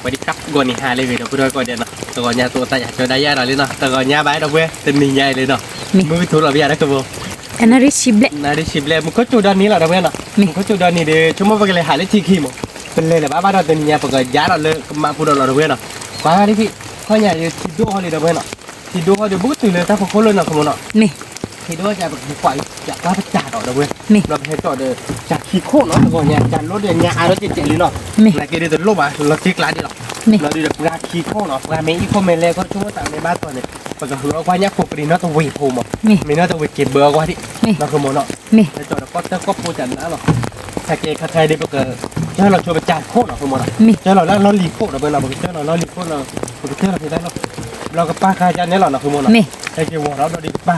ဝဲဒ်ကပ်ဂီၤနံၤဟါလၢအဂ့ၤ ဒီပုၢ်ဒီဝဲၢ်ကိးဂၤဒဲးနီၤ, တဂီၤညါ သးအိၣ်သးယၤကၠီဒၣ်ယၤဒီးလံနီၤ, တဂီၤညါဘၣ် ဒီပုၢ်ဝဲၢ် တနံၤညါအံၤလံနီၤ, မ့ၢ် မုၢ်ကထူလီၤဘၣ်ယၤဒီးကဘိ, နၣ်ရံၣ်ဆံဘျဲၣ်, နၣ်ရံၣ်ဆံဘျဲၣ် မုၢ်ခိၣ်စူၤဒီနံၤလီၤ ဒီပုၢ်ဝဲၢ်နီၤ, မုၢ်ခိၣ်စူၤဒီနံၤဒီး ဆိကမိၣ်ပကလဲၤဟးလၢထံခံမး, ပလဲၤလၢၤဘၣ်ဘၣ်ဒီးတနံၤညါ ပကယါဒီးလၢကမၤပူၤဒီးလီၤ ဒီပုၢ်ဝဲၢ်နီၤ, ကွၢ်ဒ်ဖံး, ခီညါဒီးထံဒိၣ်ဟီလံ ဒီပုၢ်ဝဲၢ်နီၤ, ထံဒိၣ်ဟီဒီး ဘူးကတုၤလၢတၢ်ဖီခိၣ်လၢနီၤ ကမိၣ်နီၤ ထံဒိၣ်ကပကွၢ်ကွၢ်ပစၢ်ဒီး ဒီပုၢ်ဝဲၢ်, ဒီးပဟဲကၠီဒီး စၢ်ခံခိၣ်နီၤ, တဂီၤညါ စၢ်လိၣ်ဒီးညါအါဒီးကဲးကဲးလံနီၤ, နာ်က့ဒီးတလိၣ်ဘၣ် လီၤတံၢ်ကျါဒံးလီၤ, လီၤဒုးဒီးပှၤခံခိၣ်နီၤ, ပှၤမ့ၢ်အံၣ်ခိၣ်မ့ၢ်လဲၤခိၣ် ဆိကမိၣ်သးမ့ၢ်ဘၣ်တီၤန့ၣ် ပကဟုးအီၣ်ကွၢ်ညၣ်ဖိပြံနီတဝ့ၢ်ဖိမး, မ့ၢ်နီတဝ့ၢ်က့ၤဘၢအီၣ်ကွၢ်ဒံး, နီၤ ကမိၣ်နီၤ, ဟဲကၠီဒီးကီၢ်တၢ်ကီၢ်ဖိကနၣ်လီၤ, ခဲကဲခါခဲဒီး ပက ကၢၢ်လီၤဆိပစၢ်ခိၣ်နီၤ ကမိၣ်နီၤ, ကၢၢ်လီၤလၢလီၢ်လံၤခိၣ် ဒီပုၢ်ဝဲၢ်နီၤ, ပကကၢၢ်လီၤလီၢ်လံၤခိၣ်လီၤ, ပကကၢၢ်လီၤက့ၤတၢ်လီၤ, ဘျီကပၢ်ဃာ်ကန့ၣ်လီၤနီၤ ကမိၣ်နီၤ, ဟဲက့ၤဝီၤထီၣ်ဘျီဒီးကပၢ်ဃာ်ဘၣ်ကဲးကန့ၣ်, ဘျီဒီး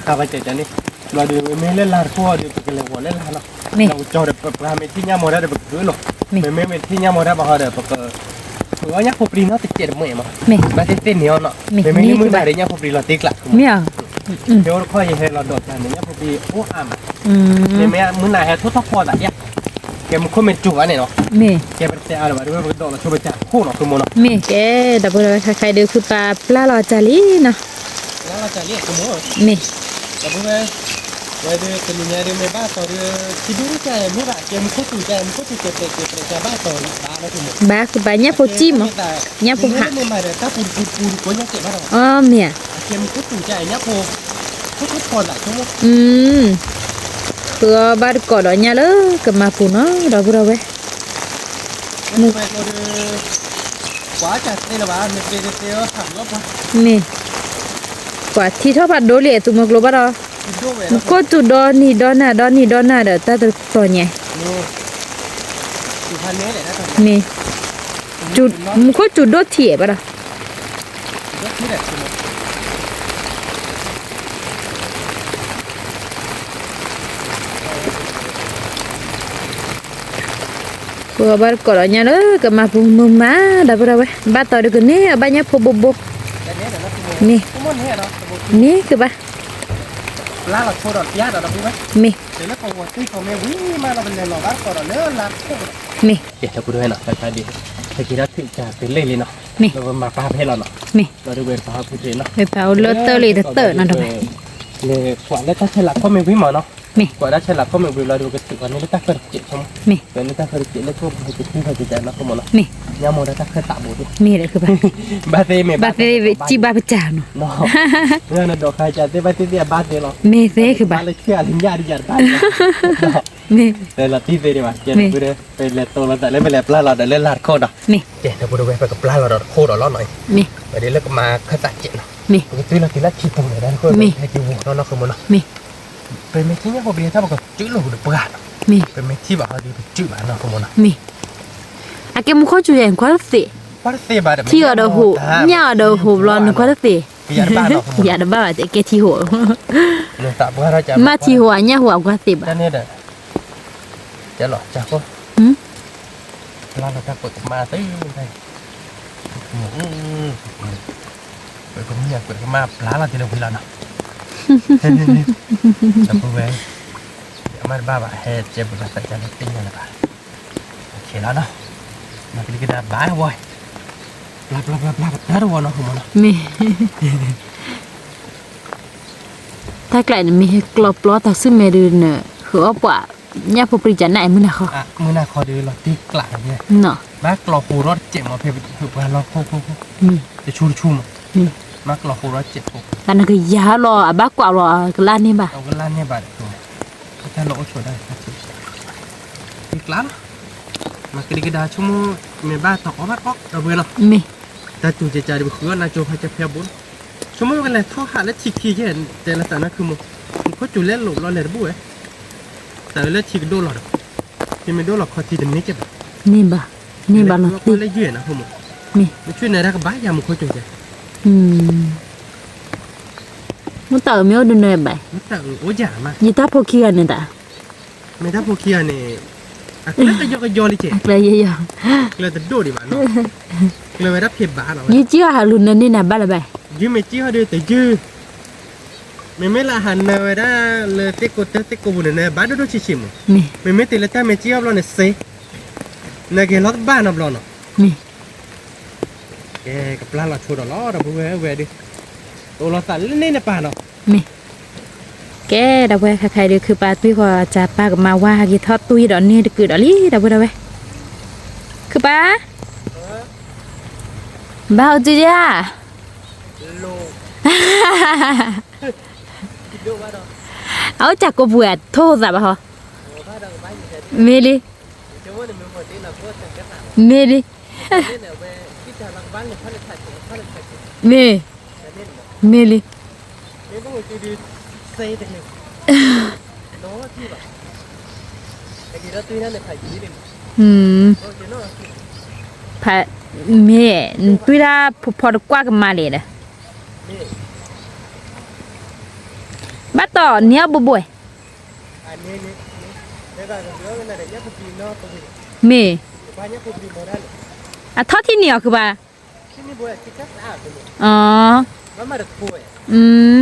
မ့မ့ၢ်လၢလါတခိၣ်ဒီး ပကလဲၤဝီၤလၢလါနီၤ, ဒီးကၠီဒီးပှၤမ့ၢ်ထံၣ်ညၣ်မီၤဒၣ်ဒီးပကဟုးလီၤ, မ့မ့ၢ်မ့ၢ်ထံၣ်ညၣ်မီၤဒၣ်ဘၣ်ဃီဒီး ပက ဟုးအီၣ်ညၣ်ဖိပြံနီတစဲးတမှဲးမး, ဘၣ်သ့ၣ်သ့ၣ်န့ၣ်အီၤနီၤ, မ့မ့ၢ်လၢမုၢ်နၤဒီးညၣ်ဖိပြံလီၤတံၢ်ကျါ, မ့ၢ် ဖဲအိၣ်တခီယဟဲလီၤဒီးတၢ်န့ၣ် ညၣ်ဖိပြံအိၣ်အါမး, မ့မ့ၢ်မုၢ်နၤဟဲထိၣ်ထီၣ်ဖီသးယါ, ကဲမူခိၣ်မ့ၢ်စူၤဘၣ်န့ၣ်နီၤ, ကဲပတတဲအါလၢၤဘၣ် ဒီးဝဲပကဒီးလီၤဆိပစၢ်ခိၣ်နီၤ ကမိၣ်နီၤ, မ့ၢ်ကဲ ဒီပုၢ်ဝဲၢ် ခဲခါဒီးခုပာ်ပျၢ်လီၤစၢ်လံနီၤ, မ့ၢ် ဝဲဒၣ်တနံၤညါဒီးမ့ၢ်ဘၣ်တီၤဒီး ထံဒိၣ်တကဲမ့ၢ်ဘၣ် ကဲမူခိၣ်စူၤကဲ မူခိၣ်စူၤကဲ ပျဲကဲဘၣ်တီၤဘၣ်လီၤ ကမိၣ်, ဘၣ်ကဘၣ်ညၣ်ဖိစံၣ်မး, ညၣ်ဖိဟး, မ့ၢ်မၤဒီးတၢ်ပူၤတပူၤပူၤတကိးညါကဲဘၣ်ဒီး, အမ့ၢ်ဧါ, ကဲမူခိၣ်စူၤကဲညၣ်ဖိ, ခိၣ်ခိၣ်ဖီသးဆိကမိၣ်, ဃုအီၣ်ဘၣ်တကိးဒီးညၣ်လၢကမၤပူၤနီၤ ဒီပုၢ်ဝဲၢ်, မ့ၢ် ကွၢ်ထံထီၣ်ဖးဒိၣ်လံ သုးမုၢ်ကျိၤဘၣ်ဒီး, မူခိၣ်စူၤဒီနံၤဒီနၤဒီနံၤဒီနၤဒီးတၢ်တတီၤညါ, မ့ၢ်, မူခိၣ်စူၤဒိၣ်ထံၣ်ဘၣ်ဒီး ပဘၣ်တကိးဒီးညၣ်လၢကမၤပူၤမုာ်မး ဒီပုၢ်ဝဲၢ်, ဘၣ်တီၤဒုးကန့ၢ်အဘၣ်ညၣ်ဖိဘိဘိ, မ့ၢ်, မ့ၢ်ကဘၣ်, မ့ၢ်, မ့ၢ်, မ့ၢ်, ဝဲပာ်အိၣ်လၢတၢ်ဆဲးလးခီမ့ၢ်ဝံၤမးနီၤ ဒီပုၢ်ဝဲၢ်, မ့ၢ်, ကွၢ်လၢတၢ်ဆဲးလးခီမ့ၢ်ဝံၤမးနီၤ, ကွၢ်တၢ်ဆဲးလးခီမ့ၢ်ဝံၤလီၤဒီးပကထုးအီၤန့ၣ်လၢတၢ်ဃၢတစဲး, မ့ၢ်, လၢတၢ်ဃၢတစဲးလၢခိၣ်ပှၤကထူၣ်ဃၢကစဲးနီၤ ကမိၣ်နီၤ, မ့ၢ်, ညါမိၢ်ဒီးတၢ်ဃၢသးဘိးဒိၣ်, မ့ၢ်ဒီး ဘၣ်သ့မ့ၢ်ဘၣ်သ့, စံၣ်ဘၣ်ပစၢ်နီၤ, ဒီးခါကသ့ဘၣ်သ့သ့အဘၣ်သ့လီၤ, မ့ၢ်သ့ကဘၣ်, လၢခံအလၢညၣ်ဒ်ယၤတဘၣ်, မ့ၢ်, လီၤတံၢ်သ့ဒံးဘၣ်, ကဲဒီပုၢ်ဝဲၢ်, ပလဲၤတိလီၤသးလၢပလဲၤပျၢ်လီၤဒီးလၢလါတခိၣ်ဒီး, မ့ၢ်, ကဲဒီပုၢ်ဝဲၢ် ပကပျၢ်လီၤဒီးတခိၣ်ဒီးလီၤနီၤ, မ့ၢ်, ဝဲဒ်လၢကမၤခၢၣ်သးစဲးနီၤ, မ့ၢ်, ပကတုၤလီၤက့ၤလၢထံပူၤန့ၣ် ဒီးတခိၣ်, မ့ၢ်, ဟဲက့ၤဝီၤထီၣ်နီၤ ကမိၣ်နီၤ, မ့ၢ် ပမ့ၢ်ထံၣ်ညၣ်ဖိပြံတၢ်ပကစုလီၤဒီးပှၢ်နီၤ, မ့ၢ်, ပမ့ၢ်ထံၣ်ဘၣ်ဟီဒီးပစုဘၣ်နီၤ ကမိၣ်နီၤ, မ့ၢ်, အကဲမူခိၣ်စူၤယဲၢ် နကွၢ်တသ့, ထံအီၤဒီးဟိး, ညၣ်အီၤဒီးဟိးဘျီ နကွၢ်တသ့, ယၤတဘၣ်ဘၣ် ကဲထံဟိး, မ့ၢ်ထံဟိးအညၣ်ဟိးအကွၢ်သ့ဘၣ်, ပကမၤပျၢ်လီၤက့ၤလၢဝံၤလီၤနီၤ, ဒီပုၢ်ဝဲၢ်, အမ့ၢ်တဘၣ်ဘၣ် ဟဲကဲပကသးကလၢသ့ၣ်ညါလၢၤဘၣ်, လီၤနီၤ, မၤကလံကဒါဘၣ်ဝဲ, ပျၢ်ပျၢ်ပျၢ်ပျၢ်ပတၢ်တဝီနီၤ ကမိၣ်နီၤ, မ့ၢ် တၢ်ကျးန့ၣ် မ့ၢ်ဟဲကျီပျီတၢ်စုမဲာ်ဒုးန့ၣ် ဟုးအီၣ်ပှၤ ညၣ်ဖိပြံကနၣ်အံၤ မုၢ်နၤခီ, မုၢ်နၤခီဒီးလီၤတံၢ်ကျးလီၤ, ဘၣ်ကျီဟိးထီၣ်တစဲးမး ဖဲပှၤလီၢ်ခိၣ်ခိၣ်ခိၣ်, တဆူတဆူမး, ဘၣ်ကျီဟိးထီၣ်တစဲးဖိ, တၢ်နကယၤလီၤ အဘၣ်ကွၢ်လီၤ ကလၢ်န့ၢ်ဘၣ်, ကလၢ်န့ၢ်ဘၣ်ဒီး, တၢ်လီၢ်အိၣ်ဆိးဒၣ်, တံၢ်ကျးလီၤ, မၤကဒံကဒါဆိကမိၣ်, မ့ၢ်ဘၣ်တၢ်အီၣ်ဘၣ်အီၣ်ဒီပုၢ်ဝဲၢ်လီၤ, မ့ၢ်, တၢ်တူၢ်ကကးဒီး ပဃုအီၣ်နၤကၠိဖးကၠၢဖဲအဘိလီၤ, ဆိကမိၣ်ပကလဲၤထီၣ်ဟးလၢထံခံကဲ, တဲလၢသးနၢ်ခုမူ, မူခိၣ်စူၤလဲလိာ်ဘျီလဲၤတဘူၣ်ဝဲ, တၢ်အၢလၢထံကဒိၣ်လီၤဒီး, ထံမ့ၢ်ဒိၣ်လီၤခီထံတန့ၢ်ကဲဘၣ်, န့ၢ်ဘၣ်, န့ၢ်ဘၣ်လီၤတံၢ်, မ့ၢ်, မ့ၢ်ဆူၣ်နၤတၢ်ကဘၣ်ယၤမူခိၣ်စူၤကဲ မ့ၢ်တၢ်အၢမ့ၢ်အိၣ်ဒုးနၢၤဘၣ်, ယတၢ်ဖိခံဂၤန့ၣ်တၢ်, မ့ၢ်တၢ်ဖိခံဂၤန့ၣ်, အကျၢၤကယီကယီလံကဲ, ကျၢၤယီယီ, ကျၢၤတဒိၣ်ဒံးဘၣ်နီၤ, ကျၢၤဝဲဒၣ်ဖံးဘၣ်လီၤ, ယကံၢ်အီၣ်ဟးလူၤနၢၤန့ၢ်နၤဘၣ်လၢၤဘၣ်, ယမ့ၢ်ကံၢ်အီၣ်ဒီးတယုၢ်, မ့မ့ၢ်လၢအဟးနၢၤဝဲဒၣ်လၢသ့ၣ်ကိးတၢၢ်သ့ၣ်ကိးပူၤန့ၣ် နၢၤဘၣ်ဒိၣ်ဒိၣ်ဆံးဆံးမး, မ့မ့ၢ်တုၤလၢတၢ်မ့ၢ်ကံၢ်အီၣ်ဘျီန့ၣ်စ့, နကဟဲလီၤတဘၣ်နီတဘျီနီၤ, မ့ၢ် ကဲ ကပျၢ်လီၤဆိဒီးလီၤ ဒီပုၢ်ဝဲၢ်ဒုး, တအိၣ်လီၤသးလၢန့ၣ်နပၢ်နီၤ. မ့ၢ်, ကဲ ဒီပုၢ်ဝဲၢ် ခဲခါအံၤဒုး ခုပၢ်တွံၢ်ဃီၤစၢ်ပၢ်ကမၤဝါဟဲက့ၤထီၣ် တွံၢ်ဒီးန့ၢ်တကုာ်ဒီးလံ ဒီပုၢ်ဝဲၢ်, ခုပၢ်, ဘၣ်ဟူစုယါ အအိၣ်စၢ်ကိးပှဲၤထိၣ်သးဘၣ်ဟီ, မ့ၢ်လံ, မ့ၢ်လံ, မ့ၢ်, မ့ၢ်လံ, မ့ၢ်, တွံၢ်တၢ်ဖိဖိတကွၢ်ကမၤလဲၣ်ဒီး, ဘၣ်တီၢ်န့ၢ်အီၣ်ဘိဘိ, မ့ၢ်, အထီၣ်ထံၣ်န့ၢ်အီၤခုဘၣ်, မ့ၢ်ဒီး,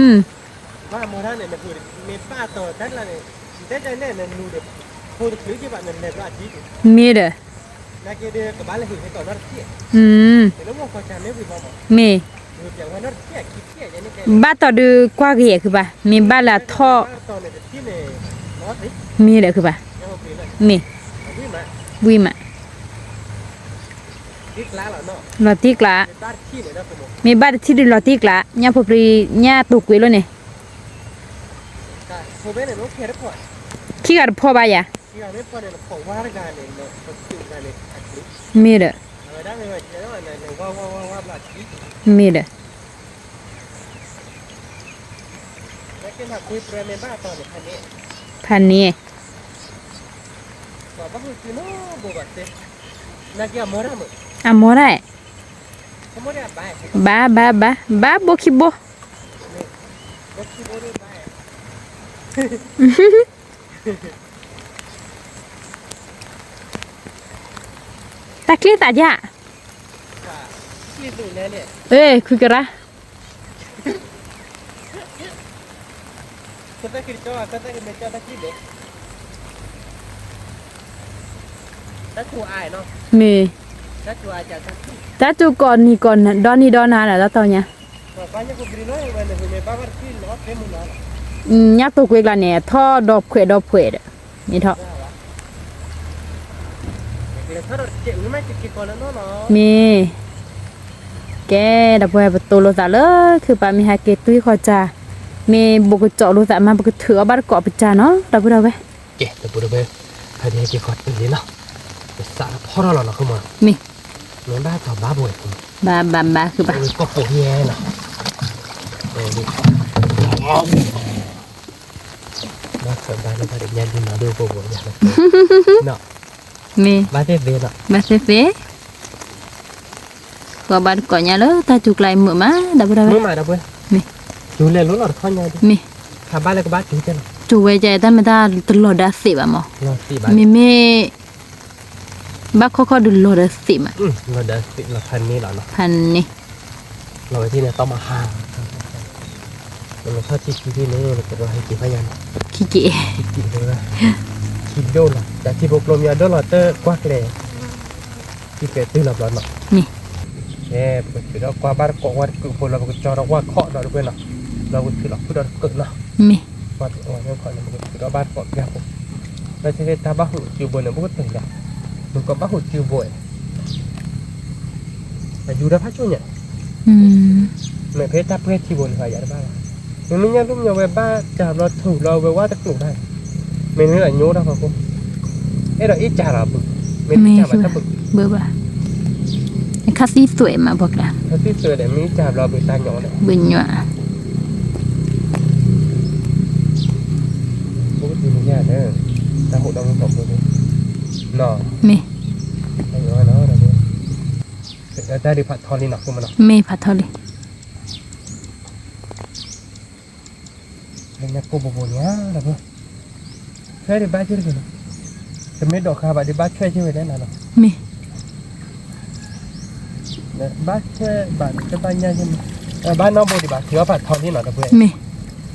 မ့ၢ်, ဘၣ်တီၢ်ဒုးကွၢ်က့ၤခုဘၣ်, မ့ၢ်ဘၣ်လၢအထီၣ်, မ့ၢ်ဒီးခုဘၣ်, မ့ၢ်, ဝံၤမး, လီၤတံၢ်ကျါ, မ့ၢ်ဘၣ်တထံၣ်ဒုးလီၤတံၢ်ကျါ ညၣ်ဖိပြံ ညၣ်တိာ်ကွံာ်လီၤန့ၣ်, ခံဂၤတဖီဘၣ်ယၤ, မ့ၢ်ဒီး, မ့ၢ်ဒီး, ဖးန့ၣ်, အမိၢ်ဒၣ်, ဘၣ်ဘၣ်ဘၣ် ဘၣ်ဘိခံဘိ, တၢ်ချံသးယါ, အဲ ခွံကရၢ မ့ၢ်, တၢ်တိၤကိးနံၤကိးဒီနံၤဒီနၤဒီး တၢ်တီၤညါ, ညၣ်တိာ်ကွံာ်ကျါန့ၣ် ထီၣ်ဒီဖှဲးဒီဖှဲးဒီး, မ့ၢ်ထီၣ်, မ့ၢ်, ကဲ ဒီပုၢ်ဝဲၢ် ပတိၢ်လိာ်သးလၢ ခုပၢ်မ့ၢ်ဟဲက့ၤတွံၢ်ဃီၤစၢ်, မ့ၢ်ဘိးကစီးလိာ်သးမး ပကထုးအီၣ်ဘၣ်တကိးပစၢ်နီၤ ဒီပုၢ်ဝဲၢ်, ကဲ ဒီပုၢ်ဝဲၢ်, ဖဲဒၣ်ဟဲက့ၤဃီၤတုၤလံနီၤ, ပစးထီၣ်ဖီထီၣ်လီၤနီၤ မ့ၢ်, မ့ၢ်ဘၣ်တီၤဘၣ်ဘိ, ဘၣ်ဘၣ်ဘၣ် ခုပၢ်, ကီၢ်ပိာ်ယဲနီၤ, ဘၣ်ဘၣ်လၢဘၣ်ဒီးညါဒ်နီၤဒိၣ်ဘိဘိယါ, မ့ၢ်, ဘၣ်သ့ၣ်သ့ၣ်, ဘၣ်သ့ၣ်သ့ၣ်, ဃီဘၣ်တကိးညါလၢတၢ်စူၤကျါအံၤမုာ်မး ဒီပုၢ်ဝဲၢ်, မ့ၢ်, မ့ၢ်, ကဘၣ်လၢကဘၣ်စူၤဝဲကဲ တၢ်မ့ၢ်တၢ်တလီၤဒါသ့ၣ်ဘၣ်မး, မ့မ့ၢ် ဘၣ်ခီခီဒုးလီၤဒီးသ့ၣ်မး, ဖးန့ၣ်, လီၤဝဲထံၣ်န့ၣ် သီမဟါ, နထီၣ်ထံခံထံန့ၣ် နကဘၣ်ဟဲက့ၤဖးယါန့ၣ်, ခံက့ၤ, ခံဒိၣ်လီၤ တၢ်ထံဖိကျိမ့ၢ်အဒိၣ်လီၤတၢ်ကွၢ်ကျဲ, ထံကျဲတုၤလီၤဘျီနီၤ, ကဲ ပကထုးဒီးကွၢ်ဘၣ်တကိးဝဲတကုာ်ဖိလီၤ ပကကၠီဒီးဝၣ်ခီၣ်ဒီးတပှဲၤနီၤ, လီၤပကထုးလီၤဃုာ်ဒီးတကုာ်နီၤ, ဝၣ်ခီၣ်န့ၣ် ပကထုးဒီးဘၣ်တကိးပျၢ်ဖိ, ဘၣ်သ့ၣ်သ့ၣ်တၢ်ဘၣ်ဟူးစုဘိန့ၣ် ပကတၢၢ်လၢ, နကဘၣ်ဟူးစုဘိ အယူၤတၢ်ဖးဆူၣ်ညါ, မ့ၢ်ဖဲတၢ်ပှဲၤထံဘိန့ၣ် ယၤတဘၣ်ဘၣ်, မ့မ့ၢ်ညၣ်လူၢ်မညီဝဲဘၣ်စၢ်ဘျီထူးလီၤဝဲဝါတကျိၤတၢ်, မ့ၢ်နမ့ၢ်လီၤညိတၢ်ဖီခိၣ်, အဲၣ်ဒိးအ့ၣ်စၢ်လီၤဘုး, မ့ၢ်တစၢ်ဘၣ်တၢ်ဘုး, ဘၣ်, ခါသံသွဲၣ်မးပှၤကျါ, ခါသံသွဲၣ်ဒီး မ့ၢ်အ့ၣ်စၢ်ဘျီဘုးတၢ်ညီဒီး, ဘုးညီ အိၣ်တုၤမ့ၢ်ညါဒီး, တၢ်ဟိးဒီးမူထီၣ်ဖိန့ၣ်, မ့ၢ်, တၢ်ဒုးဖးထီလံနီၤ, မ့ၢ်ဖးထီလံ, ညါကိၢ်ဘိဘိညါဒီး, ဆွဲဒံးဘၣ်က့ၤတက့ၢ်နီၤ, တမ့ၢ်ဒိးခါဘၣ်ဒံးဘၣ်ဆွဲက့ၤဝဲဒၣ်နီၤ, မ့ၢ် ဘၣ်ဆွဲဘၣ်တဘၣ်ညါက့ၤမး, ဘၣ်နီၢ်ဘိဒံးဘၣ် ထုးအီၣ်ဖးထီလံနီၤ ဒီပုၢ်ဝဲၢ်, မ့ၢ်,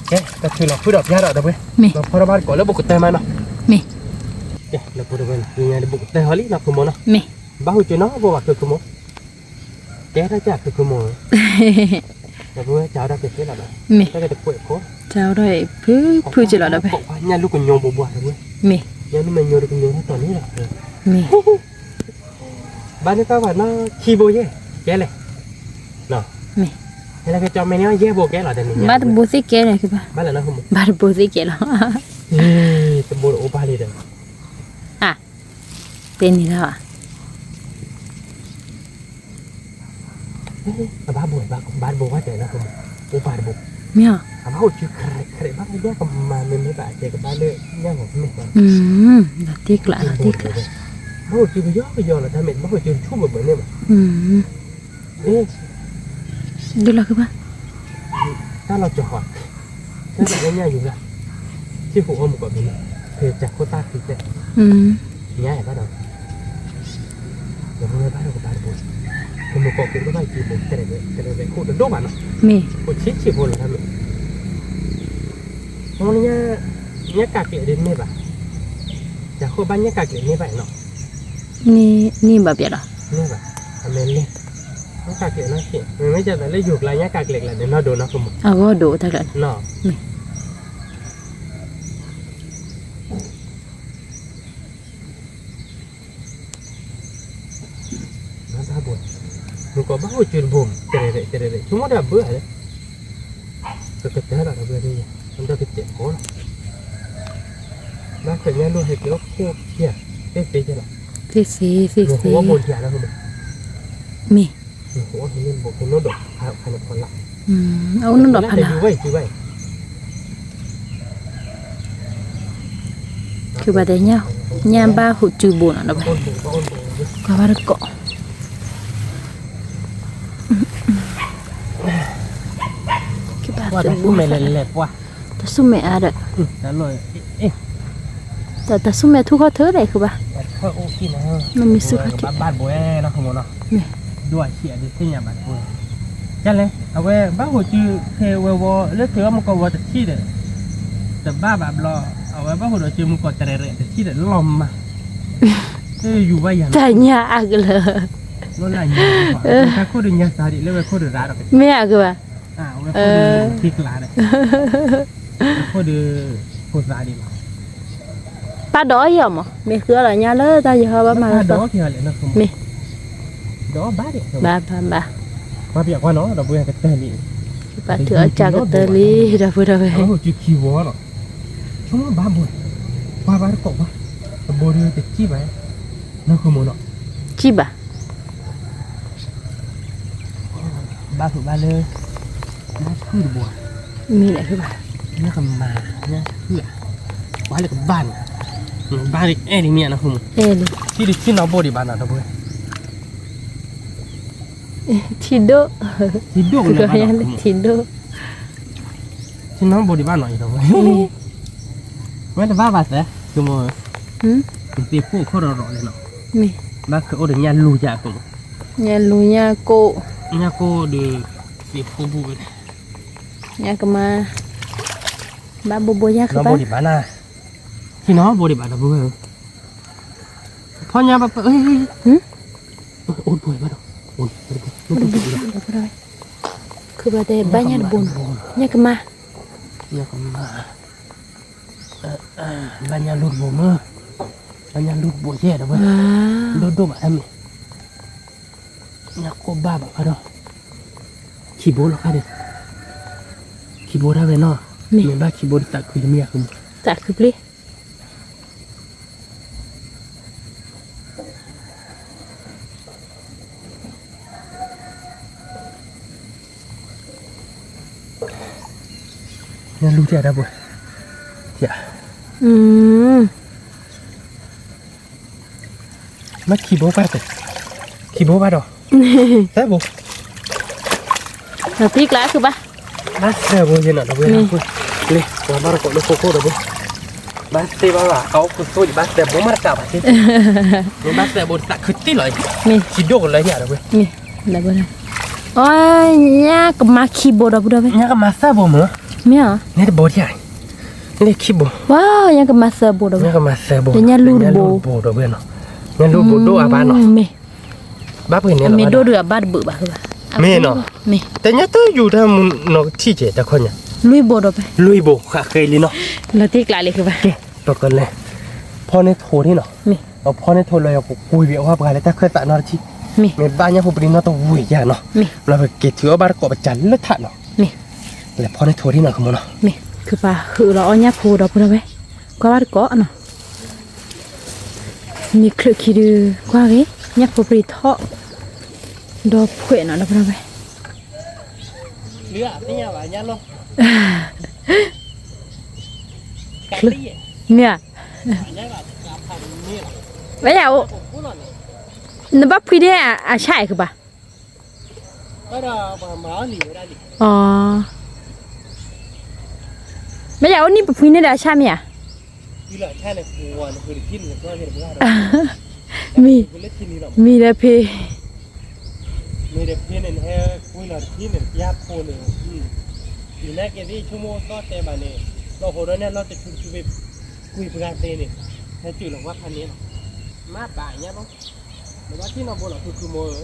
ကဲ ကထုးလီၤဖုဒီးပျၢ်ဒီး ဒီပုၢ်ဝဲၢ်, မ့ၢ်, လီၤဖီထီၣ်ဘၣ်တကိးလၢဘိးကတၢၢ်မးနီၤ, မ့ၢ်, ကဲ ဒီပုၢ်ဝဲၢ် ညါဒီးဘိးကတၢၢ်ဟီလံနီၤ ခိၣ်မိၢ်နီၤ, မ့ၢ်, ဘၣ်ဟူးက့ၤနီၤ ဘိးဘၣ်ချုးခိၣ်မိၢ်, ကဲထီၣ်ကၢ်ဖုဖုမိၢ်ဧၢ, ဒီပုၢ်ဝဲၢ် ကၢ်ဝဲဒၣ်ကဲကဲလီၤဒီး, မ့ၢ်, တၢ်ကတကွဲးဖိ, ကၢ်ဝဲဒၣ်ဖုဖုကဲလီၤဒီပုၢ်ဝဲၢ်, ညၣ်လူၢ်ကညီဘိးဘှါဒီပုၢ်ဝဲၢ်, မ့ၢ်, ညၣ်လူၢ်မဲာ်ညိတကညီတၢ်တီၤန့ၣ်လီၤ, မ့ၢ်, ဘၣ်န့ၣ်တၢ်ဘၣ်နီၢ်ခံဘိယဲၢ်, ကဲလဲၣ်, မ့ၢ်, ဟဲလၢကၠီမဲာ်န့ၣ်ယဲၢ်ဘိကဲလီၤတနံၤညါ, ဘၣ်တဘိသ့ၣ်ကဲန့ၣ်, ဘၣ်လၢနီၢ်ခိမိၢ်, ဘၣ်တဘိသ့ၣ်ကဲလီၤ, တဘိတအိၣ်ဘၣ်လံဒီး, အါ တဲန့ၣ်လီၤ, အဘၣ်ဘိ, ဘၣ်တဘိဘၣ်တဲလၢ, အိၣ်ဘၣ်တဘိ, မ့ၢ်, အဘၣ်အိၣ်စုခရဲးခရဲးဘၣ်ညၣ်ကမၤမ့မ့ၢ်ဘၣ်အကဲကဘၣ်လၢညၣ်ဂီၤမ့ၢ်, လီၤတံၢ်ကျးလီၤတံၢ်ကျး, ဘၣ်အိၣ်စုကယီကယီလီၤ တၢ်မ့ၢ်တဘၣ်အိၣ်စုထူၣ်ဘၣ်ဘၣ်န့ၣ်ဘၣ် အ့ ဒုးလီၤကဘၣ်, တၢ်လီၤကီၤဃီ, တၢ်လၢညၣ်ယူၤလၢ, ထံၣ်ဟူးအီၣ်မူကီၢ်ဘ့ၣ်န့ၣ်, ဖဲကၢ်ခိၣ်သၣ်ခံတဲ, ညါဘၣ်ဒီး, ဒီပုၢ်ဝဲၢ်ဘၣ်ဒီးကဘၣ်တဘိ, ကမူကီၢ်ခိၣ်တဘၣ်က့ၤဘိ, ကရဲၣ်ခိၣ်တဒိၣ်ဘၣ်နီၤ, မ့ၢ်, ခိၣ်ဆံးဆံးဖိလီၤတၢ်မ့ၢ်, ညါ, ညၣ်ကးကျဲးဒ်န့ၣ်ဘၣ်, ကၢ်ခိၣ်ဘၣ်ညၣ်ကးကျဲးန့ၣ်ဘၣ်နီၤ န့ၣ်ဘၣ်ပျဲလီၤ, န့ၣ်ဘၣ်, အမဲာ်လဲၢ်, ညၣ်ကးကျဲးနီၣ်ဆံး, မ့မ့ၢ်ကသးလၢယိၤကျါညၣ်ကးကျဲးကျါန့ၣ် နီၢ်ဒိးနီၢ်ကမူ, အဂီၢ်ဒိးတၢ်ကျါန့ၣ်, မ့ၢ်, ဘၣ်ဘိ, မူကီၢ်ဘၣ်အိၣ်စုတဘိ, ကရဲၣ်ရဲၣ်ကရဲၣ်ရဲၣ် ဆိကမိၣ်ဒၣ်ဘၢဧါလဲၣ်, ကကတၢၢ်လီၤဒီပုၢ်ဝဲၢ်, မ့ၢ်ဒီးကစဲးကီးလီၤ ဘၣ်ဃဲးညၣ်လိၣ်ဟဲက့ၤအိၣ်ခိၣ်ဖျဲၣ်, သ့သ့ကဲလီၤ, သ့သ့သ့သ့, မ့ၢ်, အိၣ်ဟဲန့ၣ်ဘိးက့ၤနီၢ်ဒီးဖးဖးန့ၣ်ဖီလာ်, အိၣ်နီၢ်ဒီးဖးလာ်, ကဘၣ်တဲ, ညၣ်ဘၣ်ဟူးစုဘိနီၤဒီး, ကဘၣ်တကိး, ကဘၣ်တဘိ, တၢ်ဆူၣ်မဲာ်အါဒီး, တၢ်ဆူၣ်မဲာ်ထူၣ်ခီၣ်ထၢၣ်ဒီး ကဘၣ်, မ့ၢ်မ့ၢ်ဆူၣ်ခီၣ်ထၢၣ်, မ့ၢ်, ဒ်အံၤဒ်သ့ၣ်ညါဘၣ်တဘိ, ကလဲၣ် အဝဲဘၣ်ဟူးစုဖဲဝဲဝီလၢသုးအီၣ်မူကီၢ်ဝီတထံၣ်ဒီး, တဘၣ်ဘၣ်ဘျီ, အဝဲဘၣ်ဟူးဒီးစုမူကီၢ်တရဲၣ်ရဲၣ်တထံၣ်ဒီးလီၤမၢ်, တၢ်ယူၤဘၣ်ယၤ, တၢ်ညါအါကလၢာ်, တၢ်ခိၣ်ဒီးညါသးဒ်လၢဝဲခိၣ်ဒီးရၤဒီး, မ့ၢ်အကဘၣ်, ဝဲခိၣ်ဒီးသံကျးဒီး, ဝဲခိၣ်ဒီး, ဖိသးဒ်လီၤ ပၢ်ဒီးအီၣ်ယီၤမး, မ့ၢ်ဃုအီၣ်လီၤညါလၢတၢ်ယဟီဘၣ်မၤလၢပၢ်, မ့ၢ်, ဘၣ်ဘၣ်ဘၣ်, ပၢ်ပၢ်, ပၢ်ထုးအီၣ်ကၢ်ကတၢၢ်လံ, ဒီပုၢ်ဒီဝဲၢ်, ဘၣ်ဘၣ်, တဘိဒီးတကံၢ်ဘၣ်, ကံၢ်ဘၣ်, ဘၣ်ဖုးဘၣ်လၢ, ညၣ်ဆူၣ်တဘိ, မ့ၢ်လဲၣ်ဖုးဘၣ်, ညၣ်ကမၤ, ညၣ်ဆူၣ်ဧါ, ပှၤလၢကဘၣ်န့ၣ်, ဘၣ်လၢအဲၣ်လံမ့ၢ်ဧါနီၢ်ခိမူ, အဲၣ်လံ, ထံဒိၣ်, ထံဒိၣ်, ထံဒိၣ်ဘိဒံးဘၣ်နီၤ, ဝဲတဘၣ်ဘၣ်သဲ, ကမီၤ, သ့ၣ်ခိၣ်ခိၣ်ရီၤရီၤန့ၣ်နီၤ, ဘၣ်ဃဲၤအိၣ်ဒီးညၣ်လူၤယၤကမီၤ, ညၣ်လူၤညၣ်ကိၣ်, ညၣ်ကိၣ်ဒီး, သ့ၣ်ခိၣ်ဘူၣ်ဝဲ, ညၣ်ကမၤ, ဘၣ်ဘိဘိယၤဃုဘၣ်, ဘိဒံးဘၣ်နၤ, ထံနီၤဘိဒံးဘၣ်ဒီပုၢ်ဝဲၢ်ဧၢ, ဖီညါဘၣ်ပ, အိၣ်ဘိဘၣ်ဒီး, ခုဘၣ်တဲဘၣ်ညၣ်တဘိနီၤ, ညၣ်ကမၤ, ညၣ်ကမၤ, ဘၣ်ညၣ်လူၤတဘိမ့ၢ်, ဘၣ်ညၣ်လူၤတဘိယဲၢ်ဒီပုၢ်ဝဲၢ်, ဒိၣ်ဒိၣ်ဘၣ်တၢ်မ့ၢ်, ညၣ်ကိၣ်ဘၣ်ဘၣ်ဒီး, ခံဘိလီၤခါဒီး, ခံဘိဒၣ်ဝဲနီၤ, မ့ၢ်ဘၣ်ခံဘိဒီးသးခုတမံၤအဃိ, သးခုပျံၤ ညၣ်လူၤတၢ်ဒီပုၢ်ဝဲၢ်, မ့ၢ်ခံဘိဘၣ်, ခံဘိဘၣ်ဒီး, သၢဘိ, သံကျါခုဘၣ်, ဘၣ်သၢဘိယဲၢ်နီၤဒီပုၢ်ဝဲၢ်, လံ, ပှၤဘၣ်တကိးလၢခိခိၣ်ဒီပုၢ်ဝဲၢ်, ဘၣ်သ့ဘၣ်ဘၣ် အကအိၣ်ခိခိၣ်ဒီပုၢ်ဝဲၢ်, ဘၣ်သၢဘိတသးခုတံၢ်လီၤ, မ့ၢ်, ထံဒိၣ်ကလၢယၤဒီပုၢ်ဝဲၢ်, မ့ၢ်, အီ ညၣ်ကမၤခံဘိဒီပုၢ်ဝဲၢ်, ညၣ်ကမၤသၢဘိမ့ၢ်, မ့ၢ်, န့ၣ်တဘိယၤ, န့ၣ်ခံဘိ, ဝါ ညၣ်ကမၤသၢဘိဒီပုၢ်ဝဲၢ်, ညၣ်ကမၤသၢဘိ, ညၣ်လူၤတဘိ, ညၣ်လူၤတဘိဒီပုၢ်ဝဲၢ်နီၤ, ညၣ်လူၤတဘိဒိၣ်အါဘၣ်နီၤ, မ့ၢ်, ဘၣ်ပှ့ၤန့ၣ်လီၤ, မ့ၢ်ဒိၣ်ဒုးအဘၣ်တဘုးဘၣ်ဃုဘၣ် မ့ၢ်နီၤ, တညါတယူၤတၢ်မူနီၤကထံၣ်ကဲတၢ်ခီညါ, လွံၢ်ဘိဒီးဖဲ, လွံၢ်ဘိ ဃးဃ့လံနီၤ, လီၤတံၢ်ကျးလံဃုဘၣ်, ပကလဲၤ, ဖီၣ်န့ၢ်ထိဒ်နီၤ, ဖီၣ်န့ၢ်ထိလၢယကကွံာ်ဘၣ်အီၣ်ပှၤလၢတၢ်ခၢၣ်သးနီတထံၣ်, မ့ၢ်ဘၣ်ညၣ်ဖိပရံနီတဝံၤယၤနီၤ, လၢပက့ၤထုးအီၣ်ဘၣ်တကိးပစးလၢထးနီၤ, လဲၤဖီၣ်န့ၢ်ထိဒ်နီၤ ခမနီၤ, မ့ၢ်ခုပာ်ဟုးလီၤအီၣ်ညၣ်ဖိဒီပုၢ်ဒီဝဲၢ်, ကွၢ်ဘၣ်တကိးနီၤ မ့ၢ်ချုးခံဒုး ကွၢ်ဂ့ၤ ညၣ်ဖိပရံထီၣ် ဒီးဖှဲးနီၤ ဒီပုၢ်ဒီဝဲၢ်, မ့ၢ်ဧါ, မ့ၢ်ဧါ, နဘၣ်ဖှံဒ်အဆၣ်အဲၣ်ကဘၣ် မ့ၢ်ယအိၣ်နံၣ်ပဖှံန့ၣ်ဒီးအဆၣ်မ့ၢ်ဧါ, မ့ၢ်, မ့ၢ်ဒီးဖဲ, မ့ၢ်ဒီးဖဲန့ၣ် ဟဲကွံာ်လီၤတထံၣ်န့ၣ် ပျါဖိန့ၣ်, အံၤနာ်က့ၤသ့ၣ်ဆိကမိၣ်သီၣ်တဲဘၣ်န့ၣ်, လီၤဟိးဒီးန့ၣ်လီၤတဆူတဆူဖဲ, ကွံာ်ပှၤသ့န့ၣ်, ဟဲစူးလီၤဝါဖးန့ၣ်လီၤ, မ့ၢ်ဘၣ်ညါလီၤ, နဘၣ်ထံၣ်နီၢ်ဘိလီၤ ဖုဖုမိၢ်ဧၢ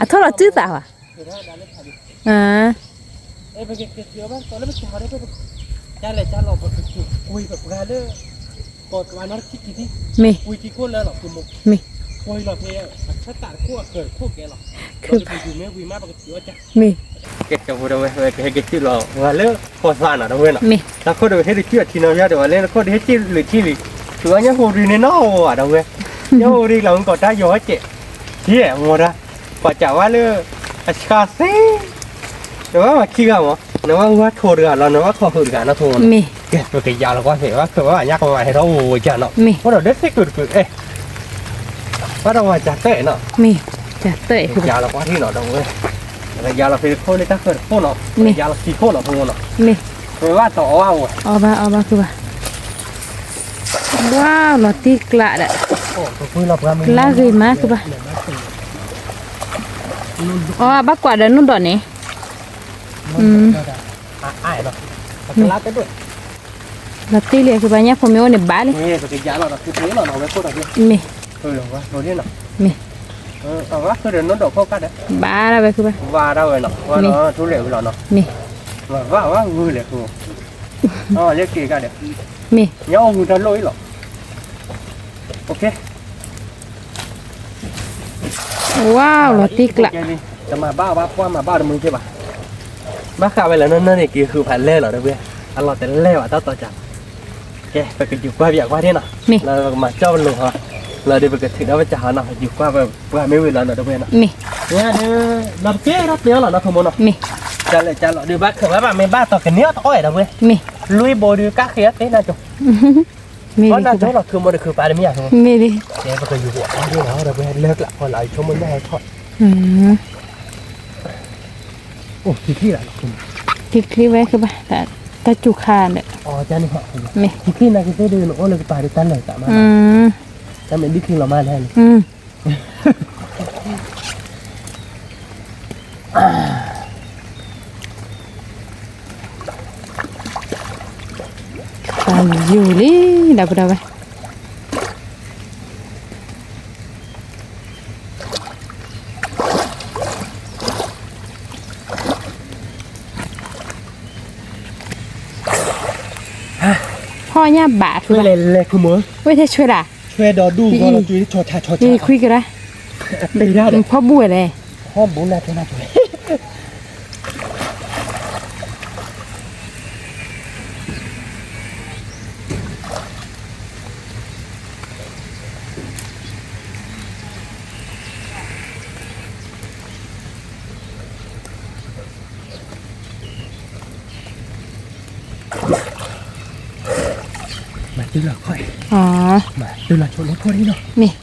အထီၣ်လီၤစုသးဘၣ်, မ့ၢ်, မ့ၢ်, မ့ၢ်, ကဲ ဒီပုၢ်ဒီဝဲၢ် ကဟဲက့ၤစုလီၤဝဲလၢကီၢ်သးနီၤ ဒီပုၢ်ဝဲၢ်နီၤ, တၢ်ခိၣ်ဒီးဟဲဒုးစုအထံနီၤ ယါဒီးဝဲလၢတခိၣ်ဒီးဟဲစုလၢထံလံ, ထုးအီၣ်ညၣ်ဖိရံန့ၣ်နီၤဝဲ ဒီပုၢ်ဝဲၢ်, ညၣ်ဖိရံလီၤမူကီးတၢ်ယီၤဝဲကဲး, ယဲၢ်မီၤတၢ်, ပှၤစံးဝဲလၢ, အဆှါသ့ နဘၣ်မၤခံဂၤမး, နဘၣ်ဝဲထိတဂၤလီၤ နဘၣ်ခီဃုာ်တဂၤနီၤ ထိနီၤ, ကဲ ပကယၤလီၤကွၢ်ဖဲ ဘၣ်ခၢၣ်ဘၣ်ညၣ်ကမၤဟဲထီၣ်အိၣ်ဝဲကၢ်နီၤ, မ့ၢ်, အိၣ်ဒီးဒ်သ့ၣ်ကုာ်တကုာ်အဲၣ်, ဘၣ်ဒီးဝဲကၢ်သၢၣ်နီၤ, မ့ၢ်, ကၢ်သၢၣ်, ယၤလီၤကွၢ်ထံနီၤ ဒီပုၢ်ဝဲၢ်, ယၤလီၤဖဲတခိၣ်လၢတၢ်ဃၢၤတခိၣ်နီၤ, မ့ၢ်, ယၤလီၤခံခိၣ်နီၤ ဖိနီၤ, မ့ၢ်, ပဘၣ်တီအီၣ်ဝဲ, အီၣ်ဘၣ်အီၣ်ဘၣ်ဃုာ်ဘၣ်, ဝါ လီၤတံၢ်ကျးဒီး, လၢဂ့ၤမးဃုာ်ဘၣ် အီ ဘၣ်ကွၢ်ဒီးနူၢ်ဒီးန့ၣ်, လီၤတံၢ်လံ ခုပှၤညၣ်ဖိမ့ၢ်အိၣ်န့ၣ်ဘၣ်လံ, မ့ၢ်, မ့ၢ်, ဘၣ်ဒၣ်ဝဲခုပှၤ, မ့ၢ်, မ့ၢ်, မ့ၢ်, ဝါ လီၤတံၢ်ကျး, တမၤဘၣ်ဘၣ်ပှၢ်မၤဘၣ်တမုာ်က့ဘၣ်, ဘၣ်ဃးဝဲလၢနနၢ်န့ၣ် က့ၤဃုာ်ဖးလဲၢ်လီၤ ဒီပုၢ်ဝဲၢ်, အလီၤတလဲၢ်ဘၣ်တၢ်တီကၢ်, ကဲ ပကယူၤကွၢ်ပယၤကွၢ်ဒ်နီၤ, လၢပကမၤကၠီၣ်ပလိာ်ဟီ, လီၤဒီးပကထုးဒီးပစးဟီနီၤ ပယူၤကွၢ်ပှၤမ့ၢ်ဝံၤလီၤနီၤ ဒီပုၢ်ဝဲၢ်နီၤ, ဒ်, လီၤတကဲထီၣ်သ့အီၤလီၤနီၤ ခိၣ်မိၢ်နီၤ, ကလဲၤကလီၤဒီးဘၣ်ခၢၣ်ဘၣ်ဘၣ်မ့ၢ်ဘၣ်တီၤကန့ၢ်အီၤတအီၣ်အဲၣ် ဒီပုၢ်ဝဲၢ်, လွံၢ်ဘိဒုးကၣ်ဃ့အီၤသ့နၤကၠီ မ့ၢ်လီၤ နၤကၠီလီၤ ခုမိၢ်တခုပာ်တမံၤဧါ မ့ၢ်လီၤ ကဲ ပကယူၤပယၤကွၢ်ဒ်နီၤ ဒီပုၢ်ဝဲၢ် လၢကျးဃီလီၤ ဆိကမိၣ်ညၣ်ဟဲထီၣ်, အိၣ် ထံချံလီၤ, ထံချံဝဲကဘၣ်, တၢ်စူၤခါဒီး, မ့ၢ်, ထံချံနာ်က့ၤသ့ၣ်ဒုး နအိၣ်လၢကပၤဒုးတၢ်လၢာ်သးမး, တၢ်မ့ၢ်ဒ်ချံလီၤမးလဲၣ်န့ၣ် ပယူၤလံ ဒီပုၢ်ဒီဝဲၢ်, ဖီၣ်ညၣ်ဘးထူလဲၣ်, လဲၤလဲၤ ခုမိၢ်, ဝဲထဲဆွဲဒၣ်, ဆွဲဒီးဒူၣ်ဂီၤဒီး ဆွဲဆီဆီဆီဆီ, ခွံကရၢ, ဖီၣ်ဘူၣ်ဝဲလဲၣ်, ဖီၣ်ဘူၣ်နၤထွဲနၤထွဲ မၤတုၤလီၤခီ, မၤတုၤလီၤဆိလၢခိၣ်ဒ်နီၤ, မ့ၢ်, လၢခိၣ်မၤတုၤလီၤဝံၤလံ, မ့ၢ်,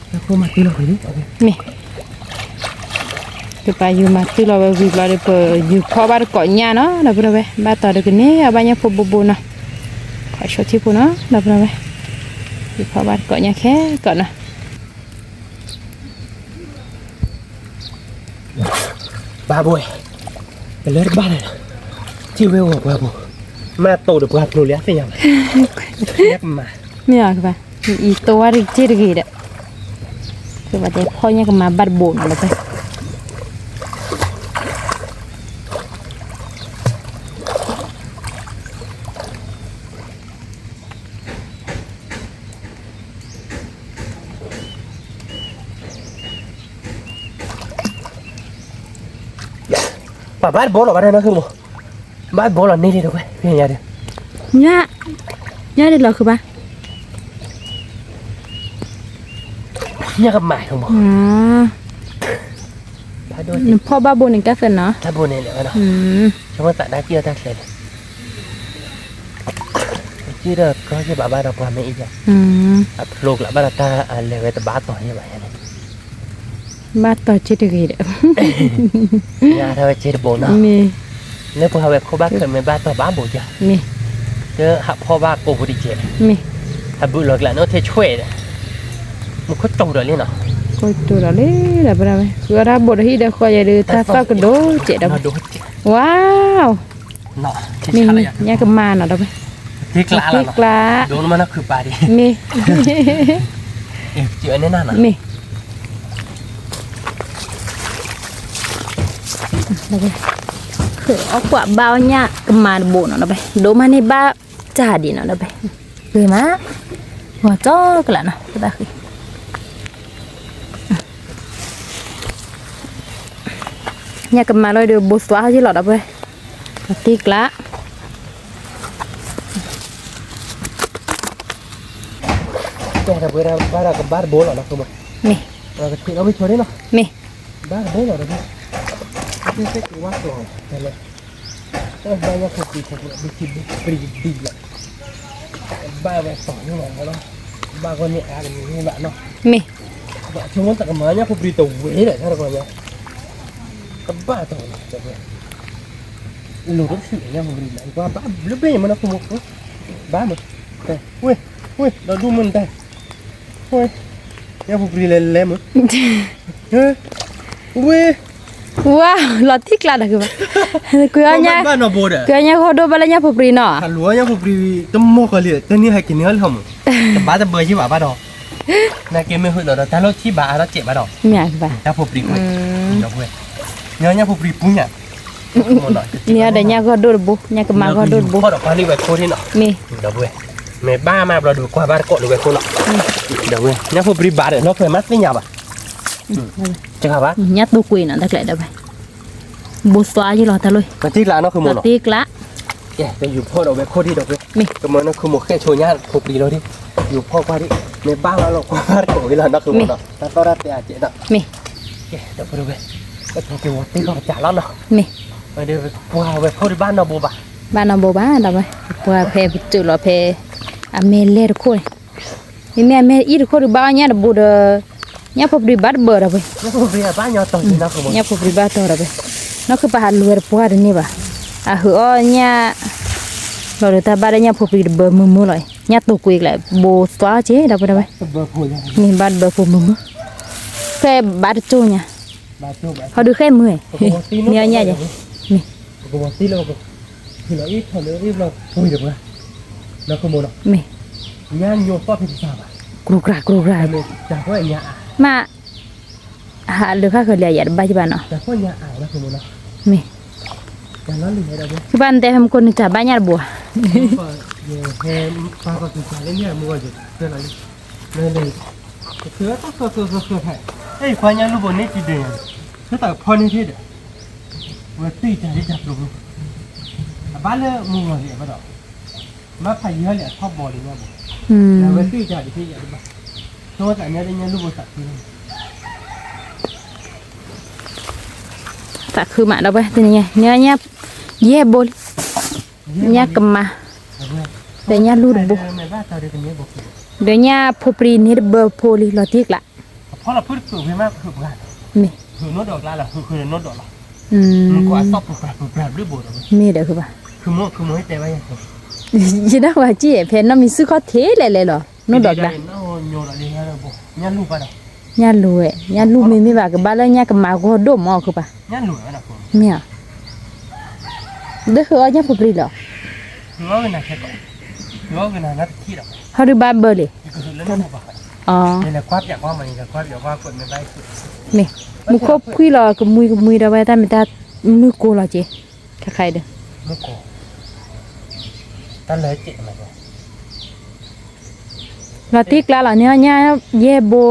ကပာ်ယူၤမၤတုၤလီၤဝဲဝံၤဘျီဒီး ပယူၤဖီၣ်ဘၣ်တကိးညၣ်နီၤ ဒီပုၢ်ဒီဝဲၢ်, ဘၣ်တီၤဒီးကန့ၢ်အီၤဘၣ်ညၣ်ဖိဘိဘိနီၤ, ခီၣ်ဆိထံဖိနီၤ ဒီပုၢ်ဒီဝဲၢ်, ယူၤဖီၣ်ဘၣ်တကိးညၣ်ခဲကိးနီၤ. ဘၣ်ဘိ, ပလၢတဘၣ်လၢၤ, ထံၣ်ဝဲဂီၤပှၤဘိ, မ့ၢ်တိၢ်ဒီးပှၤဖျိလံအသ့ၣ်ညါဘၣ်, ညၣ်ကမၤ, မ့ၢ်အကဘၣ်, အံၤတိၢ်ဝဲတက့ၢ်တဂ့ၤဒီး, ကဘၣ်တဲဖီၣ်ညၣ်ကမၤဘၣ်တဘိနီၤလၢပှဲၤ ပှၤဘၣ်တဘိလီၤဘၣ်ဒီးနီၢ်ဃုမိၢ်, ဘၣ်တဘိလီၤန့ၢ်ဒံးတကွဲၢ် ဖဲညါဒီး, ညၣ်, ညၣ်ဒ်လီၤဃုဘၣ်, ညၣ်ကမၤဃုမိၢ်, နဖီၣ်ဘၣ်ဘိန့ၣ်ကသ့နီၤ, တၢ်ဘိန့ၣ်လဲၣ်ဝဲနီၤ, ဆိကမိၣ်သးဒါကံၢ်အီၤတၢ်ချဲန့ၣ် က့ဒီးကီယဲၢ်ဘၣ်ဘၣ်ဒီးပှၤမ့ၢ်အံၤယၤ, အဖျိကျးဘၣ်ဒီးတၢ်အလဲၤဝဲတဘၣ်တီၤယဲၢ်ဘၣ်ယၤန့ၣ်, ဘၣ်တီၤက့တဂ့ၤဒီး, ညါထီၣ်ဝဲက့တဘိနီၤ, မ့ၢ်, လၢပှၤဝဲခိၣ်ဘၣ်ခၢၣ်မ့ၢ်ဘၣ်တီၤဘၣ်ဘိယၤ, မ့ၢ်, တဟးဖီၣ်ဘၣ်ကိးပူၤတကဲး, မ့ၢ်, ဟးဘုးလီၤကျးန့ၣ်အိၣ်ထဲဆွဲဒီး, မူခိၣ်တိၤဒီးလံနီၤ, ခိၣ်တိၤဒီးလံဒီးပဒၣ်ဝဲ ဃုအီၣ်တၢ်ဘိဒီးဟံၣ်ဒီးဃီယဲၢ်ဒီးတၢ်သီၣ်ကဒိၣ်ကဲးဒီး, ဝါ မ့ၢ်ညၣ်ကမၤနီၤဒီးဝဲ, တ့ကျး, မ့ၢ်, မ့ၢ်, အီၣ်ကွၢ်ဘၣ်အီၣ်ညၣ်ကမၤတဘိနီၤဒီးဝဲ ဒိၣ်မးန့ၢ်ဘၣ်တၢ်ဒံးနီၤဒီးဝဲ, ဂ့ၤမး, ဂီၤကၠီကလးနီၤ ပသးဃံ ညၣ်ကမၤလီၤဒီးဘိသွါယ့ၢ်လီၤဒီးဝဲ, တ့ကျး တဲဒီးပဝဲဒၣ်ဘၣ်ဒီးကဘၣ်တဘိလီၤနီၤ, မ့ၢ်, ကထံၣ်လီၤဝံၤဆိဒ်နီၤ, မ့ၢ်, ဘၣ်တဘိလီၤဒီး, ကဝါကျီၤ, ဘၣ်ညၣ်ဖိပြံဖိပြံဒံးလီၤ, ဘၣ်ဝဲတီၤန့ၣ်လီၤ, ဘၣ်ဂီၢ်န့ၣ်အါတမံၤဘၣ်နီၤ, မ့ၢ်, ဆိကမိၣ်တၢ်ကမၤညၣ်ဖိပြံတဝဲဒီး တၢ်တကီၢ်ညါ, ကဘၣ်တီၤန့ၣ် လိၤတဆံးညၣ်ဖိပြံလၢကွၢ်ဘၣ်ဘျုးဘ့ၣ်မနီၤ ဖိမိၢ်, ဘၣ်မး, ဝ့ၢ်, ဝ့ၢ် ဒီဒူၣ်မုၢ်နတၢ်, ဝ့ၢ်, ညၣ်ဖိပြံလဲၤလဲၤမး, ဝ့ၢ်, ဝါ လီၤတံၢ်ကျါဒီးကဘၣ်, ကွံာ်အီၣ်ညၣ်, ကွံာ်အီၣ်ညၣ်ဂီၢ်ဒိၣ်ဘၣ်လၢညၣ်ဖိပြံနီၤ, ညၣ်ဖိပြံ, တမီၢ်ကီၤလံ တန့ၢ်ဟဲက့ၤန့ၢ်အီၤလံဟီမး, တဘၣ်တဘၢယ့ၢ်ဘၣ်ဘၣ်ဒီး, နာ်က့မ့ၢ်ဟုၣ်ဒီးဒီးတၢ်လီၢ်ထံၣ်ဘၣ်အါထီၣ်စဲးဘၣ်ဒီး, မ့ၢ်အကဘၣ်, ညၣ်ဖိပြံ, ညၣ်ဖိပြံပူၤညၣ် မ့ၢ်အီၤဒီးညၣ်ဂီၢ်ဒိၣ်တဘိ, ညၣ်ကမၤဂီၢ်ဒိၣ်တဘိ, ဒီးပှၤလံဝဲခိၣ်န့ၣ်နီၤ, မ့ၢ်, ဒီးဝဲ, မ့ၢ်ဘၣ်မးဘျီဒီးကွၢ်ဘၣ်တကိးလၢဝဲခိၣ်နီၤ, ဒီးဝဲ, ညၣ်ဖိပြံဘၣ်ဒီးနီၢ်ခွဲးမးသ့ၣ်ညါဘၣ်, တဂၤဘၣ်, ညၣ်တိၢ်ကွံာ်နီၤ တၢ်ကျဲဒီးဝဲ, ဘိသွါယ့ၢ်လီၤတၢ်လီၢ်, တ့ကျးနီၢ်ခိမိၢ်နီၤ, တ့ကျး, ကဲ ယူၤဖီၣ်ဒီးဝဲခိၣ်ဒံးဒီးဝဲ, မ့ၢ်, ကမၤနီၢ်ခိမိၢ်ဃဲၣ်ဆိညၣ်ဖိပြံလီၤဒံး, ယူၤဖီၣ်ကွၢ်ဒံး, မ့ၢ်ဘၣ်လီၤလီၤကွၢ်ဘၣ်တကိးဝဲလီၤနီၢ်ခိမိၢ်နီၤ, တၢ်သီၣ်တၢ်တဲအကဲးနီၤ, မ့ၢ်, ကဲ ဒီးပဝဲ, ပက့ၤဝဲတ့ၢ်လီၤပစးလီၤနီၤ, မ့ၢ်, ပှၤဝဲခိၣ်ဒံးဘၣ်နီၢ်ဘိဘၣ်, ဘၣ်နီၢ်ဘိဘၣ်ဒီးဝဲ, ပှၤဖဲပတုာ်လီၤဖဲ, အမဲာ်လဲၢ်တခိၣ်န့ၣ်, မ့မ့ၢ်အမဲာ်အံၣ်တခိၣ်ဒံးဘၣ်အီၣ်ညၣ်တဘိဒီး, ညၣ်ဖိပြံဘၣ်တဘၢဒီးဝဲ, ညၣ်ဖိပြံဘၣ်တီၤဒီးဝဲ, နီၢ်ခိပဟးလူၤဝဲတပှၢ်တန့ၢ်ဘၣ်, အဟုးအီၣ်ညၣ်, လီၤဒီးတၢ်ဘၣ်ဒီးညၣ်ဖိပြံတဘၢမုာ်မုာ်လီၤ, ညၣ်တိၢ်ကွံာ်ကျဲ, ဘိသွါက့ဒီးပဝဲ, မ့ၢ်ဘၣ်တဘၢဖိမုာ်မုာ်, ဃဲၣ်ဘၣ်တကၠိၢ်ညါ, ဟီဒုးဃဲၣ်မုာ်, မ့ၢ်အီၣ်ညၣ်ယဲ, မ့ၢ် မ့ၢ်, ညၣ်ညိသီၣ်ဖဲတစၢ်ဘၣ်, ကြူကြၢကြူကြၢ, မ့ၢ်, ဟးလၢဃၣ်ဃၢၤလံယၤတဘၣ်ယဘၣ်နီၤ, မ့ၢ်, ကဘၣ်နတဲဖဲမကိၢ်နတၢ်ဘၣ်ညၣ်တဘိဧါ, ဖဲ, ခွါညၣ်လူၢ်ဘိန့ၣ်ကံဒဲး, ဖဲတၢ်ဖီန့ၣ်ထံၣ်ဒီး, ဝဲတံၢ်တၢ်လံတၢ်ပျိၤ, အဘၣ်လၢမုၢ်ဂီၤန့ၣ်အဘၣ်ဒီး, ဘၣ်ဖးယံာ်ဟီလံအထီၣ်ဘီလံညါဘိ, အဝဲတံၢ်တၢ်ဒ်ဖဲယၤတဘၣ်, ဆိကမိၣ်သးညါလၢညၣ်လူၢ်ဘိသးခု, သးခုမးဒီးဝဲတနံၤညါ, ညါ, ယဲၢ်ဘိလံ, ညၣ်ကမၤ, ဒီးညၣ်လူၢ်တဘိ, ဒီးညၣ်ဖိပြံန့ၣ်တဘၢဖိလံလီၤတံၢ်ကျး, မ့ၢ်, မ့ၢ်ဒီးဃုဘၣ်, ယဒၣ်ဝဲကံၣ်ဖဲနီၢ်မံၤစုၣ်ခီၣ်ထံးလဲၣ်လဲၣ်လီၤ, နိၣ်ဒီးကျါ, ညၣ်လူၢ်ဘၣ်ဒီး, ညၣ်လူၤဝဲ ညၣ်လူၤမ့မ့ၢ်ဘၣ် ကဘၣ်လၢညၣ်ကမၤဂီၢ်ဒိၣ်မးအီၤခုပၢ်, မ့ၢ်ဧါ, ဒၢဃုအီၣ်ညၣ်ဖိပြံလီၤ, ဟီဒုးဘၣ်ဘၢလံ, မ့ၢ်, မူခိၣ်ဖှံလီၤကမှံကမှံဒီးဝဲတၢ်မ့ၢ်တၢ်မုၢ်ကိၢ်လီၤက့ၤ, ခဲခါအံၤဒုး လီၤတံၢ်ကျါလီၤန့ၣ် ညၣ်ယဲၢ်ဘိ,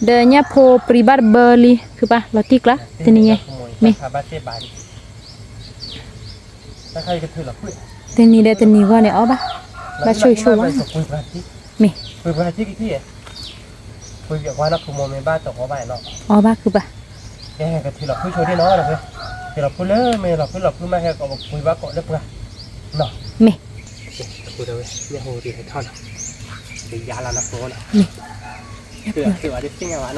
ဒီးညၣ်ဖိပြံဘၣ်တဘၢလံ ခုပၢ် လီၤတံၢ်ကျါ, တနံၤညါ, မ့ၢ်, တနံၤဒီးတနံၤဂီၢ်န့ၣ်အီၣ်ဘၣ်, ဘၣ်ဆိၣ်ဆိၣ်ဝဲ, မ့ၢ်, အီၣ်ဘၣ်ခုပၢ်, မ့ၢ်, ဝါ, ချုးအါခုပၢ်, ချုးအါခုပၢ်, ဘၣ်ဒီးလဲၤကျါလဲၤကျါကျါလီၤန့ၣ် နကဆိကမိၣ်ကကွ့လၢပဲာ်, ကကစံၣ်ဝဲလၢလံ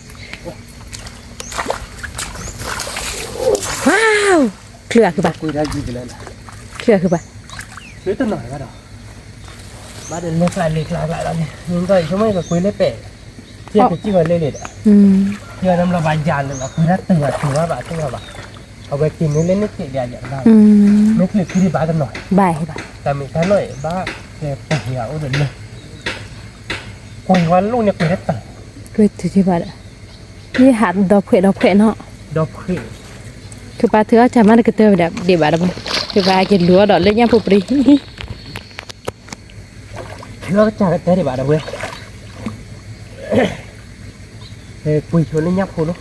ဒီး, ယနဘျီဘၣ်ယၤလၢလီၤ ကွ့လၢတုၤဘၣ်တုၤဘၣ်ဘၣ်တုၤဘၣ်ဘၣ်, အဝဲက့ၤန့ၣ်လၢန့ၣ်က့ၤဒီးယၤတဘၣ်, မ့ၢ်ချုးခုဒံးဘၣ်တနီၤ, ဘၣ်ဟဲဘၣ်, တၢ်မ့ၢ်တၢ်နီၢ်အံၤဘၣ်, ကဲပှၤယၤအိၣ်ဒီးလၢ ကွံာ်ဝဲလိၣ်န့ၣ်ကွံာ်တၢ်, ကွံာ်တုၤဒံးဘၣ်ဒီး, ယဟးဒီဖှဲးဒီဖှဲးနီၤ, ဒီဖှဲး, ကပာ်ထုးအီၣ်တၢ်မးတကတၢၢ်ဝဲဒၣ်ဒံးဘၣ်ဒီး, ကပာ်ကလူၤအီၣ်ဒီးလၢညၣ်ဖိပြံ, ထုးအီၣ်တၢ်ကတၢၢ်ဒံးဘၣ်ဒီးဝဲ ကွံာ်ဆိလၢညၣ်ဖိလီၤ,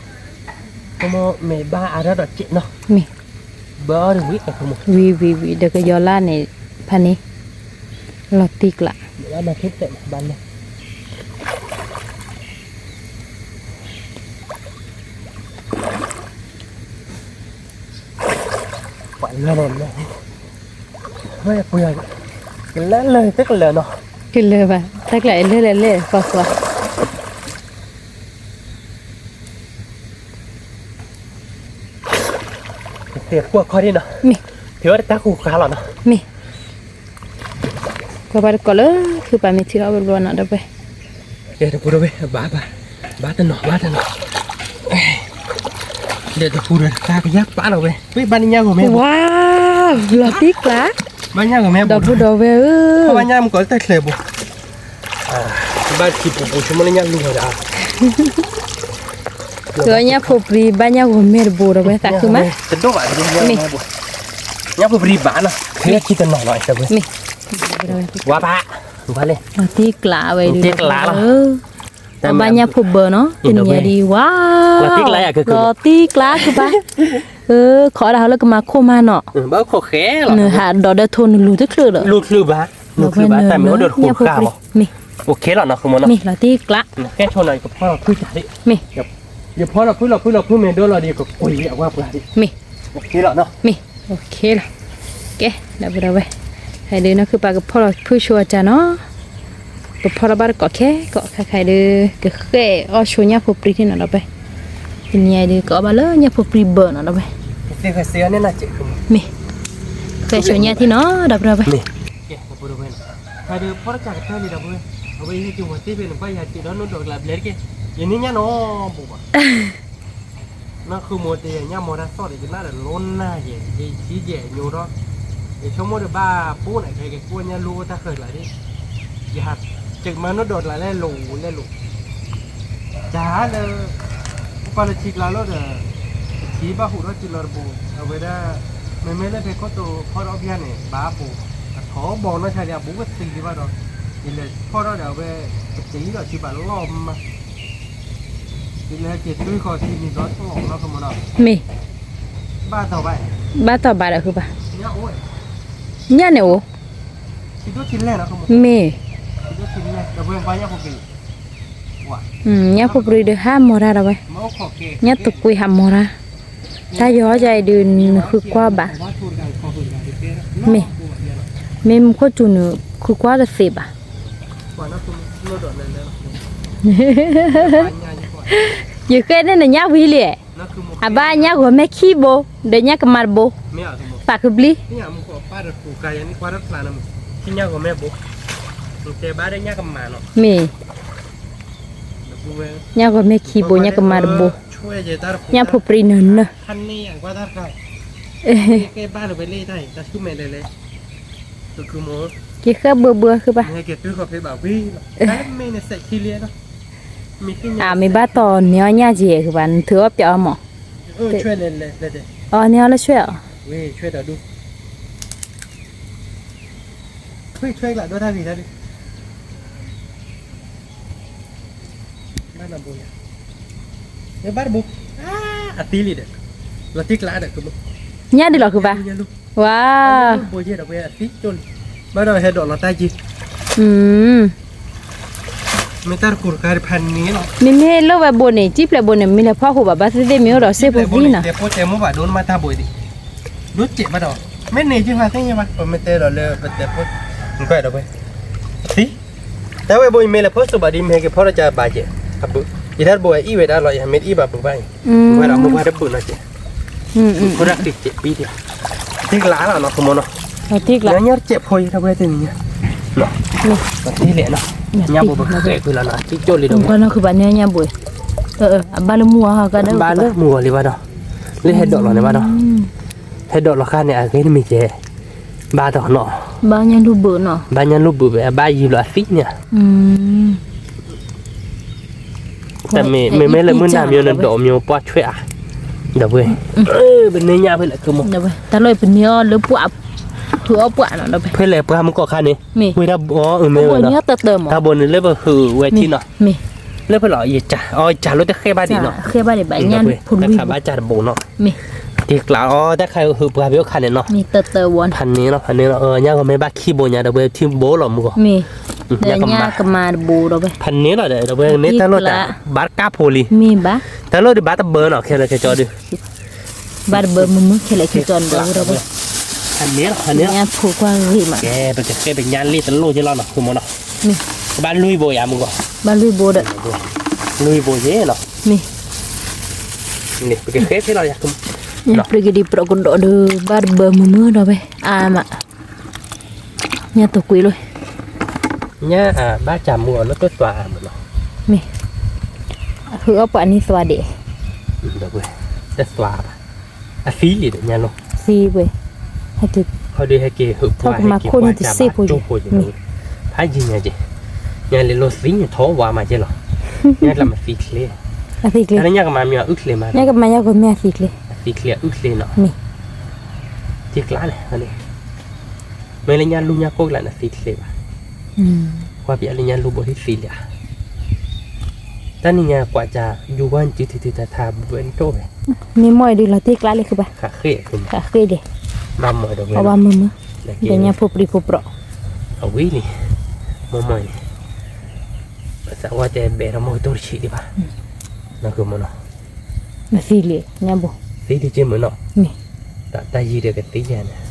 ကမ့ၢ်ဘၣ်အါထီၣ်ဒီးစဲးနီၤ, မ့ၢ်, ဝံၤဝံၤဝံၤ ဒီးကယီၤလၢန့ၣ် ဖးန့ၣ်, လီၤတံၢ်ကျါ, ပှၤလၢလီၤလၢ, ကလၢလၢတကလၢနီၤ, ကလၢဘၣ် တၢ်ကျါအံၤလၢလၢလၢ ကွၢ်ကွၢ် ကတဲကွၢ်ခီဒံးနီၤ, မ့ၢ်, ဖဲဝဲတၢ်ဃူဃာ်လီၤနီၤ, မ့ၢ်, ကွၢ်ဘၣ်တကိးလၢ ဖုပာ်မ့ၢ်ထံၣ်လီၤဝဲဘျီနီၤ ဒီပုၢ်ဝဲၢ်, ကဲတပူၤဒီပုၢ်ဝဲၢ် ဘၣ်ဘၣ်, ဘၣ်တနီၤ ဘၣ်တနီၤ, ဒီးတပူၤဒီးတၢ်ကယၢ်ပာ်လီၤဝဲ ဝဲဘၣ်န့ၣ်ညၣ်ဂီၤမဲ ဝါ, လီၤတံၢ်ကျါ, ဘၣ်ညၣ်ဂီၤမဲ ဒီပုၢ်ဒီဝဲၢ်ဧၢ, ဘၣ်ညၣ်မကီးတၢ်ချၢဘိ ဘၣ်ထံပူၤပူၤဆိကမိၣ်လၢညၣ်လူၤဝဲဒၣ်, ကညၣ်ဖိပြံ ဘၣ်ညၣ်ဂီၤမဲတဘိဒီးဝဲ သးခုမး, တဒိၣ်ဘၣ်, ညၣ်ဖိပြံဘၣ်နီၤ ဖဲခံတနီၤနီၤ မ့ၢ်, ဝါဘၣ်, လီၤတံၢ်ကျါဝဲဒုး တံၢ်ကျါလီၤ, အဘၣ်ညၣ်ဖိဘၢနီၤ တနံၤညါဒံး ဝါ, လီၤတံၢ်ကျါ လီၤတံၢ်ကျါ ခုပၢ်, ခိးဒၣ်ဟီလၢကမၤခိၣ်မးနီၤ, နဟးဒီးဒၢထိနလူၤတချုးဒီး, လူၤချုးဘၣ်, လူၤချုးဘၣ် တၢ်မ့ၢ်အိၣ်ဒီးတဃူဃာ်ဘၣ်, မ့ၢ်, အိၣ်ခ့လီၤနီၤ မ့ၢ်, လီၤတံၢ်ကျါ, မ့ၢ်, ယဖီလီၤဖုလီၤဖုလီၤဖုမ့ၢ်ဒိလီၤဒီး ကကွံာ်အဝဲပှၤဒံး, မ့ၢ်, အိၣ်ခ့လီၤနီၤ, မ့ၢ်, အိၣ်ခ့လီၤ, ကဲ ဒီပုၢ်ဒီဝဲၢ်, ဟဲဒုးနီၤ ခုပၢ်ကဖီလီၤဖုဆိအတၢ်နီၤ ကဖီလီၤဘၣ်တကိးခဲကိးခဲခါအံၤဒီး ကဃဲၣ်အီၣ်ဆိညၣ်ဖိပြံထံၣ်နီၤ ဒီပုၢ်ဝဲၢ်, တနံၤအံၤဒီး ကအီၣ်ဘၣ်လၢညၣ်ဖိပြံဘၢနီၤ ဒီပုၢ်ဝဲၢ်, မ့ၢ်, ဃဲၣ်ဆိညၣ်ထံၣ်နီၤ ဒီပုၢ်ဒီဝဲၢ်, ဖဲဒုးဖီတၢ်ကတၢၢ်လံဒီပုၢ်ဝဲၢ်, အဝဲယဟဲက့ၤဝဲသ့ဖဲန့ၣ် ဘၣ်ယဟဲက့ၤဒီးနိဒီးကလးဘျဲတက့ၢ်, ယန့ၢ်ညၣ်နီတဘိဘၣ် နဃုမိၢ်တယၤညၣ်မီၤတၢ်သီၣ်ဒီး ယနၢ်ဒီးလိနၢ်ယဲၢ် ယဆံယဲၢ်ညိထီၣ်, ယဆိကမိၣ်ဒီးဘၣ်ပိၢ်န့ၣ် ကဟဲက့ၤကိၢ်ညၣ်လိတၢ်ဃၢၤကျါဒၣ်, ယဟးက့ၤမၤနိဒီးကျလၢလိၤလဲၤလိၤ, တၢ်လၢ ပပာ်လၢထံကျါလီၤဒီး ထံဘၣ်ဟူးထီၣ်စုလီၤတဘိ, အဝဲဒၣ် မ့မ့ၢ်လၢဖဲခိၣ်တိဖီထီၣ်ဘၣ်န့ၣ် ဘၣ်ပိၢ်, အထီဘီနီၢ်ဆါဒံး အဘူးကသံဒံးဘၣ်ဒီး, ယလဲၤဖီၣ်ထီၣ်ဒီးအဝဲ ကသံဒီးစုဘၣ်လီၢ်မး မ့ၢ်, ဘၣ်တီၢ်ဘၣ်ဒီးဃုဘၣ်, ညၣ်န့ၣ်အိၣ်, မ့ၢ်, ညၣ်ဖိပြံဒီးဟးမီၤတၢ်ဒီးဝဲ, ညၣ်တကွံဟးမီၤတၢ်, တၢ်ယီၤယၤအံၤဒုးနဃုကွၢ်ဘၣ်, မ့ၢ်, မ့ၢ်မူခိၣ်စူၤနုာ်ဃုကွၢ်တသ့ဘၣ် ယဃဲန့ၣ်နညၣ်ဝံၤလံ, အဘၣ်ညၣ်ဂီၤမဲခံဘိ, ဒီးညၣ်ကမၤတဘိ, သးခုပျံၤ, မ့ၢ်, ညၣ်ဂီၤမဲဘိ, မ့ၢ်, ညၣ်ဂီၤမ့ၢ်ခံဘိ ညၣ်ကမါတဘိ, ညၣ်ဖိပြံနၢၤနၢၤ, က့ၤဃၢဘၢဘၢဃုဘၣ်, အမ့ၢ်ဘၣ်တီၤန့ၢ်အီၣ်ညၣ်က့ၤဃုဘၣ် နထုးအီၣ်ပျဲအီၣ်မး, အီၤန့ၢ်အီၣ်လၢဆွဲၣ်အီၤ ညၣ်ဒုးလီၤဃုဘၣ်, ဝါ, ဘၣ်ဒီးဟဲဒိးလီၤတၢ်က့ၤ, မ့ၢ်လိၣ်ဝဲဘိန့ၣ် ကံၣ်ပျဲၢ်ဘိန့ၣ် မ့ၢ်လဲၤဖီၣ်ဃိဘၣ် ဘၣ်သ့ၣ်သ့ၣ်မ့ၢ်အိၣ်ဒီးစ့ဖိသံနီၤ, ဒိၣ်စဲးဘၣ်ဒီး, မ့ၢ်န့ၢ်က့ၤဖးသ့ၣ်ညါဘၣ် ပမ့ၢ်တဲဒီးလၢပတဲဖိ, ဒီးဝဲ သံ, တၢ်ဝဲဘိအံၤမ့ၢ်လဲၤဖီၣ်စိဘၣ်ဒီး မ့ၢ်ဟဲက့ၤဖီၣ်ဒီးကဘၣ်ကဲး, အဘုး, ယတၢ်တဘိဝဲအံၣ်ဝဲဒၣ်လီၤ ယမ့ၢ်တအံၣ်ဘၣ်ဘုးဘၣ်အံၤ, ဝဲဒီးမိၢ်ပှၢ်တဘုးနီၤကဲး, ဖိဒၣ်ဃံးကဲးပံဒံး, တ့ကလးလီၤနီၤ ခမီနီၤ, ညၣ်ကဲးဖိအံၤတၢ်ဝဲတနံၤညါ, တ့လဲၣ်နီၤ, ညၣ်ဘိပဃဲးကွံာ်လီၤနီၤ တ့ကၠိၣ်လံဒီး, အဘၣ်လၢမုၢ်ဂီၤလံဘၣ်ဒီး, လၢဟဲဒိးလီၤန့ၣ်ဘၣ်ဒီး, ဟဲဒိးလီၤဃာ်န့ၣ် အဂ့ၢ်တမံၤကဲး, ဘၣ်တနီၤ, ဘၣ်ညၣ်လူၢ်ဘုးနီၤ, ဘၣ်ညၣ်လူၢ်ဘုးဝဲ အဘၣ်ယံၤလီၤအသံန့ၣ် တၢ်မ့ၢ်မ့ၢ်လၢမုၢ်နၤမ့ၢ်နဒိးမ့ၢ်ပှၢ်ဆွဲၣ်ဧါ, ဒီးဝဲ, ပန့ၢ်ညၣ်ဖဲလဲၣ်ကမီ, တၢ်လီၢ်အံၤပန့ၢ်အီၤလၢပှၢ်, ဖုးအီၣ်ပှၢ်နီၤ ဒီးဝဲ, ဖဲလဲၣ်ပှၢ်မုၢ်ကီၢ်ခါန့ၣ်, မ့ၢ်တၢ်ဘိအီၤအုၣ်မ့ၢ်ဝဲနီၤ, တၢ်ဘိန့ၣ်လၢပဟုးဝဲထံနီၤ, မ့ၢ်, လၢဖဲလီၤ, အီၤယကၢ်လိတဃဲဘၣ်ဒံးနီၤ, ဃဲဘၣ်ဒံးဘၣ်ညၣ်ဖိလွံၢ်ဘိ, တၢ်ခးဘၣ်ကၢ်တဘိနီၤ, တ့ကျးအီၤ တၢ်ခးဟုးပှၢ်ဖဲအိၣ်ခါန့ၣ်နီၤ, ဖးန့ၣ်လီၤ ဖးန့ၣ်လီၤ, ညၣ်ဂီၤမ့ၢ်ဘၣ်ခံဘိညါ ဒီးဝဲထံဘိလီၤမုၢ်ဂီၤ ညၣ်ကမါတဘိဒီးဝဲ, ဖးန့ၣ်လီၤဒီး ဒီးဝဲန့ၣ်တၢ်လီၢ်တၢ်ဘၣ်တကါဖိလံ, တၢ်လီၢ်ဒုးဘၣ်တဘၢနီၤ ခဲလၢာ်ခဲကၠီဒုး, ဘၣ်တဘၢမုၢ်မုၢ်ခဲလၢာ်ခဲကၠီဒီးဝဲဒီးဝဲ, ဖးန့ၣ်လီၤ ဖးန့ၣ်လီၤ, ညၣ်ဖိကွၢ်ဂ့ၤမး, ကဲပကဃဲပညါလ့ၣ်တလိၣ်က့လီၤနီၤ ဃုမီနီၤ, ကဘၣ်လွံၢ်ဘိယါမုၢ်ဂီၤ, ဘၣ်လွံၢ်ဘိဒီး, လွံၢ်ဘိယ့လီၤ, မ့ၢ်, ပကဃဲဖဲလီၤယါ, ညၣ်ပျံၤကဒံးပြီကဒီးဒီး ဘၣ်တဘၢမုၢ်မုၢ်ဒီးဝဲ, အါမး ညၣ်တကွံာ်လီၤ, ညၣ်အဘၣ်စၢ်မုၢ်အီၤလၢတသွါအါမးနီၤ, မ့ၢ်, ဟုးအီၣ်ပှၤန့ၣ်သွါဒံး, တသွါဘၣ်, အသံလံဒီးညါလီၤ, သံဝဲ, ဟဲက့ၤ, ဟဲက့ၤဟဲက့ၤဟုးပှၢ်ဟဲက့ၤပှၢ်စၢ်ဘၣ်ကၠိဖိယဲ, ဖးယံၤညါက့ၤ, ညါလံလီၤသံညါထီၣ်ဝါမးက့လီၤ, ညါကျါမးသံချ့, အသံချ့, ညါကမၤမ့ၢ်အုၣ်ချ့မး, ညါကမၤညါဂီၤမ့ၢ်အသံချ့, အသံချ့အုၣ်ချ့နီၤ, မ့ၢ်, သံကျါလဲၣ် မ့ၢ်လၢညၣ်လူၢ်ညၣ်ကိၢ်ကျါန့ၣ်သံချ့ဘၣ်, ကွၢ်ပျးလၢညၣ်လူၢ်ဘိဟံၣ်သံလံဧါ, တၢ်နံၤညါကွၢ်စၢ် ယူၤဝါစုထုထုတၢ်ထါဘှဲၣ်ဒိၣ်ဝဲ, မ့ၢ်မီၢ်အံၤဒုးလီၤတ့ကျါလံဃုဘၣ်, ဃးဃ့ၢ်, ဃးဃ့ၢ်ဒံး, ဘၣ်မီၢ်ဒီးဝဲ, အဝါမုၢ်မုၢ်, ဒီးညၣ်ဖိပြံဖိပြီး, အဝံၤလံ, မီၢ်မီၢ်အံၤ, ပသးဝါတဲဘဲထီၣ်မီၢ်ကတိၢ်တဆံးဒံးဘၣ်, နကမီၢ်နီၤ နသံလံ, ညၣ်ဘိ, သံတက့ၢ်မုၢ်နီၤ, မ့ၢ်, တၢ်ယံၤဒီးကသံယါန့ၣ်,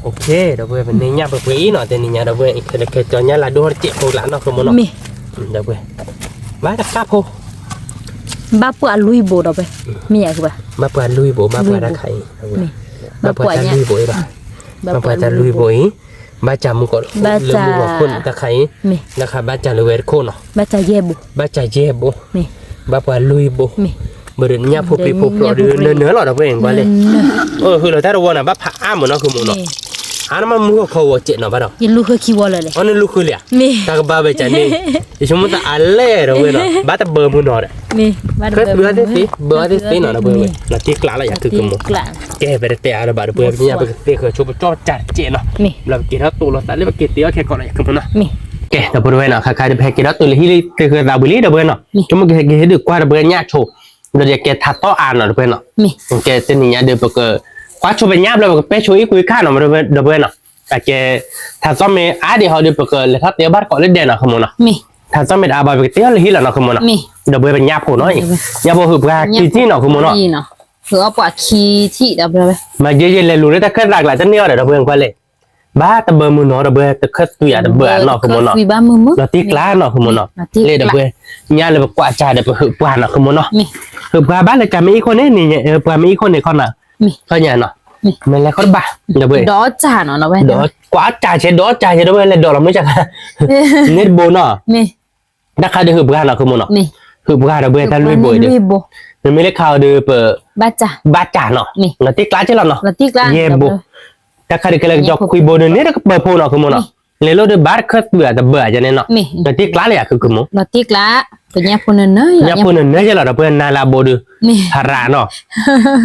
အိၣ်ခ့ ဒီပုၢ်ဝဲၢ် ပန့ၢ်ညၣ်ပှဲၤပှဲၤအံၤနီၤ တနံၤညါ ဒီပုၢ်ဝဲၢ် ခဲလၢာ်ခဲဆ့ညါလၢဒိၣ်ဟီၣ်တစဲးဖိလၢနီၢ်ကမီၢ်နီၤ, မ့ၢ်, ဒီပုၢ်ဝဲၢ်, ဘၣ်တကါဖိ, ဘၣ်ပှၤလွံၢ်ဘိဒီပုၢ်ဝဲၢ်, မ့ၢ်ယါကဘၣ်, ဘၣ်ပှၤလွံၢ်ဘိ ဘၣ်ပှၤတၢ်ခါအံၤ, ဘၣ်ပှၤတၢ်လွံၢ်ဘိအံၤလီၤ, ဘၣ်ပှၤတၢ်လွံၢ်ဘိအံၤ, ဘၣ်စၢ်မုၢ်ကီၢ်လၢမုၢ်ဂီၤခိၣ်န့ၣ်တၢ်ခါအံၤ, တၢ်ခါဘၣ်စၢ်လၢဝဲတခိၣ်နီၤ, ဘၣ်စၢ်ယဲၢ်ဘိ, ဘၣ်ပှၤလွံၢ်ဘိ, ဘၣ်ဒီးညၣ်ဖိပြံဖိပြီဒီးနၢၤနၢၤလီၤဒီပုၢ်ဝဲၢ်ကွၢ်လံ, ဟုးလီၤတၢ်တဝီန့ၣ် ဘၣ်ဖးအါမးနီၢ်ကမီၢ်နီၤ, အါနမ့ၢ်မုၢ်ဂီၤခီဝီၤစဲးနီၤဘၣ်ဒီး, ယလူၤဃုခံဝီလၢာ်လဲၣ်, အီနလူၤဃုလံဧါ, တၢ်ကဘၣ်ဝဲကန့ၣ်, ယဆိကမိၣ်တၢ်အါလဲၣ်ဒီပုၢ်ဝဲၢ်နီၤ ဘၣ်တဘၢမုၢ်နီၤဒီး ဘၢအီၤသ့သ့, ဘၢအီၤသ့သ့နီၤ ဒီပုၢ်ဝဲၢ်, လီၤတံၢ်ကျးလီၤယၤသုကမီၤ, ကဲပတတဲအါဒီးဘၣ်ဒီပုၢ်ဝဲၢ် ပညၣ်ပကသ့ဃၢၤဆိပကၠီၣ်တၢ်တစဲးနီၤ, ဘျီပက့ၤထီၣ်တိၢ်လိာ်သးလၢပက့ၤတ့အီၣ်ခဲကိးလီၤယၤကမီၤနီၤ, ကဲ ဒီပုၢ်ဝဲၢ်နီၤ ခါခါဒီးပဟဲက့ၤထီၣ်တုၤလၢဟံၣ်လံ သုဃၢၤသးဝံၤလံဒီပုၢ်ဝဲၢ်နီၤ, ဆိကမိၣ်ကဟဲက့ၤဟဲဒုးကွၢ်ဒီပုၢ်ဝဲၢ်ညၣ်ဆိ, ဒီးယကဲထးသီၣ်အါနီၤဒီပုၢ်ဝဲၢ်နီၤ, ကဲတနံၤညါဒီးပက ကွၢ်ဆိပညၣ်ဘျီပကပဲဆိအံၣ်ကွံခါနီၤ ဒီပုၢ်ဝဲၢ်နီၤ, အကဲ ထးသီၣ်မ့ၢ်အါဒံးဟီဒီး ပကလဲၤထီၣ်တ့အီၣ်ဘၣ်တကိးလၢဒဲးနီၤ ကမီၤနီၤ, ထးသီၣ်မ့ၢ်တအါဘၣ် ပကတ့အီၣ်လၢဟံၣ်လီၤနီၤ ကမီၤနီၤ, ဒီပုၢ်ဝဲၢ်ပညၣ်ဖိနီၤ, ညၣ်ဖိဟုးပှၤခံထံၣ်နီၤ ကမီၤနီၤ, မၤယဲယဲလဲၤလူၤလၢတၢ်ခၢၣ်သးကျါတန့ၢ်အီၤဒီး ဒီပုၢ်ဝဲၢ်ကွၢ်လဲၣ်, ဘၣ်တဘၢမုၢ်နီၤ ဒီပုၢ်ဝဲၢ် တခၢၣ်သွံၣ်ယၤတဘၢနီၤ ကမီၤနီၤ, လီၤတံၢ်ကျးနီၤ ကမီၤနီၤ, လၢဒီပုၢ်ဝဲၢ် ညၣ်လၢပကွၢ်စၢ်ဒီးပဟုးပှၢ်နီၤ ကမီၤနီၤ, ဟုးပှၢ်ဘၣ်လၢကမ့ၢ်အံၣ်ခိၣ်န့ၣ် ပှၤမ့ၢ်အံၣ်ခိၣ်န့ၣ်ခီနီၤ, ခီညါနီၤ, မ့ၢ်လဲၤခီတဘၣ် ဒီပုၢ်ဝဲၢ်, ကွၢ်စၢ်ကဲ ဒီးစၢ်ကဲ ဒီပုၢ်ဝဲၢ် လဲၤဒိးလီၤမ့ၢ်စၢ်, န့ၣ်တဘိနီၤ, တၢ်ခါဒုးဟုးပှၢ်နီၤ ခုမိၢ်နီၤ, ဟုးပှၢ်ဒီးပှဲၤတၢ်လွံၢ်ဘိအံၤဒီး, မ့မ့ၢ်လၢခါအီၤဒီးပ ဘၣ်တၢ်နီၤ, တ့ကျါကဲလီၤနီၤ, ယဲၢ်ဘိ, တၢ်ခါဒုးကဲလၢကစီၤခွံဘိဒီးန့ၣ်တကပၢၤဖိနီၤ ခုမိၢ်နီၤ, လဲၤလိၣ်ဒီးဘၣ်တခၢၣ်သွံၣ်အတဘၢၣ်အကဲန့ၣ်နီၤ, တ့ကျါလၢယၤခုခုမိၢ်, ညၣ်ဖိနၢၤနၢၤယဲလီၤ ဒီးပှဲၤနၤလၢအဘိဒီး, ဟရးနီၤ,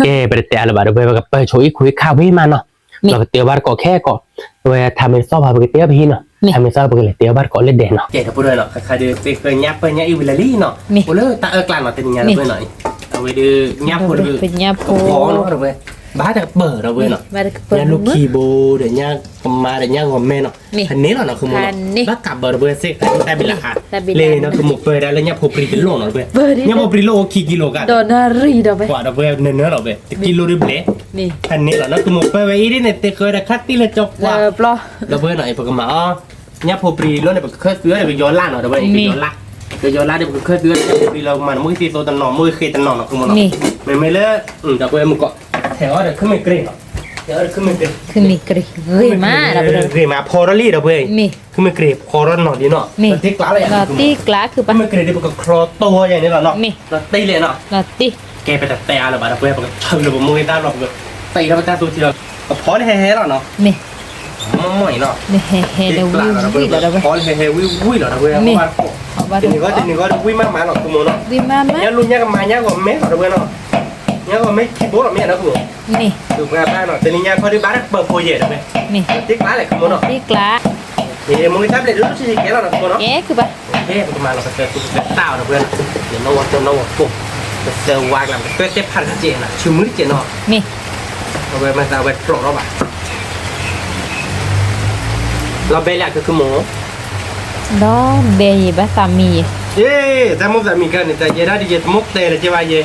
ကဲ ပတတဲအါလၢၤဘၣ် ဒီးပှဲၤပကပၢၤဆိအံၣ်ခူအံၣ်ခါဝံၤမးနီၤ, ဒီးပတဲဘၣ်တကိးခဲကိး, အဝဲထါမ့ၢ်သီၣ်ဘၣ်ပကတဲအီၤပဟံၣ်နီၤ, ထါမ့ၢ်သီၣ်ပကလဲၤတဲအီၤဘၣ်တကိးလၢဒဲးနီၤ, ကဲ ဒီပုၢ်ဝဲၢ်နီၤ ခါခါဒီး သ့ၣ်ဃၢညၣ်ပၢၢ်ညၣ်အံၣ်ဝံၤလၢလံနီၤ, အိၣ်လၢတၢ်အၢၣ်ကျါနီၤ တနံၤညါဒီပုၢ်ဝဲၢ်နီၤ, အဝဲဒီး ညၣ်ဖိဒီး ကဖီနီၤ ဒီပုၢ်ဝဲၢ်, ဘၣ်တကပၢၤဒီပုၢ်ဝဲၢ်နီၤ, ညၣ်လိၣ်ခံဘိဒီး ညၣ်ကမါဒီး ညၣ်ဂီၤမဲနီၤ, ဖဲန့ၣ်လီၤနီၤ ခုမိၢ်နီၤ, ဘၣ်ကးဘၢဒီပုၢ်ဝဲၢ် သ့ၣ်ဃၢတၢ်ဘံလးဟါ, လၢနီၤ ခုမိၢ်ပၢၤဝဲဒၣ်လၢညၣ်ဖိပြံတလိၣ်နီၤ ဒီပုၢ်ဝဲၢ်, ညၣ်ဖိပြံလိၣ်အိၣ်ခံကံလိၤကါ, ဒီးနၣ်ရံၣ်ဒီပုၢ်ဝဲၢ်, ဒီးနၢ်ရံၣ်ဒီပုၢ်ဝဲၢ်, ဒီးပှဲၤနၢၤနၢၤလီၤဝဲ, တကံလိၤဒုးဘျဲၣ်, ဖဲန့ၣ်လီၤနီၤ ခုမိၢ်ပၢၤဝဲအံၤဒ်န့ၣ် သ့ၣ်ဃၢဒီးခါသံလၢကၠီပှၢ်, ဒီပုၢ်ဝဲၢ်နီၤ အံၤပကမၤအီၤ, ညၣ်ဖိပြံလိၣ်န့ၣ် ပကခၢၣ်သွံၣ်ဒီးကယီၤလၢ်နီၤ ဒီပုၢ်ဝဲၢ်, ကယီၤလၢ်, ကယီၤလၢ်ဒီး ပကခၢၣ်သွံၣ်ဒီးညၣ်ဖိပြံလီၤ ကမၤနမိၢ်သံသိတနီၤ မိၢ်ဃ့တနီၤနီၤ ခုမိၢ်နီၤ, မ့မ့ၢ်လၢ, ဒီပုၢ်ဝဲၢ်မုၢ်ကီး, ထဲးအီၤဒီးခုမ့ၢ်ကြ့ၤနီၤ, ထဲးအီၤဒီးခုမ့ၢ်ကြ့ၤ, ခုမ့ၢ်ကြ့ၤမး, ဂ့ၤမး ဖီထီၣ်လံ ဒီပုၢ်ဝဲၢ်, ခုမ့ၢ်ကြ့ၤ ဖီထီၣ်နီၤလံနီၤ, တ့ကျါလၢယၤ, ခုမ့ၢ်ကြ့ၤဒီး ပကချီတီဝဲယၤန့ၣ်လီၤနီၤ, လီၤတံၢ်လဲၣ်နီၤ, ကဲပတတဲအါလၢၤဘၣ် ဒီပုၢ်ဝဲၢ် ပကထၢလၢပမိၢ်ဂ့ၤတၢ်လီၤ ပကသံထီၣ်ပတၢ်သူထံလီၤ, ကဖီလၢဟဲဟဲလီၤနီၤ, မ့ၢ်, မ့ၢ်နီၤ, တ့ကျါလီၤ ဒီပုၢ်ဝဲၢ် ဖီလၢဟဲဟဲဝံၣ်ဝံၣ်လီၤ ဒီပုၢ်ဝဲၢ်, တနံၤဂီၢ်တနံၤဂီၢ်ဒီးဝံၣ်မးမးလီၤ ခုမိၢ်နီၤ, ညၣ်လိၣ်ညၣ်ကမါညၣ်ဂီၤမဲလီၤ ဒီပုၢ်ဝဲၢ်နီၤ, ညၣ်ဂီၤမဲခံဘိလီၤ မ့ၢ်နီၤ ခုမိၢ်, တ့ကျါဘၣ်နီၤ တနံၤညါခီဒုးဘၣ်တၢ်ကပၢၤဖိယဲၢ် ဒီပုၢ်ဝဲၢ်, တ့ကျါလဲၣ် ခုမိၢ်နီၤ, မိၢ်ဂ့ၤတၢ်ဘျဲၣ်ဒိၣ်ဒိၣ်ဆံးဆံးကဲလီၤနီၤ ခုမိၢ်နီၤ, ပကမၤလီၤ ပကတဲသူ ပကတဲတၢ်အီၤ ဒီပုၢ်ဝဲၢ်နီၤ, ယနီၣ်ဝဲတိၢ်နီၣ်ဝဲပိၢ်, ပကတဲဝါကျါ ပကတဲတ့ၢ်ဖးတကဲးနီၤ ဆူမုၢ်တကဲးနီၤ, အဝဲမၤသးဝဲတဖျိးထီၣ်ဘၣ်, လီၤဘဲလၢအကခုမိၢ်, လီၤဘဲယဘၣ်သးမံယဲ, တၢ်မိၣ်သးမံကါန့ၣ် တၢ်ယဲဒၣ်ဒီးယတမိၣ်တဲလၢကဲဘၣ်ယဲ,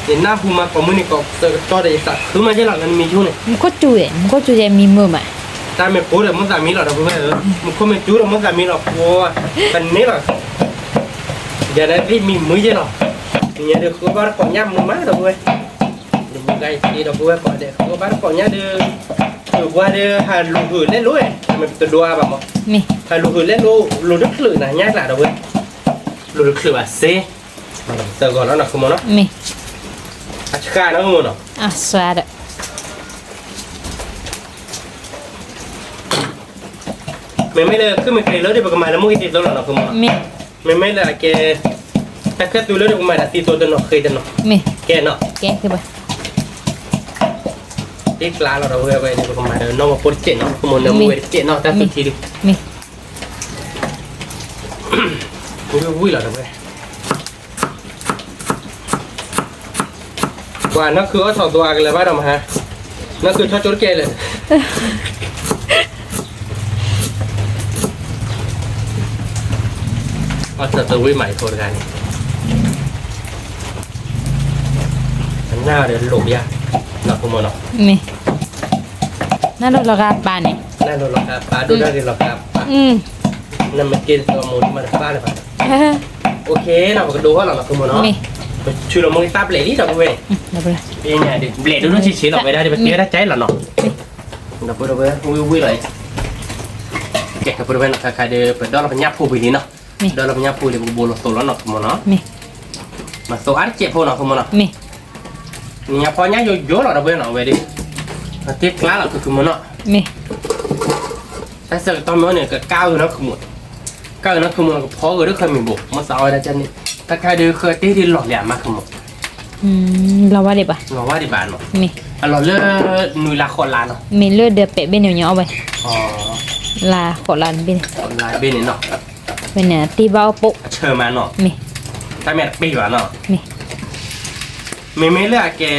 ယနၢ်ဟူမးကိးမုၢ်နံၤကိးသၢကတီၢ်ဒီး ယသးခုမးကဲလီၤ လၢနမံဆိန့ၣ်, မူခိၣ်စူၤယဲ မူခိၣ်စူၤယဲမံမုာ်မး, တၢ်မ့ၢ်ကိးဒီးမိၣ်သးမံလီၤ ဒီပုၢ်ဝဲၢ်ဧၢ, မူခိၣ်မ့ၢ်စူၤဒီးမိၣ်သးမံလီၤ ပှၤ, ပန့ၢ်လီၤ, ယၤဒၣ်သ့ၣ်မံမုာ်ယဲလီၤ, နညါဒီးဃုဘၣ်တကိးညၣ်မုာ်မး ဒီပုၢ်ဝဲၢ်, ဒီပုၢ်ဝဲၢ်ကိးဒီး ဃုဘၣ်တကိးညၣ်ဒီး, ဃုဘၣ်ဒီး ဟးလူၤဟုးလဲၤလိၤ, မ့ၢ်ပတဒိအါဘၣ်မး, ဟးလူၤဟုးလဲၤလိၤ လိၤတချုးနၤ ညၣ်ကျး ဒီပုၢ်ဝဲၢ်, လိၤတချုးဘၣ်စ့, သၢဂီၤလီၤနီၤ ခုမိၢ်နီၤ, အဆှါနီၤ ခုမိၢ်နီၤ မ့မ့ၢ်လၢခုမ့ၢ်ကြ့ၤလၢဒီး ပကမၤလၢမိၢ်ဂ့ၤသံသိလီၤနီၤ ခုမိၢ်နီၤ, မ့မ့ၢ်လၢအကဲ တၢ်ခၢၣ်သွံၣ်လၢဒီး ပကမၤဒီးသံသိတနီၤဃ့တနီၤ, ကဲနီၤ, တ့ကျါလီၤဒီးဝဲဝဲဒီး ပကမၤဒီးနီၢ်ဝဲဖိတစဲးနီၤ ကမိၢ်နၢမူဝဲတစဲးနီၤ တၢ်သူထံဒုး, ဝံၤဝံၤလီၤဒီးဝဲ ပှၤနီၢ်ခုအီၣ်ဆီၣ်သွါကလဲၤဘၣ်ဒီးမဟါ, နီၢ်ခုထီၣ်ကၠိတကဲလၢာ်, အီၣ်ဆီၣ်သွါဝံၤမးအံၤဖိတဂၤန့ၣ်, နၢ်ဒီးလိာ်ယါ, နီၢ်ခိမိၢ်နီၤ, နၢ်လိာ်လီၤဂာ်ပာ်န့ၣ်, နၢ်လိာ်လီၤဂာ်ပာ် ဒိၣ်ဒၣ်ဂ့ၤလီၤဂာ်ပာ်, နမ့ၢ်က့ၤတၢ်မိၢ်မၤတပၢ်လၢၤဘၣ်, အိၣ်ခ့နီၤ ပကဒိးထီၣ်လီၤ နီၢ်ခိမိၢ်နီၤ, ပဆူလီၤမိၢ်ဂ့ၤသၣ်ဘျဲၣ်လံ ဒီပုၢ်ဝဲၢ်, ဘျဲၣ်ဒိၣ်ဒိၣ်ဆံးဆံးလီၤ ဝဲဒၣ်ဒီး ပကဲဝဲဒၣ်ကၠဲလီၤနီၤ, ဒီပုၢ်ဒီပုၢ်ဝဲၢ် ဝံၤဝံၤလီၤအံၤ, ကဲ ဒီပုၢ်ဒီပုၢ်ဝဲၢ်နီၤ ခါခါဒီး ပဒီလီၤပညၣ်ဖိဝံၤလံနီၤ, ဒီလီၤပညၣ်ဖိလံ ပကဘိလီၤသိးလီၤနီၢ်ခိမိၢ်နီၤ, မၤသိးအါတစဲးဖိနီၢ်ခိမိၢ်နီၤ, ညါဖီညါယိယိလီၤ ဒီပုၢ်ဝဲၢ်နီၤ အဝဲဒၣ်, တ့ကျါလီၤ ခိခိမိၢ်နီၤ, တၢ်ဆၢကတီၢ်မ့ၢ်အိၣ်န့ၣ် ကကါဂ့ၤနီၢ်ခိမိၢ်, ကါဂ့ၤနီၢ်ခိမိၢ် ကဖီဂ့ၤဒၣ်ခၢမံၤဘိး မ့ၢ်သးအီၣ်ဝဲဒၣ်ကန့ၣ်, တၢ်ခါဒုးဃၢတ့ၢ်ဒ်လီၤလၢအမါခိမိၢ်, လီၤဝဲဒံးဘၣ်, လီၤဝဲဒံးဘၣ်နီၤ, အလီၤလၢ နွံလါဃိးလါနီၤ, မ့ၢ်လၢဒီးပဲာ်ဘ့ၣ်န့ၣ်ညါအီၣ်ဝဲ, လါဃိးလါဘ့ၣ်န့ၣ်, လါဘ့ၣ်န့ၣ်နီၤ, ဝဲန့ၣ်တ့ၢ်ဘၣ်အိၣ်ပိာ်, အဆၢမးနီၤ, မ့ၢ်, တၢ်မ့ၢ်တပ့ၢ်ဘၣ်နီၤ, မ့ၢ် မ့မ့ၢ်လၢအကဲ,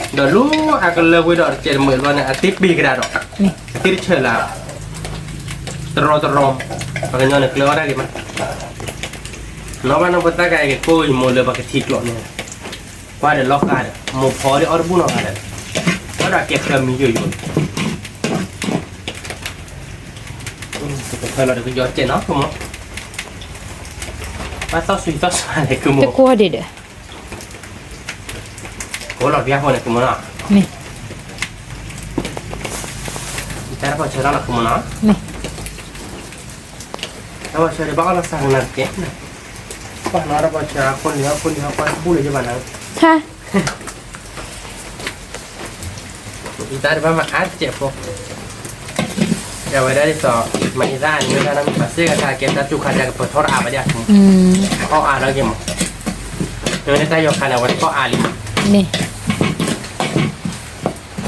ဒီးလူအကလၢဝံၤဒီးတစဲးတမုာ်ဘျီန့ၣ် အတ့ၢ်ပ့ၢ်ကဒါဒီး, အတ့ၢ်တဆၢလၢ, တရီတရီ, ပှၤကညီန့ၣ်ကျၢၤအီၣ်တၢ်ဂ့ၤမး, နီၢ်ဘၣ်နီၢ်ဖိသၣ်ကါအံၤကကိၢ်ယမိၢ်လၢပှၤကထံကျိးန့ၣ်, ကွၢ်ဒီးလီၤဃာ်ဒီး မိၢ်ဖီဒီးအီၣ်တဘူၣ်နီၢ်ဃာ်ဒီး, ကွၢ်ဒီးကဲဃၢမံၤယိာ်ယိာ် ကဖၢလီၤဒီးကယီကဲးနီၤ ခိမိၢ်, ဘၣ်သီၣ်ဆွံသီၣ်ဆွါန့ၣ် ခိမိၢ်, တကွၢ်ဒံးဒီး, ကိးလီၤပျါဖိန့ၣ် ခိမိၢ်နီၤ, မ့ၢ်, တၢ်တပီၢ်ဆၢထီၣ်နီၤ ခိမိၢ်နီၤ, မ့ၢ်, တၢ်ပီၢ်ဆၢဒီးဘၣ်အီၣ်လီၤသးကနၤတကဲးန့ၣ်, နီၢ်တပီၢ်ဆၢအခိၣ်လံၤ အခိၣ်လံၤ အခိၣ်ဘူၣ်လၢယဘၣ်နၤ, ဟါ, အံသၣ်တဘၣ်မၤအါတစဲးဖိ, ယဝဲဒၣ်ဒ်သိး မၤအံသၣ်န့ၣ် မ့ၢ်တၢ်နီတမံၤဘၣ် စ့ၢ်ကီးခါကဲတၢ်တူၢ်ခါတၢ်ကပၢၤထီၣ်တအါဘၣ်ဒ်အါ, အီၣ်အါထီၣ်က့ၤမး, မ့ၢ်တၢ်ယီၤခါန့ၣ် အဝဲတအီၣ်အါလံ, မ့ၢ်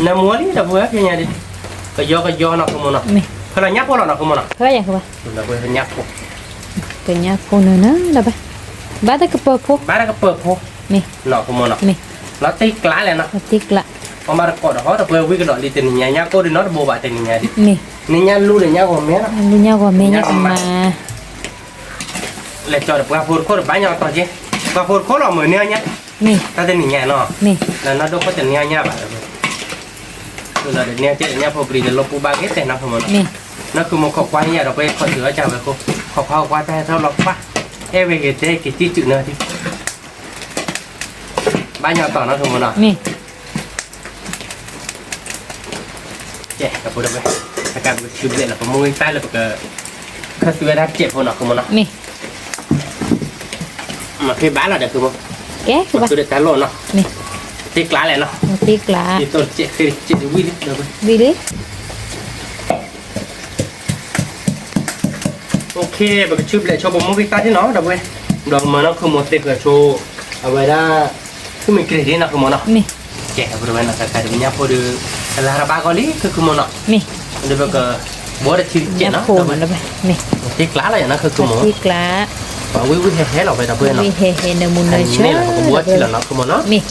နမိၢ်လံ ဒီပုၢ်ဝဲၢ်ဖဲညါဒ်, ကယီကယီနီၢ်ခိမိၢ်နီၤ, ဖဲလီၤညၣ်ဖိလီၤနီၢ်ခိမိၢ်နီၤ, ဖဲယၤဃီဘၣ်, ဒီပုၢ်ဝဲၢ်ညၣ်ဖိ, ကညၣ်ဖိနၢၤနၢၤ ဒီပုၢ်ဝဲၢ်, ဘၣ်တကပၢၤဖိ, ဘၣ်တကပၢၤဖိ, မ့ၢ်, နီၢ်ခိမိၢ်နီၤ, မ့ၢ်, လီၤတံၢ်ကျါလဲၣ်နီၤ, လီၤတံၢ်ကျါ, ပှၤမၤတကိးဒီးဟီ ဒီပုၢ်ဝဲၢ်ဝံကဒီးလံ တနံၤညါ ညၣ်ကိၢ်ဒုးနီတဘိဘၣ် တနံၤညါဒ်, မ့ၢ်, နညၣ်လူလၢညၣ်ဂီၤမဲနီၤ, လူညၣ်ဂီၤမဲညၣ်ကမၤ လဲၤကၠီဒီးပှၤဖိတခိၣ်တဘၣ်ညီတီၤက့, ပှၤဖိတခိၣ်လီၤမုာ်န့ၢ်အီၣ်ညၣ်, မ့ၢ်, တၢ်တနံၤညါနီၤ, မ့ၢ်, လၢနီၢ်ဒိၣ်ခိၣ်တန့ၢ်အီၣ်ညၣ်ဘၣ်ဒီး, လီၤဒီးန့ၢ်ကဲညၣ်ဖိပျံၤဒီးလီၤပူၤဘၣ်က့ၤတဲနီၤခိမိၢ်နီၤ, မ့ၢ်, နီၢ်ခိမိၢ်ခိးကွၢ်ယၤဒီးပှၤခိးတုၤအီၣ်ကၢ်ဝဲခိၣ်, ခိးကွၢ်ခိးကွၢ်တၢ်ဟဲထီၣ်လီၤကွၢ်, အဲၣ်ဝဲဂ့ၤတဲက့ၤကံၣ်စုာ်နၢၤဒ် ဘၣ်ညီတီၤနီၢ်ခိမိၢ်နီၤ, မ့ၢ်, ကဲ ဒီပုၢ်ဝဲၢ်, တကးပကဆူဘျဲၣ်လီၤ ပမိၢ်ဂံၢ်တၢ်လၢပက ခၢၣ်သွံဝဲဒၣ်စဲးဖိနီၢ်ခိမိၢ်နီၤ, မ့ၢ်, မၤဖဲဘၣ်လီၤဒီးခိမိၢ်, ကဲ မၤဖဲဒီးတၢ်လိၣ်နီၤ, မ့ၢ်, တ့ကျါလဲၣ်နီၤ, တ့ကျါ, တ့ကျါ, ဝံၤလံ, ဝံၤလံ OK ပကဆူဘျဲၣ်ဆိပမိၢ်ဂံၢ်တၢ်ထံၣ်နီၤ ဒီပုၢ်ဝဲၢ်, ဒီးမၤနီၢ်ခိမိၢ်သ့ၣ်ဃၢၤဆိ, အဝဲဒၣ်, ခုမ့ၢ်ကြ့ၤဒ်နီၢ်ခိမိၢ်နီၤ, မ့ၢ်, ကဲ ဒီပုၢ်ဝဲၢ်နီၤ တခါဒီးညၣ်ဖိဒီး, ကလၤတဘၣ်ဂီၢ်လံ ခုခိမိၢ်နီၤ, မ့ၢ်, ဒီးပက, ဘီတထံစဲးနီၤ, တ့ကျါလီၤယၤနီၤ ခုခိမိၢ်, တ့ကျါ, ပှၤဝံၣ်ဝံၣ်ဟဲဟဲလီၤဝဲဒီပုၢ်ဝဲၢ်နီၤ, ဝံၣ်ဟဲဟဲနမူနၢၤဆၢ, ပကဘီထံလီၤနီၢ်ခိမိၢ်နီၤ, မ့ၢ်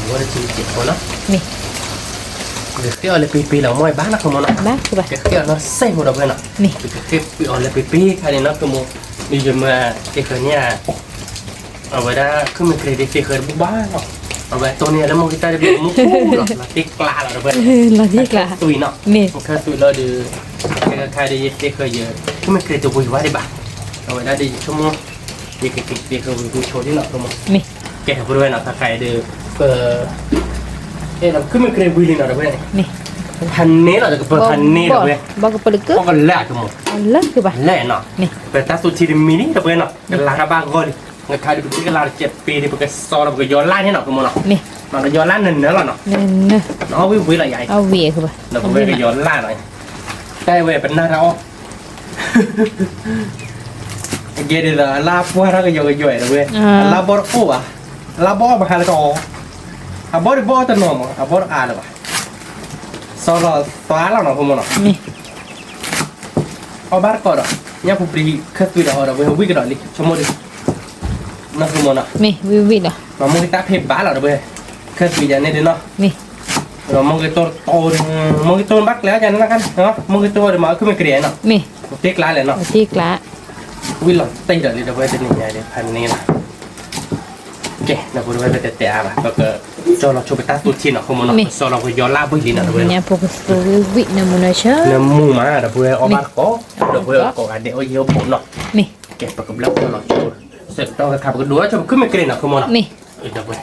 ဝံၣ်တထံစဲးဖိနီၤ, မ့ၢ်, ပကဃ့အီၤလၢပ့ၤပ့ၤလီၤ မိၢ်ဘၣ်နီၢ်ခိမိၢ်နီၤ, ဘၣ်, ကဃ့အီၤနီၢ်စဲးဖိဒီပုၢ်ဝဲၢ်နီၤ, မ့ၢ်, ပကဃ့အီၤလၢပ့ၤပ့ၤခါန့ၣ်နီၢ်ခိမိၢ်, မ့ၢ်ယမၤသ့ၣ်ဃၢၤန့ၣ်ဧါ, အဝဲဒၣ်ခုမ့ၢ်ကြ့ၤဒ်သ့ၣ်ဃၢၤတဘူၣ်ဘၣ်နီၤ, အဝဲတိၢ်န့ၢ်လၢမိၢ်ဂံၢ်တၢ်တဘ့ၣ်မူခိၣ်လီၤ လီၤတ့ကျါလီၤဒီပုၢ်ဝဲၢ်, လီၤတ့ကျါ, သွံနီၤ, မ့ၢ်, ခၢၣ်သွံလီၤဒီး, ခဲခါဒီးယသ့ၣ်ဃၢၤယ, ခုမ့ၢ်ကြ့ၤတဝံၤဝဲဒံးဘၣ်, အဝဲဒၣ်ဒီးယဆိကမိၣ်, ယကက့ၤသ့ၣ်ဃၢၤဝံၤဝံၤဆိဒ်နီၢ်ခိမိၢ်, မ့ၢ်, ကဲ ဒီပုၢ်ဝဲၢ်နီၤ ခါခါအံၤဒီး, ပ အဲၣ်ဒိးခုမ့ၢ်ကြ့ၤဝံၤလံနီၤ ဒီပုၢ်ဝဲၢ်န့ၣ်, ဖးန့ၢ်လီၤ တကပၢၤဖးန့ၢ်ဒီပုၢ်ဝဲၢ်, ဘီကပၢၤလၢက, အီၣ်ကလၢအကမိၢ်, လၢကဘၣ်, လၢနီၤ, ပတၢ်သူထံတမံၤလံဒီပုၢ်ဝဲၢ်နီၤ ကလၤတဘၣ်ဂီၢ်လံ, နခါဒီးပက့ၤကလၤတစဲးပ့ၤဒီး ပကစီလီၤ ပကယီၤလါန့ၣ်နီၤ ကမိၢ်နီၤ, မ့ၢ်, ပကယီၤလါနၢၤနၢၤလီၤနီၤ, အီၣ်ဝံၣ်ဝံၤလီၤယၤအံၤ, ဒီပုၢ်ဝဲၢ်ကယီၤလါနီၤ, တၢ်ဝဲပနၢ်တၢ်အီၣ် အကဲဒ်သိး အလါပှၢ်ထီၣ်ကယီကယီဒီပုၢ်ဝဲၢ်, အလါဘီတအိၣ်ဘၣ်, အလါဘီအီၣ်မဟါလၢတအီၣ်, အဘီဒုးဘီအီၣ်တနီၤမး အဘီတအါလၢၤဘၣ်, စီလီၤသွါလီၤနီၤ ကမိၢ်နီၤ, အီၣ်ဘၣ်တကိးဒီး, ညၣ်ဖိပြံခၢၣ်သွံဒီးအီၤဒီပုၢ်ဝဲၢ် ဝံၣ်ကဒီးလံ ဆိကမိၣ်ဒီး, နီၤ ကမိၢ်နီၤ, မ့ၢ်ဝံၣ်ဝံၣ်လီၤ, မ့ၢ်မိၢ်ဂံၢ်တၢ်ဖဲဘၣ်လီၤဒီပုၢ်ဝဲၢ်, ခၢၣ်သွံယၤန့ၣ်ဒုးနီၤ, မ့ၢ် ဒီးမိၢ်ဂံၢ်တိၢ်တတီၤ, မိၢ်ဂံၢ်တိၢ်ဘၣ်ကျဲအီၤယၤန့ၣ်နီၤ, မိၢ်ဂံၢ်တိၢ်ဒီးမၤအီၣ်ခုမ့ၢ်ကြ့ၤနီၤ, မ့ၢ်, တ့ကျါလဲၣ်နီၤ, တ့ကျါ, ဝံၣ်လီၤတံၢ်ဒီးလံဒီပုၢ်ဝဲၢ် တနံၤညါဒီး ဖးန့ၢ်လီၤ, ကဲ ဒီပုၢ်ဝဲၢ် ပတဲတဲအါဘၣ် ပကစီလီၤဆိပတၢ်သူထံနီၤ ကမိၢ်နီၤ, ပစီလီၤပယီၤလၢဘှံးလံနီၤ ဒီပုၢ်ဝဲၢ်, ညၣ်ဖိကသူဝံၣ်ဝံၣ် နမူနၢၤဆၢ, နမူမး ဒီပုၢ်ဝဲၢ် အီၣ်ဘၣ်တကိး, ဒီပုၢ်ဝဲၢ်ကိးဂၤဒဲးအိၣ်ယဲၢ်ဘိနီၤ, မ့ၢ်, ကဲပကဘျၢၣ်စီလီၤဆိ, ဆၢကတီၢ်ခါ ပကဒိးထီၣ်ဆိပခုမ့ၢ်ကြ့ၤနီၤ ကမိၢ်နီၤ, မ့ၢ်, ဒီပုၢ်ဝဲၢ်,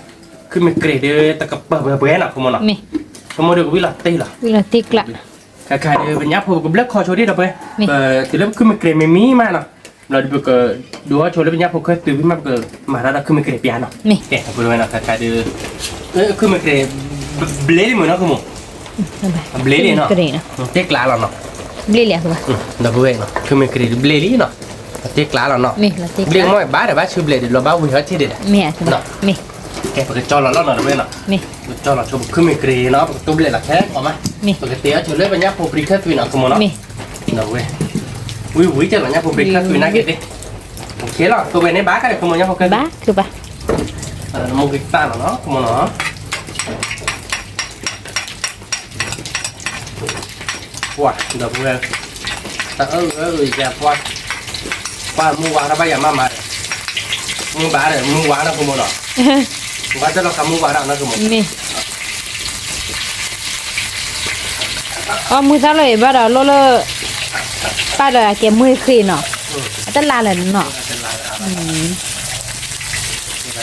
ခုမ့ၢ်ကြ့ၤဒီး တကပၢၤပှဲၤပှဲၤနီၤ ကမိၢ်နီၤ, မ့ၢ်, ဆိကမိၣ်ဒီးကဝံၣ်လီၤတံၢ်လီၤ, ဝံၣ်လီၤတံၢ်ကျါ, ခါခါဒီး ပညၣ်ဖိပကဘျၢၣ်ခီဆိဒံး ဒီပုၢ်ဝဲၢ်, ပတုၤလၢပခုမ့ၢ်ကြ့ၤမ့ၢ်မံမးနီၤ, ဘျီဒီးပကဒိးထီၣ်ဆိလၢပညၣ်ဖိခၢၣ်သွံဝံၣ်မး ပကမၤတၢ်ဒီးခုမ့ၢ်ကြ့ၤပျၢ်နီၤ, ကဲ ဒီပုၢ်ဝဲၢ်နီၤ ခါခါဒီး, ခုမ့ၢ်ကြ့ၤ, ဘျ့လံမုၢ်နီၤ ကမိၢ်, ဘျ့လံနီၤ, တ့ကျါလီၤနီၤ, ဘျ့လံ, ဒီပုၢ်ဝဲၢ်နီၤ ခုမ့ၢ်ကြ့ၤဘျ့လံနီၤ, တ့ကျါလီၤနီၤ, ဘျ့မ့ၢ်ဘၣ်ဒီးဘၣ်ဆူဘျ့ဒီး လီၤဘၣ်ဝံၤဟီထံၣ်ဒံးဒီး, ကဲ ပကစီလီၤလီၤနီၤ ဒီပုၢ်ဝဲၢ်နီၤ, ပကစီလီၤဆိပခုမ့ၢ်ကြ့ၤနီၤ ပကတိၢ်ဘျဲးလီၤခဲကိးမး, ပကတဲအီၣ်ဆိလၢပညၣ်ဖိပြံခၢၣ်သွံနီၤ ကမိၢ်နီၤ, ဒီပုၢ်ဝဲၢ်, ဝံၤဝံၤကဲလီၤညၣ်ဖိပြံခၢၣ်သွံနာ်က့သ့ၣ်, ခဲလီၤ ကဝဲန့ၣ်ဘၣ်ခါဒီး ကမိၢ်ညၣ်ဖိခၢၣ်သွံ, မိၢ်ဂံၢ်သၣ်လီၤနီၤ ကမိၢ်နီၤ ပှၤ ဒီပုၢ်ဝဲၢ်, တၢ်အၢၣ်အၢၣ်ယၤပှၤ, ပှၤမူဝါထီၣ်ဘၣ်ယၤမးမးဒီး, မူဘၣ်ဒီး မူဝါနီၤ ကမိၢ်နီၤ, ဘၣ်တၢ်လီၤခးမူဝါထီၣ်နီၤ ကမိၢ်, မ့ၢ်, အီၣ်မူသၣ်လီၤအံၤဘၣ်ဒီး လီၢ်လၢ ပၢ်ဒီးအကဲမူဃ့နီၤ, အတလါလၢာ်နီၤ, ပူလီၤမူဃ့ဒီးမူတံၤ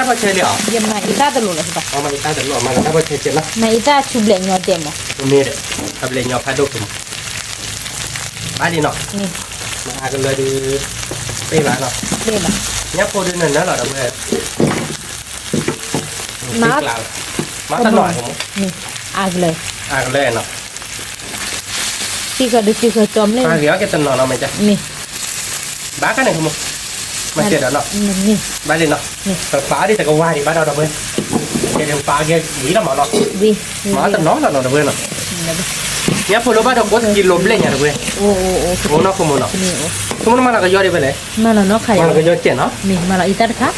ဖိ, ယမၤအံသၣ်တလိၣ်လၢၤဘၣ်, မၤအံသၣ်ဆူဘျဲၣ်ညီဒဲးမး, မ့ၢ်ဒီး, ဘျဲၣ်ညီဖးဒိၣ်က့ၤမး, ဘၣ်လံနီၤ, အကလၢာ်ဒုး, ပ့ၢ်ဘၣ်နီၤ, ညၣ်ဖိဒုးနၢၤနၢၤလီၤဒီးဝဲ, မၤ, မၤတနီၤ, အကလၢာ်, အကလၢာ်နီၤ, စံၣ်ဃီဒုးစံၣ်ဃီကၠီမ့ၢ်, ပာ်ဂ့ၤအီၣ်က့ၤတနီၤနီၤမ့ၢ်, ဘၣ်ခါန့ၣ်, မၤစဲးဒီးနီၤ, ဘၣ်လံနီၤ, ပပာ်ဒ်တကဝါဒံးဘၣ်ဒီးဒီးဝဲ, ကဲဒုးပာ်က့ၤဝံၤလီၤမးနီၤ, မၤတနီၤလီၤနီၤဒီးဝဲနီၤ, ညၣ်ဖိလၢဘၣ်ဒီးကိးတကံလိာ်ဘျဲၣ်ညါဒီးဝဲ, အိၣ်နီၤ ခိၣ်မူနီၤ, ခိၣ်မူနမၤလီၤကယီဒံးဝဲလဲၣ်, မၤလီၤနီၤခါ, မၤလီၤကယီကဲးနီၤ, မ့ၢ်မၤလီၤအံသၣ်တခါ,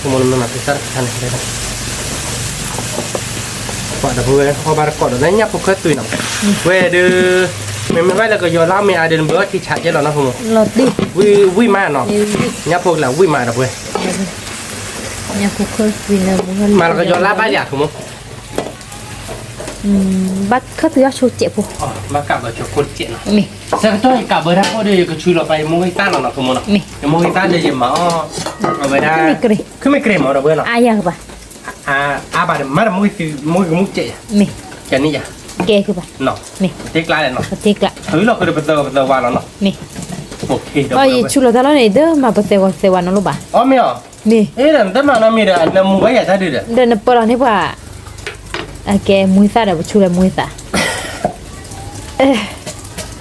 မၤလီၤအံသၣ်တခါန့ၣ်, ပှၤဒီးဝဲအီၣ်ဘၣ်တကိးဒီး ညၣ်ဖိခၢၣ်သွံနီၤ, ဝဲဒုး, မ့မ့ၢ်ဘၣ်လၢကယီၤလါမ့ၢ်အါဒုး နဘၣ်အီၣ်ထံဆးကဲလီၤနီၤ, ခိၣ်မူ, ဝံၣ်မးနီၤ, ညၣ်ဖိကလၢာ်ဝံၣ်မးဒီးဝဲ, မၤလီၤကယီၤလါဘၣ်ယၤ ခိၣ်မူ ဘၣ်ခၢၣ်သွံအီၣ်ဆိကဲးဖိ, ဆၢကတီၢ်ယကးဘၢတၢ်ဖိဒီး ယကဆူလီၤပာ်ယမိၢ်ဂံၢ်သၣ်လီၤနီၤ ခိၣ်မူနီၤ, ယမိၢ်ဂံၢ်သၣ်ဒီးယမၤအီၣ်, အဝဲဒၣ်, မ့ၢ်ကြ့ၤမၤဒီးဝဲလီၤ, အါဘၣ်ဒီး မ့ၢ်ဒီးမိၢ်ဂံၢ်မူကဲးယၤ, ကန့ၣ်ယၤ, ကဲ, တ့ကျါလဲၣ်နီၤ, တ့ကျါ, လီၤဃုာ်ဒီးပသၢဂီၤပသၢဝါလီၤနီၤ, မ့ၢ်, ယဆူလီၤတၢ်လီၤန့ၣ် ဒ်မၤပသၢဂီၤသၢဝါနီၤလိၣ်ဘၣ်, အီၣ်မ့ၢ်အီၤ, မ့ၢ်, နတမၤနီတမံၤဒီး နမူဘၣ်ယၤတၢ်ဒုးဒီး, ဒီးနပၢလီၤန့ၢ်ပှၤ အကဲမူသၣ်ဒီး ပဆူလၢမူသၣ်,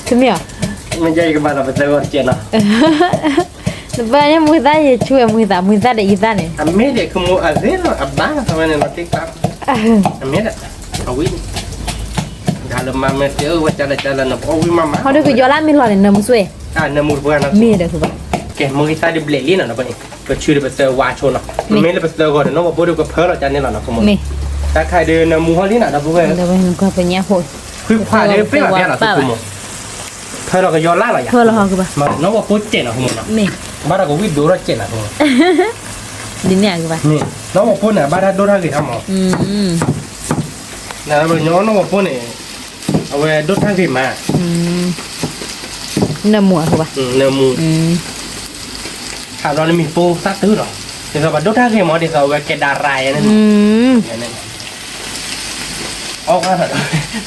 တမ့ၢ်အီၤ, မ့ၢ်ယကဘၣ်လီၤပသၢဂီၤတကဲးနီၤ, နပၢညါမူသၣ် ယဆူဝဲမူသၣ် မူသၣ်ဒီးယသၣ်န့ၣ်, အမ့ၢ်ဒဲး ခိၣ်မူအဂ့ၢ်လီၤ အဘၣ်လီၤ သးဝဲန့ၣ်လီၤတ့ကျါ, အမ့ၢ်ဒီး, အဝံၣ်, ဒ်လၢမၤမ့ၢ်တ့ၢ်ဝဲကလဲၣ်ကလဲၣ် နပအီၣ်ဝံၣ်မးမး, ဟီဒုးကယီၤလါမ့ၢ်လီၤန့ၣ် နမူစွဲ, နမူတပှၢ်နီၤ, မ့ၢ်ဒီး, ကဲ မိၢ်ဂံၢ်သၣ်ဒုးဘျဲးလံနီၤ ဒီပုၢ်ဝဲၢ်, ပဆူဒီးပသၢဝါဆိနီၤ, မ့မ့ၢ်လၢပသၢဂီၤဒီး နီၢ်ဝီၤပိၢ်ဒုးကဖၢလီၤကန့ၣ်လီၤနီၤ ခိၣ်မူ, တၢ်ခါဒုးနမူဟီလံနီၤ ဒီပုၢ်ဝဲၢ်, ဖုခွါဒုးပ့ၢ်ဘၣ်ဖဲနီၤ ခိၣ်မူ, ဖၢလီၤကယီၤလါလီၤယၤ, နီၢ်ဝီၤပိၢ်စဲးနီၤ ခိၣ်မူနီၤ, ဘၣ်ဒီးကဝံၣ်ဒိၣ်ထီၣ်စဲးနီၤ ခိၣ်မူ, နီၢ်ဝီၤပိၢ်န့ၣ် အဘၣ်တၢ်ဒိၣ်တၢ်ဂ့ၤထီၣ်မး, နညီနီၢ်ဝီၤပိၢ်န့ၣ်, အဝဲဒိၣ်တၢ်ဂ့ၤမး, နမူ, နမူ, ခးဘျီနမံၤပိၢ်သၣ်တုၤလီၤ, ဒ်သိးပှၤဒိၣ်တၢ်ဂ့ၤမး ဒ်သိးအဝဲကဲဒၣ်ရၤယဲန့ၣ်, အီၣ်,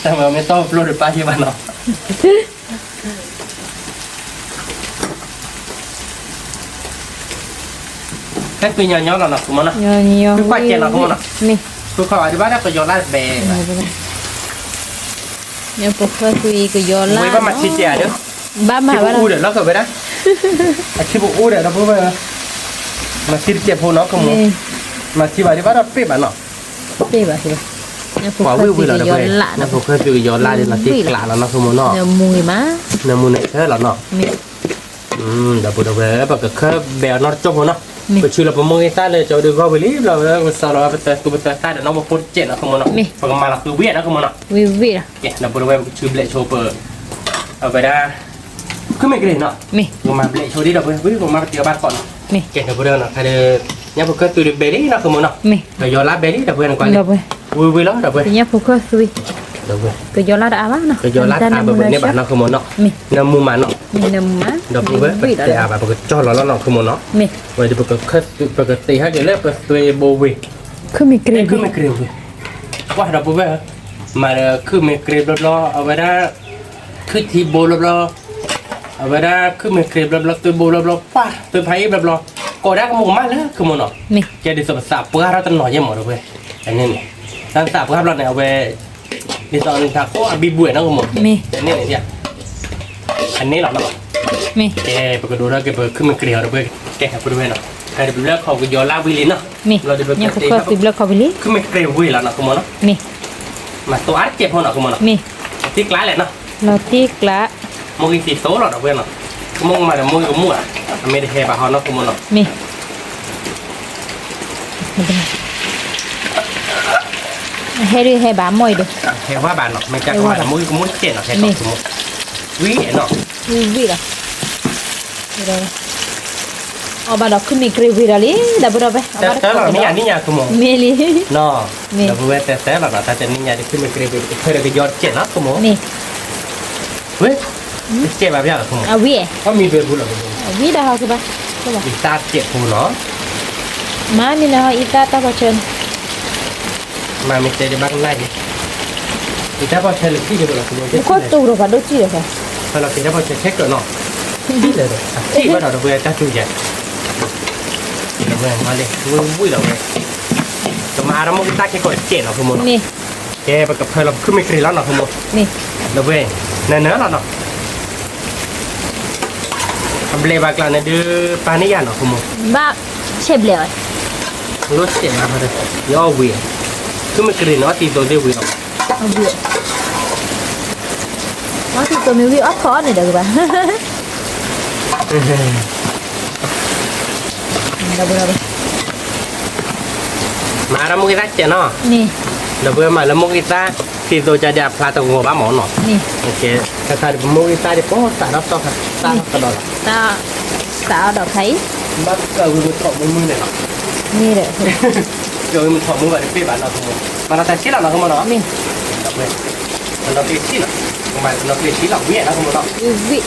တၢ်မၤမ့ၢ်တီၢ်ပျိၢ်ဒီးပၢ်ယဲဘၣ်နီၤ ဟဲကွံာ်ညီညီလီၤနီၤ ခိၣ်မူနီၤ, ဖုခွါစဲးနီၤ ခိၣ်မူနီၤ, ဖုခွါအဒုးဘၣ်တၢ်ကယီၤလါတဘဲ, ဖိခွါကွံာ်ကယီၤလါ, ဝဲဘၣ်မၤထံစဲးဧါဒီး, ဘၣ်မၤဘၣ်ဒီး, အထံပအိၣ်ဒီး ဒီပုၢ်ဝဲၢ်, မၤထံတစဲးဖိနီၤ ခိၣ်မူ, မၤထံဘၣ်ဒုးဘၣ်ဒီးပ့ၢ်ဘၣ်နီၤ, ပ့ၢ်ဘၣ်, ပှၤဝံၣ်ဝံၣ်လီၤဒီး, ဖိခွါကွံာ်ကယီၤလါဒီး နတ့ကျါလီၤနီၤ ခိၣ်မူနီၤ, နမူန့ၣ်ဆၢလီၤနီၤ ဒီပုၢ်ဒီဝဲၢ် ပကခၢၣ်ဘဲအီၤနီတကၠိၢ်ဖိနီၤ, ပဆူလီၤပမိၢ်ဂံၢ်သၣ်လၢကၠီဒုးဂီၢ်ဝံၤလံ ဘျီဝဲပသၢလီၤ ပသၢသူပသၢသၣ်ဒီး နီၢ်ဝီၤပိၢ်တစဲးနီၤ ခိၣ်မူနီၤ, ပကမၤလီၤဃုာ်ဝံၣ်နီၤ ခိၣ်မူနီၤ, ဒီပုၢ်ဒီဝဲၢ် ပကဆူဘျဲးဆိပ, အဝဲဒၣ်, ခုမ့ၢ်ကြ့ၤနီၤ, ပကမၤဘျဲးဆိဒ်ဒီပုၢ်ဝဲၢ် ပကမၤပတံၤအီၤဘၣ်တကိးနီၤ, ကဲဒီပုၢ်ဒီဝဲၢ်နီၤ ခါဒီး, ညၣ်ဖိခၢၣ်သွံဒီးဘဲလံနီၤ ခိၣ်မူနီၤ, ကယီၤလါဘဲလံ ဒီပုၢ်ဝဲၢ်နကွၢ်လံ, ဝံၤဝံၤလီၤ ဒီပုၢ်ဝဲၢ်, ကယီၤလါတအါဘၣ်နီၤ, ကယီၤလါတအါဘၣ်န့ၣ်ဘၣ်နီၤ ခိၣ်မူနီၤ, နမူမးနီၤ, ဒီပုၢ်ဝဲၢ် ပတဲအါဘၣ် ပကကၠီၢ်လီၤလီၤနီၤ ခိၣ်မူနီၤ, ဝဲဒုးပကသ့ဟဲက့ၤလၢပသွ့ဘိဝ့ၤ, ခုမ့ၢ်ကြ့ၤဝ့ၤ, ကွၢ်ဒီပုၢ်ဝဲၢ်, မၤဒီးခုမ့ၢ်ကြ့ၤဘျီဘျီ အဝဲဒၣ်, ခုထံဘိဘျီဘျီ, အဝဲဒၣ်ခုမ့ၢ်ကြ့ၤဘျီဘျီ သွ့ဘိဘျီဘျီ ပှၢ် သွ့ဖးအံၣ်ဘျီဘျီ, ကိးဒၣ်ကမူကမၣ်လၢ ခိၣ်မူနီၤ, ကဲဒ်သိးပသးပှၢ်ထီၣ်တနီၤယဲၢ်မး ဒီပုၢ်ဝဲၢ်, အန့ၣ်န့ၣ်, တၢ်သးပှၢ်ဘျီန့ၣ် အဝဲ, ဒ်သိးနတၢ်ကိးအဘံဘူနီၤ ခိၣ်မူ, အန့ၣ်န့ၣ်, အန့ၣ်လီၤနီၤ, ကဲ ပကဒိးထီၣ်က့ၤပခုမ့ၢ်ကြ့ၤအီၤ ဒီပုၢ်ဝဲၢ်, ကဲဒီပုၢ်ဝဲၢ်နီၤ, ကဲဒီးပဘျၢခီၣ်ကယီၤလါဝံၤလံနီၤ, ဘျီဒီးပကတဲ, မၤတိၤအါတကဲးဖိနီၤ ခိၣ်မူနီၤ, သံကျါလဲၣ်နီၤ, မိၢ်ဂံၢ်သံသိလီၤ ဒီပုၢ်ဝဲၢ်နီၤ, ကမိၢ်ကမၣ်ဒီးမိၢ်ဂံၢ်ကမူၣ်ဧါ, အမ့ၢ်တဟဲဘၣ်ဟီနီၤ ခိၣ်မူနီၤ, ဟဲဒုးဟဲဘၣ်မိၢ်အံၤဒီး, ဟဲဝဲဘၣ်နီၤ မ့ၢ်ကကမၣ်ဒီးမိၢ်ဂံၢ်ကမူၣ်တကဲးနီၤ ဟဲကမူၣ်, ဝံၤနီၤ, ဝံၤလီၤ အီၣ်ဘၣ်ဒီးခုမ့ၢ်ကြ့ၤဝံၤဒီးလံ ဒီပုၢ်ဒီဝဲၢ်, တၢ်တၢ်လီၤ နံၣ်ညါ နံၣ်ညါ ခိၣ်မူ, မ့ၢ်လံ, နီၤ, ဒီပုၢ်ဝဲၢ်တၢ်တၢ်လီၤနီၤ တၢ်တနံၣ်ညါဒီးခုမ့ၢ်ကြ့ၤဝံၤ ဖဲဒီးကယီၤတကဲးနီၤ ခိၣ်မူ, မ့ၢ်, ဝ့ၢ်, တကဲးဘၣ်ဖဲလီၤ ခိၣ်မူ, အဝံၣ်, အီၣ်မ့ၢ်ဘဲပူၤလီၤ ဝံၣ်ဒီးဟီကဘၣ်, အံသၣ်တကဲးဖိနီၤ, မၤမ့ၢ်လၢဟီအံသၣ်တၢ်ပီၢ်ဆၢန့ၣ် မၤမ့ၢ်တဲဒံးဘၣ်ကနၣ်က့ၤ, ယတၢ်ပီၢ်ဆၢလၢခံဒံးဘၣ်လီၤ ခိၣ်မူ, မူခိၣ်တူာ်ဒီးပှၤဒိၣ်ကံၣ်ဒီးပှၤ, ဖၢလီၤက့ၤတၢ်ဖီဆဲးခဲကၢးနီၤ, ထံၣ်လၢာ်ဒီး ထံၣ်ဘၣ်ဒီး ဒီပုၢ်ဝဲၢ်တၢ်တူၢ်ယဲၢ်, ဒီပုၢ်ဝဲၢ်မၤလံ ဝံၣ်ဝံၣ်လီၤဝဲ, ကမၤအါထီၣ်မိၢ်က့ၤတၢ်ခဲကီးတစဲးနီၤ ဃိမိၢ်နီၤ, ကဲ ပကဖၢလီၤ ပခုမ့ၢ်ကရံးလီၤနီၤ ဃိမိၢ်, ဒီပုၢ်ဝဲၢ် နနၢၤလီၤနီၤ, အဘျဲးဘၣ်ကျါန့ၣ်ဒုး ပာ်န့ၢ်ယၤနီၤ ဃိမိၢ်, ဘၣ်ဆဲးဘျဲးဝဲ, လိၣ်ဆဲးမး ယအီၣ်ဝံၤ, ခုမ့ၢ်ကရံးန့ၣ် အီၣ်တံၤသိးသ့ၣ်ဝံၤလီၤ မၤတံၤသိးမ့ၢ်ဝံၤအီၣ်ခီအီၣ်န့ၣ်ဒီးကဘၣ်, မၤအါထီၣ်မိၢ်က့ၤတၢ်စဲးနီၤ, ဒီပုၢ်ဝဲၢ်မၤလၢမိၢ်က့ၤတၢ် တံၤသိးကဒီးအဖျါတဂီၤဘၣ်မးနီၤ, ကဲ တခါတခါဒီးပမိၢ်က့ၤတၢ်ဒ်ပသးဒီးတီၢ်ခါ သးဒီးကဒီးလီၤ, သးဒီးဖျါအံၤ, ဘၣ်ကဝံၤမုၢ်ထီၣ်မုၢ်မုၢ်န့ၣ်လီၤ, ကဝံၤမုၢ်ထီၣ်မုၢ်ဘၣ်တပ့ၢ်ဘၣ်နီၤ ဃိမိၢ်, မၤလီၤတၢ်ဆံးလီၤနီၤ ဃိမိၢ်နီၤ, ပနီၣ်ကျ့ဆံးလီၤ, ပနီၣ်ကျ့ဆံးလီၤဝံၤနီၤ ဃိမိၢ်နီၤ,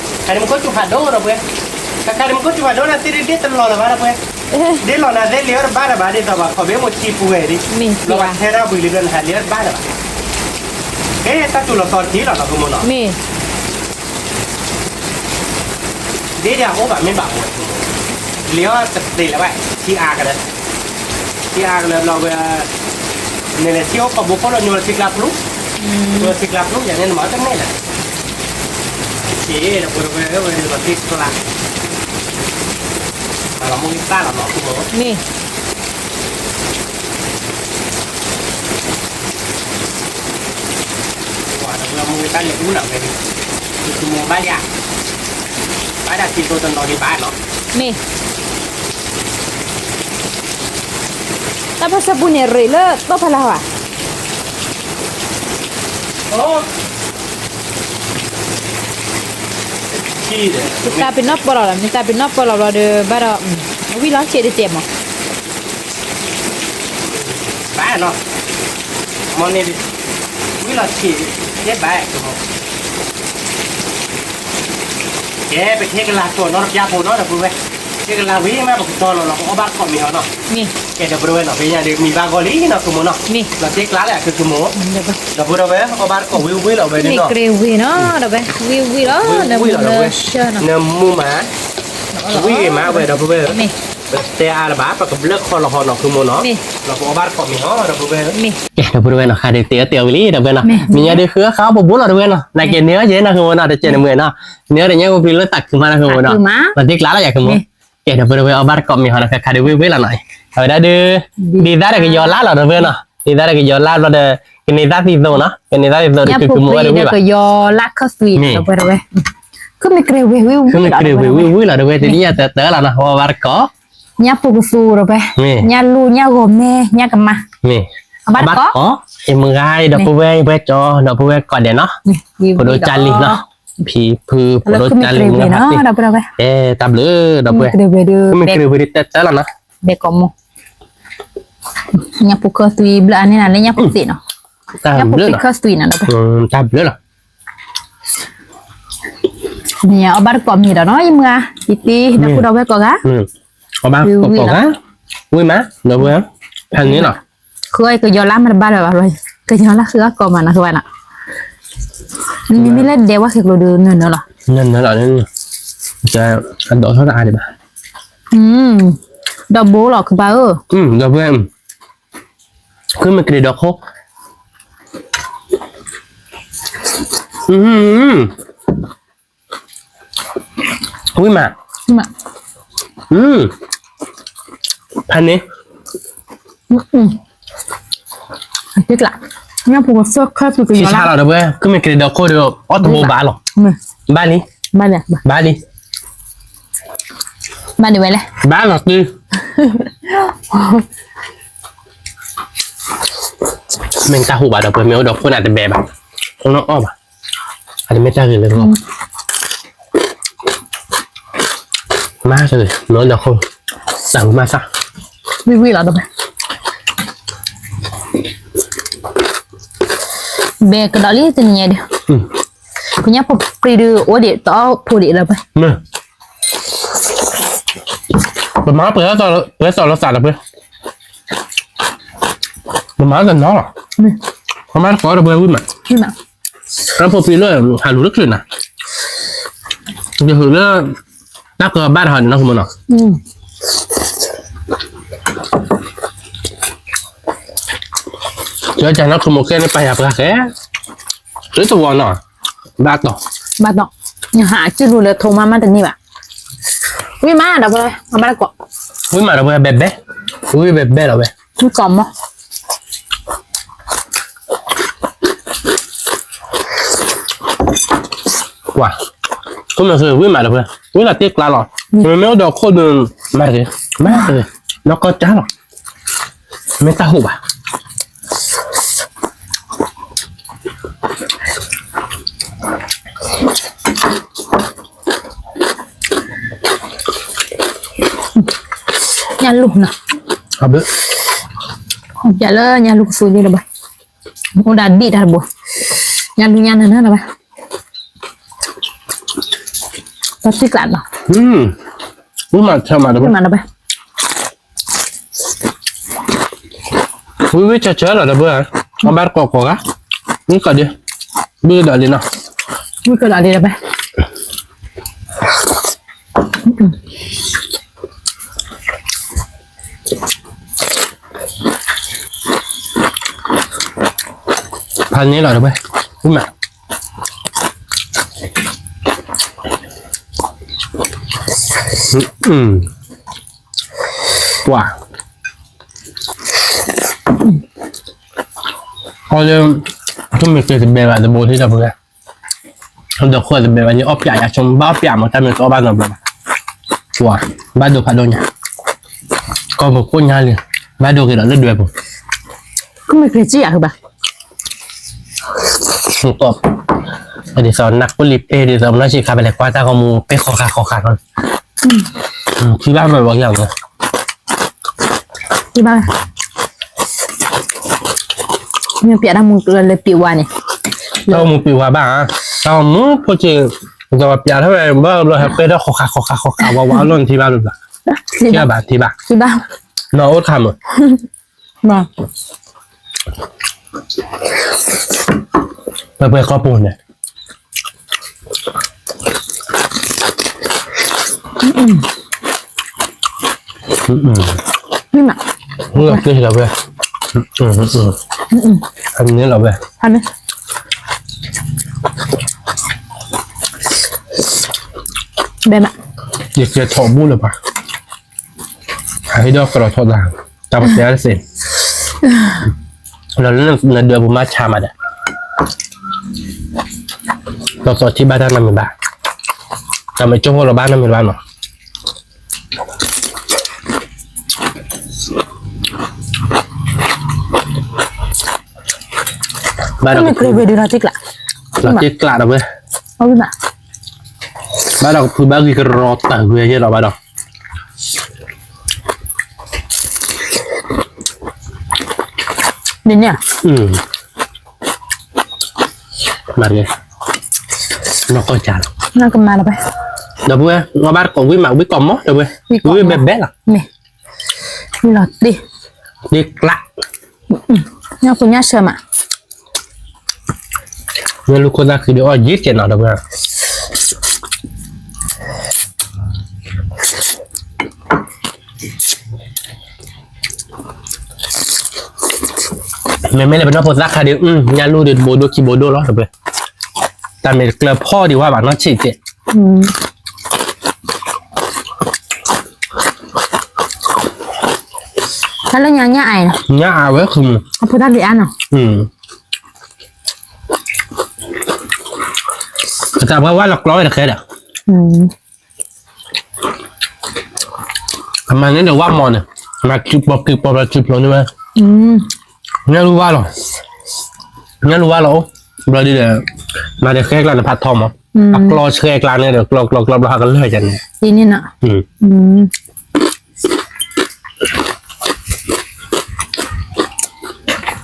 ခါဒံးမ့ၢ်ခိၣ်စူၤဖးဒိၣ်ဒီပုၢ်ဝဲၢ်, ခါဒံးမ့ၢ်ခိၣ်စူၤဖးဒိၣ်န့ၣ် သ့ၣ်ဒ့တလီၤလၢၤဘၣ်ဒီပုၢ်ဝဲၢ်, ဒ့လီၤနၤသ့ၣ်လံအီၤတဘၣ်လၢၤဘၣ် ဒ်သိးပှၤခီၣ်ဘ့မိၢ်ဆံပူၤဝဲဒၣ်, လီၤပှၤထဲဒၣ်ဘှံးလံဒီးနဟးလံအီၤတဘၣ်လၢၤဘၣ်, ကဲတၢ်တူၢ်လီၤသီတက့ၢ်လီၤနီၤ ဃိမိၢ်နီၤ ဒ့ဒၣ်အိၣ်ဘၣ်မ့ၢ်ဘၣ်အိၣ်ဝဲ, လံအီၤတသ့လၢၤဘၣ် ထံအါကလၢာ်, ထံအါကလၢာ်ဘျီဝဲ, န့ၣ်လဲၤထံအိၣ်ခိးဘိခိၣ်လီၤ ညိလီၤထံကျါဖျူ, ညိလီၤထံကျါဖျူ ယၤန့ၣ်နမၤတန့ၢ်လၢၤ, ကဲဒီပုၢ်ဝဲၢ်ဝဲန့ၣ်လီၤထံကျါ, မၤလီၤမိၢ်က့ၤတၢ်လီၤနီၤ ဃိမိၢ် ပှၤဒီပုၢ်ဝဲၢ်မူဝဲတၢ်လဲၤအူနၤဝဲန့ၣ်, ယကမိၢ်ဘၣ်ယၤ, ဘၣ်ဒၣ်တံၤသိးတနီၤဒံးဘၣ်နီၤ, မ့ၢ်, တၢ်ဖီဆၢပူၤန့ၣ်ရ့ၣ်လၢတီၢ်ဖီလာ်ဘၣ်, မ့ၢ်တၢ်ပ့ၤနီၣ်ပၢလီၤလီၤ မ့ၢ်တၢ်ပ့ၤနီၣ်ပၢလီၤဘျီဒီး ဘၣ်ဒီး, ဝံၣ်လီၤဆံးတစဲးမး ဘၣ်နီၤ, မ့ၢ်န့ၣ်, ဝံၣ်လီၤဆံး, ယဲဘၣ်, ကဲ ပကဟ့ၣ်ကလၤကိးနီတပျၢ်ဖိနီၤ ဒီပုၢ်ဝဲၢ်, ဟ့ၣ်ကလၤဝံၤမး ပကတီၤလီၤလီၤ ပအီၣ်ဘၣ်တကိးမ့ၤဟီနီၤ, ကဲ ဒီပုၢ်ဝဲၢ်နီၤ ဖဲညါဒီးမံဘၣ်ဂီၤလံနီၤ ဃိမိၢ်နီၤ, လီၤတ့ကျါလၢအခိမိၢ်, ဒီပုၢ်ဝဲၢ် အီၣ်ဘၣ်တကိးဝံၤဝံၤလီၤဝဲဒၣ်နီၤ, မ့ၢ်ကြ့ဝံၤနီၤ ဒီပုၢ်ဝဲၢ် ဝံၤဝံၤလီၤ, ဝံၤဝံၤလီၤ ဒီပုၢ်ဝဲၢ်, နမူမး, ဝံၤဂ့ၤမးဝဲ ဒီပုၢ်ဝဲၢ်, ပတဲအါလၢၤဘၣ် ပကဘျၢၣ်ခီလီၤဟီနီၤ ဃိမိၢ်နီၤ, လီၤပအီၣ်ဘၣ်တကိးမ့ၤဟီ ဒီပုၢ်ဝဲၢ်, ကဲ ဒီပုၢ်ဝဲၢ်နီၤ ခါဒုးတဲအီၣ်တဲအီၣ်ဝံၤလံ ဒီပုၢ်ဝဲၢ်နီၤ, မ့ၢ်ညါဒုးဃုအီၣ်ဃုအီၣ်ပဘိလီၤ ဒီပုၢ်ဝဲၢ်နီၤ, နာ်က့န့ၢ်အီၣ်ယဲနီၤ ဃိမိၢ်နီၤ တကဲန့ၣ်မ့ၢ်နီၤ, န့ၢ်အီၣ်ဒီးညါကပျံၤလၢသးခုမးနီၤ ဃိမိၢ်နီၤ, လီၤတ့ကျါလၢယခိမိၢ်, ကဲ ဒီပုၢ်ဝဲၢ် အီၣ်ဘၣ်တကိးမ့ၤဟီနီၤ ခါဒုးဝံၤဝံၤလီၤနီၤ, အဝဲဒၣ်ဒုး, ဒ်သးဒီးကယီၤလါလီၤ ဒီပုၢ်ဝဲၢ်နီၤ, ဒ်သးဒီးကယီၤလါဘျီဒီး, ကန့ၢ်သးသံသိးနီၤ ကန့ၢ်သးသံသိးဒီး ညၣ်ဖိခွံဒီးကယီၤလါခၢၣ်သွံး, ဒီပုၢ်ဝဲၢ်, ခုမ့ၢ်ကြ့ဝံၤဝံၤလီၤ ဒီပုၢ်ဝဲၢ် တနံၣ်ညါတၢ်တၢ်လီၤနီၤ အီၣ်ဘၣ်တကိး ညၣ်ဖိကသူ ဒီပုၢ်ဝဲၢ်, ညၣ်လူၢ် ညၣ်ဂီၤမဲ ညၣ်ကမါ, အီၣ်ဘၣ်တကိး, ယမုၢ်ဂၤ ဒီပုၢ်ဝဲၢ် ယဝဲၢ်ကၠီ ဒီပုၢ်ဝဲၢ်ကိးဒဲးနီၤ, ဖိဒိၣ်ကၢ်လံနီၤ, ဖံဖု ဖိဒိၣ်ကၢ်လံမုၢ်ဂၤဖးသ့, တၢ်ဘျုး ဒီပုၢ်ဝဲၢ်, မ့ၢ်ကြ့ဝံၤတၢ်တၢ်လီၤနီၤ, ညၣ်ဖိခၢၣ်သွံးဘျၢၣ်အန့ၣ်နၤလၢညၣ်ဖိသ့ၣ်နီၤ, ညၣ်ဖိသ့ၣ်ခၢၣ်သွံးနီၤ ဒီပုၢ်ဝဲၢ်, တၢ်ဘျုးလီၤ န့ၣ် အီၣ်ဘၣ်တကိးမ့ၤဒီးနီၤ ယမုၢ်ဂၤ ယတံၤ ဒီပုၢ်ဒီဝဲၢ်ကိးဂၤ, အီၣ်ဘၣ်တကိးဂၤ, ဝံၤမး ဒီပုၢ်ဝဲၢ်, ဖဲန့ၣ်လီၤ, ဃုအီၣ်ကယီၤလါမ့ၢ်တဘၣ်လၢၤဘၣ် ကယီၤလါဃုအီၣ်ကိးမးနီၤ ဃုဘၣ်နီၤ, မ့မ့ၢ်လၢဒဲဝဲဃဲၤကျိၤဒုးနၢၤနၢၤလီၤ, နၢၤနၢၤလီၤ, အဒိးထီၣ်တအါဒံးဘၣ်, ဒီးဘိလီၤကဘၣ်ဧၢ, ဒီပုၢ်ဝဲၢ် ခုမ့ၢ်ကြ့ဒီးခိၣ်, ဝံၤမး, ဖဲန့ၣ်, ညၣ်ဖိကသၢခၢၣ်သွံးကယီၤလါလီၤ ဒီပုၢ်ဝဲၢ် ခုမ့ၢ်ကြ့ဒီးခိၣ်ဒီး အီၣ်တဘိဘၣ်လီၤ, ဘၣ်လံ, ဘၣ်လံ, ဘၣ်လံဝဲလဲၣ်, ဘၣ်လီၤတုၤ မ့ၢ်တၢ်ဟူးဘၣ်ဒီပုၢ်ဝဲၢ် မ့ၢ်အိၣ်ဒီးခိၣ်န့ၣ်တဘဲဘၣ်, ခိၣ်နီၣ်အီၣ်ဘၣ်, အတမ့ၢ်တၢ်ဂ့ၤလၢၤ, မၤတဂ့ၤ မ့ၢ်အိၣ်ဒီးခိၣ်, စၢ်မၤစၢ်, ဝံၤဝံၤလီၤဒီပုၢ်ဝဲၢ်, ဘဲကဒီးလံတနံၤညါဒီး, ကညၣ်ဖိပြံဒုးအိၣ်ဒံးတအီၣ်ဖိဒံးလၢၤဘၣ် ပမၤပှဲၤစီၣ်လီၤသးဒီပုၢ်ဝဲၢ်, ပမၤတနီၤလီၤ, ပမၤတကိးဒီပုၢ်ဝဲၢ်ဝံၤမး, အဖိပံၤလၢဟးလူၤတချုးနၤ, ယဟုးလၢ တၢ်ကဘၣ်တဟီန့ၣ်နီၢ်ခိမိၢ်နီၤ, ယကနီၢ်ခိမိၢ်ကဲန့ၣ်ပာ်ယၤပှၤဃဲ, လၢတဝီနီၤ, ဘၣ်တီၤ, ဘၣ်တီၤ, ယဟးစံၣ်လူၤလၢထိမါမးတန့ၢ်ဘၣ်, ဝံၣ်မးဒီးဖဲ အဘၣ်တကိး, ဝံၣ်မးဒီးဖဲဘဲဘဲ, ဝံၣ်ဘဲဘဲလီၤဝဲ, ဝံၣ်ကီးမး ပှၤ, ခိၣ်မဲာ်ဃ့ဝံၣ်မးဒီးဖဲ, ဝံၣ်လီၤတ့ၢ်ကျါလီၤ, မ့မ့ၢ်အိၣ်ဒီးခိၣ်ဒီး, မၤတဂ့ၤ, မၤတဂ့ၤ, နီၢ်ကီၢ်တၢ်လီၤ, မ့ၢ်တၢ်ဟူးဘၣ်. ညၣ်လူၢ်နီၤ, အဘၣ်, ယလၢညၣ်လူၢ်ကသူဒ်လီၤဘၣ်, အိၣ်ဒၣ်ဒံၣ်တၢ်တဘိ, ညၣ်လူၢ်ညၣ်နၢ်နၢ်လီၤဘၣ်, တၢ်တံၢ်ကျးနီၤ, ဝံၣ်မးဆၢမးတဘၣ် ဝံၣ်ဝံၣ်ဆၢဆၢလီၤဒီပုၢ်, အဘၣ်တကိးကိးဂၤ, ဝံၣ်ကီးဒံး, ဝံၣ်ကဒီးလံနီၤ, ဝံၣ်ကဒီးလံဒီးပဲ, ဖးန့ၣ်လီၤဒီပုၢ်, ဝံၣ်မး ပှၤ, အီလၢ ခိၣ်မဲာ်ကျဲတဘဲဘၣ်တဘိလံဒီပုၢ်ဝဲၢ်, ဒီးခိၣ်တဘဲဘၣ်န့ၣ် အီၣ်ပျးယၤဆိ ဘၣ်အီၣ်ပျးမး တၢ်မ့ၢ်တအီၣ်ဘၣ်နီတဘျီဘၣ်, ပှၤ, ဘၣ်ဒိဖးဒိၣ်ညါ, ကီၢ်ပူၤကိၣ်ညါလံ, ဘၣ်ဒိက့ၤဒီးလၢဒွဲပူၤ, ခိၣ်မဲာ်ကျဲကံယၤဘၣ် ဒ်သိးနၢ်ကိၣ်လံပ့ၢ် ဒ်သိးနၢ်ဆံးခါဖဲလဲၣ် ကွၢ်တၢ်ဂီၤမူပ့ၢ်ဃီဃာ်ဃီဃာ်လီၤ, ထံၣ်ဘၣ်မးဝဲကလီၤ, ထံၣ်ဘၣ်, မ့ၢ်ပျးတၢ်မူလၢပံးဝါန့ၣ်, တၢ်ဂီၤမူပံးဝါဘၣ်ဧါ, တၢ်ဂီၤမူဖိက့ၤ, ဒီးပျးထီၣ်ဝဲ ဘၣ်ဘျီဟဲပ့ၢ်ထီၣ်ဃီဃာ်ဃီဃာ်ဃီဃာ်ဝးဝးအလီၢ်န့ၣ် ထံၣ်ဘၣ်လၢပျး, ထံၣ်ဘၣ်, ထံၣ်ဘၣ်, နီၢ်အိၣ်တခါမး ပှဲၤပှဲၤကီၢ်ပူၤန့ၣ်, မ့ၢ်လီၤပျဲလီၤဝဲ, အန့ၣ်လီၤဝဲ, ဘဲမး, ယကဲထီၣ်ဘူၣ်လၢၤဘၣ်, အဟ့ၣ်ဒီးကရီထီၣ်သး, တၢ်ပတဲတသ့, လီၤလၢနဒွဲပူၤမးဆါမးဒီး, ဒီးသိးထံၣ်ဘၣ်တၢ်နီတမံၤဘၣ်, တၢ်မ့ၢ်ကၠိဖိလီၤဘၣ်နီတမံၤဘၣ်နီၤ. ဘၣ်ဒီးကဖု, လီၤတ့ၢ်ကျးဒီးဝဲ, ဘၣ်ဒီးကဖုဘၣ်ဂံၢ်ကရီတၢ်ဝဲယဲလီၤဘၣ်ဒီး, ဒ်န့ၣ်, မၤတဂ့ၤ, နီၢ်ကီၢ်ကၢ်လီၤ, ဒီပုၢ်ဝဲၢ် ဘၣ်တကိးဝံၣ်မး ဝံၣ်ကိးမး ဒီပုၢ်ဝဲၢ်, ဝံၣ်ဘဲဘဲလီၤ, လီၤတ့ၢ်, တ့ၢ်ကျး, ညၣ်ဖိညၣ်ဆၢမး မ့ၢ်လူၤခိၣ်သၣ်ဃံဒီးအီၣ်ယံၤကဲနီၤဒီး, မ့မ့ၢ်လၢပနီၢ်ဖိသၣ်ခါဒီး ညၣ်လူၢ်ဒီးတဘိဒိၣ်ခံဘိဒိၣ်လီၤဒီး, တၢ်မ့ၢ်တကျၢၤဖီၣ်ဒံးဝဲဘၣ်နီၢ်ဆံးကဲး တၢ်လၢညါညၣ်အါ, ညၣ်အါဝဲ, အဖိသၣ်လံအါနီၤ, ပတၢ်ပှၤဝါလီၤကျီဝဲတခဲဒီး, အမၤန့ၢ်ဒီးဝၣ်မီၤန့ၣ်, မၤစုပီၤက့ၤပီၤဘျီစုဖျိန့ၢ်ဝဲ, ညၣ်လူၢ်ဝါလီၤ, ညၣ်လူၢ်ဝါလီၤအိၣ်, ဘျီဒ်ဒီး, မၤဒီးဃဲကျါန့ၣ်ဖးထီမး, အကျီဆှဲကျါန့ၣ်ဒီး ကျီကျီကျီဘျီဟးကလၢာ်ယၤန့ၣ်, ဒ်န့ၣ်နီၤ,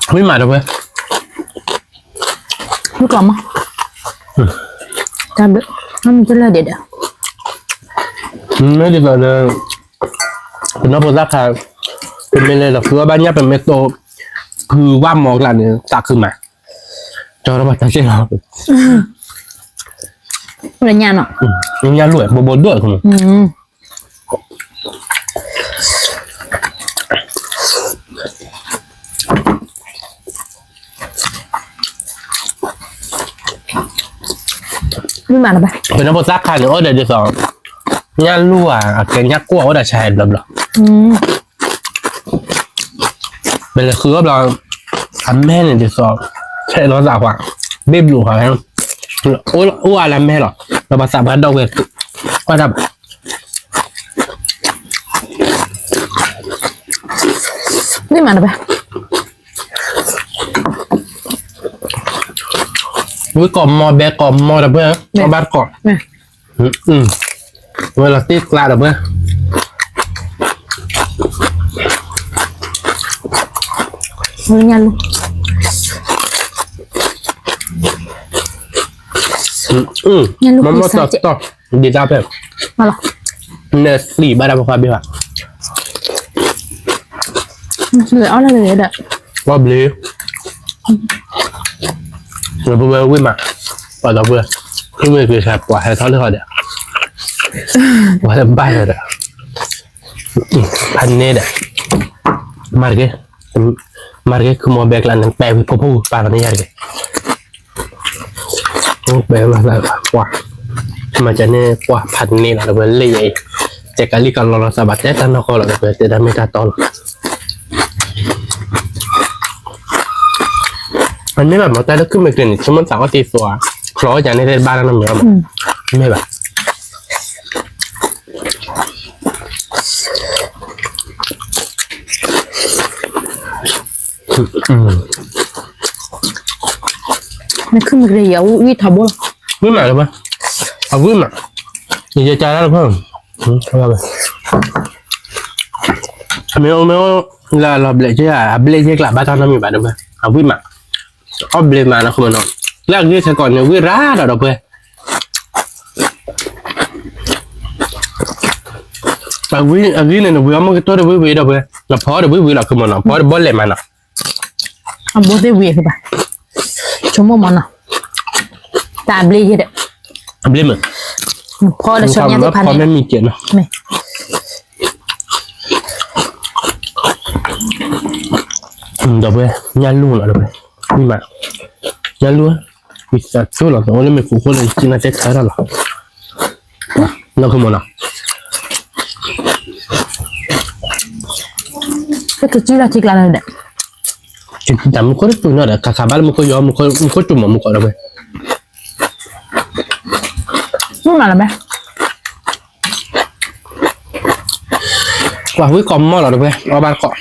ဝံၣ်မးဒီးဝဲ, ဝံၣ်ကျီမး, တၢ်ဘျုး, အမ့ၢ်တလၢဒဲးဒီး, မ့ၢ်ဒ်သိးဒီး, ပနီၢ်ဖိသၣ်ခါ, ပမ့ၢ်လဲၤဒီးဖုအီၣ်ဘၣ်ညၣ် ပမ့ၢ်တိၢ်, ဖုဝၣ်မီၤကျါန့ၣ် သးခုမး, ကၠီထီၣ်ဘၣ်တၢ်စ့ၢ်လီၤ. လၢညၣ်နီၤ, ညၣ်လူၢ် ဘိဘိဒိၣ်ခိၣ်, မ့ၢ်မးလၢၤဘၣ်, ပနၢ်ဖိသၣ်ခါန့ၣ် အိၣ်ဒီးဒ်သိး ညၣ်လူၢ်ဧါ အကဲညၣ်ကွၢ်အိၣ်ဒီးဆါဟဲဘျီဘျီ, ပလဲၤဃုအီၣ်ဘျီ, အမဲၢ်န့ၣ်ဒ်သိး, ဆဲးလီၤသးပှၤ, ဘ့ၣ်ဘျုးပှၤ, အိၣ်အါလၢအမဲၢ်လီၤ, ဒီးပှၤသးပှၢ်ဒီးဝဲ, ကွၢ်တၢ်ဘၣ် မ့ၢ်မးတပၢၢ်, ဝံကိးမီၤဘဲကိးမီၤတပၢၢ်, အဘၣ်တကိး, ဝဲလီၤတံၢ်ကျးတပၢၢ်, ညၣ်လူၢ်, မ့ၢ်မ့ၢ်တီတီ, ဒ်တၢ်ဖဲ, နဲၣ်သံဘၣ်တၢ်ဖိခွါဘ့ၣ်ဘၣ်, အီၣ်ဘျ့, ဒီပုၢ်ဝဲၢ်ဝံၣ်မး, ပှၤဒီပုၢ်ဝဲၢ်, မ့ၢ်က့ၤဆါပှၤဟဲထီၣ်လၢဟီဒီး, ပှၤလၢဘၣ်လၢဒီး, ဖးန့ၢ်ဒီး, မၤတက့ၢ်, မၤတက့ၢ် ခုမီၤဘဲကျါန့ၣ် ပဲာ်ဝံၤဖိဖိပာ်လီၤန့ၢ်ယၤတက့ၢ်, ပဲာ်ဝံၤလီၤသးပှၤ, မၤကန့ၢ်ပှၤဖးန့ၢ်လီၤ ဒီပုၢ်ဝဲၢ်လၢယဲအံၤ, တဲကလံၤကလီလီၤသးဘၣ် တဲတၢ်နီၢ်ကီၢ်လီၤ ဒီပုၢ်ဝဲၢ် တဲတၢ်မ့ၢ်တၢ်တီလီၤ အမ့ၢ်ဘၣ်မ့ၢ်တၢ်လၢခုမ့ၢ်ကျ့န့ၣ် ဆိကမိၣ်သးအီၣ်တ့ၢ်သွါ, ဖျိးဝဲဒ်န့ၣ်တဘၣ်တၢ်နီတမံၤဘၣ်မး, မ့ၢ်ဘၣ်, နခုမ့ၢ်ကျ့ယၤဝံၣ်ထီဘိလီၤ, ဝံၣ်မးလၢၤဘၣ်, အဝံၣ်မး, ယကၢ်တၢ်တဖၣ်, မ့ၢ်အိၣ်မ့ၢ်အိၣ်လၢအလီၤဘျဲးက့ၤ အဘျဲၣ်က့ၤကျးဘၣ်တၢ်နီတမံၤဘၣ်ဒီးဘၣ် အဝံၣ်မး, အီၣ်ဘျ့မးနီၤ ခိၣ်မနီၤ, လၢအဂ့ၢ်ခဲကိးန့ၣ် ဝံၣ်ရၤဒီးဒီပုၢ်ဝဲၢ်, အဂ့ၢ်န့ၣ် နဝံၤအီၣ်မ့ၢ်ကတိၢ်ဒီးဝံၣ်ဝံၤဒီပုၢ်ဝဲၢ်, နဖီဒီးဝံၣ်ဝံၤလီၤ ခိၣ်မနီၤ, ဖီဒီးဘီလဲၣ်မးနီၤ အဘိသ့ၣ်ဝံၤကဘၣ်, ဆိကမိၣ်မနီၤ, တၢ်အဘျ့ယဲၢ်ဒီး, အဘျ့မး, ဖီဒီးဆီညါသ့ၣ်ဖးန့ၣ်, ဖီမ့ၢ်မံၤကဲးနီၤ, ဒီပုၢ်ဝဲၢ် ညၣ်လူၢ်လီၤဒီပုၢ်ဝဲၢ်, မံၤမး, ညၣ်လူၢ်, ဝံသးစူၤလီၤ အိၣ်လၢမ့ၢ်ခိၣ်ဃိလၢကနၣ်တဲထၢထီၣ်လီၤ, နီၢ်ခိၣ်မနီၤ ကကံလီၤထံကျါလီၤဒီး, တၢ်မူခိၣ်တတူၢ်နီၤဒီး ခါခါဘၣ်လၢမူခိၣ်ယီၤ မူခိၣ်တူၢ်မးမူခိၣ်ဒီးဝဲ, မ့ၢ်မးလီၤဘၣ်, ကွၢ်ဝံၣ်ကိးမီၤလီၤဒီးဝဲ အီၣ်ဘၣ်တကိး,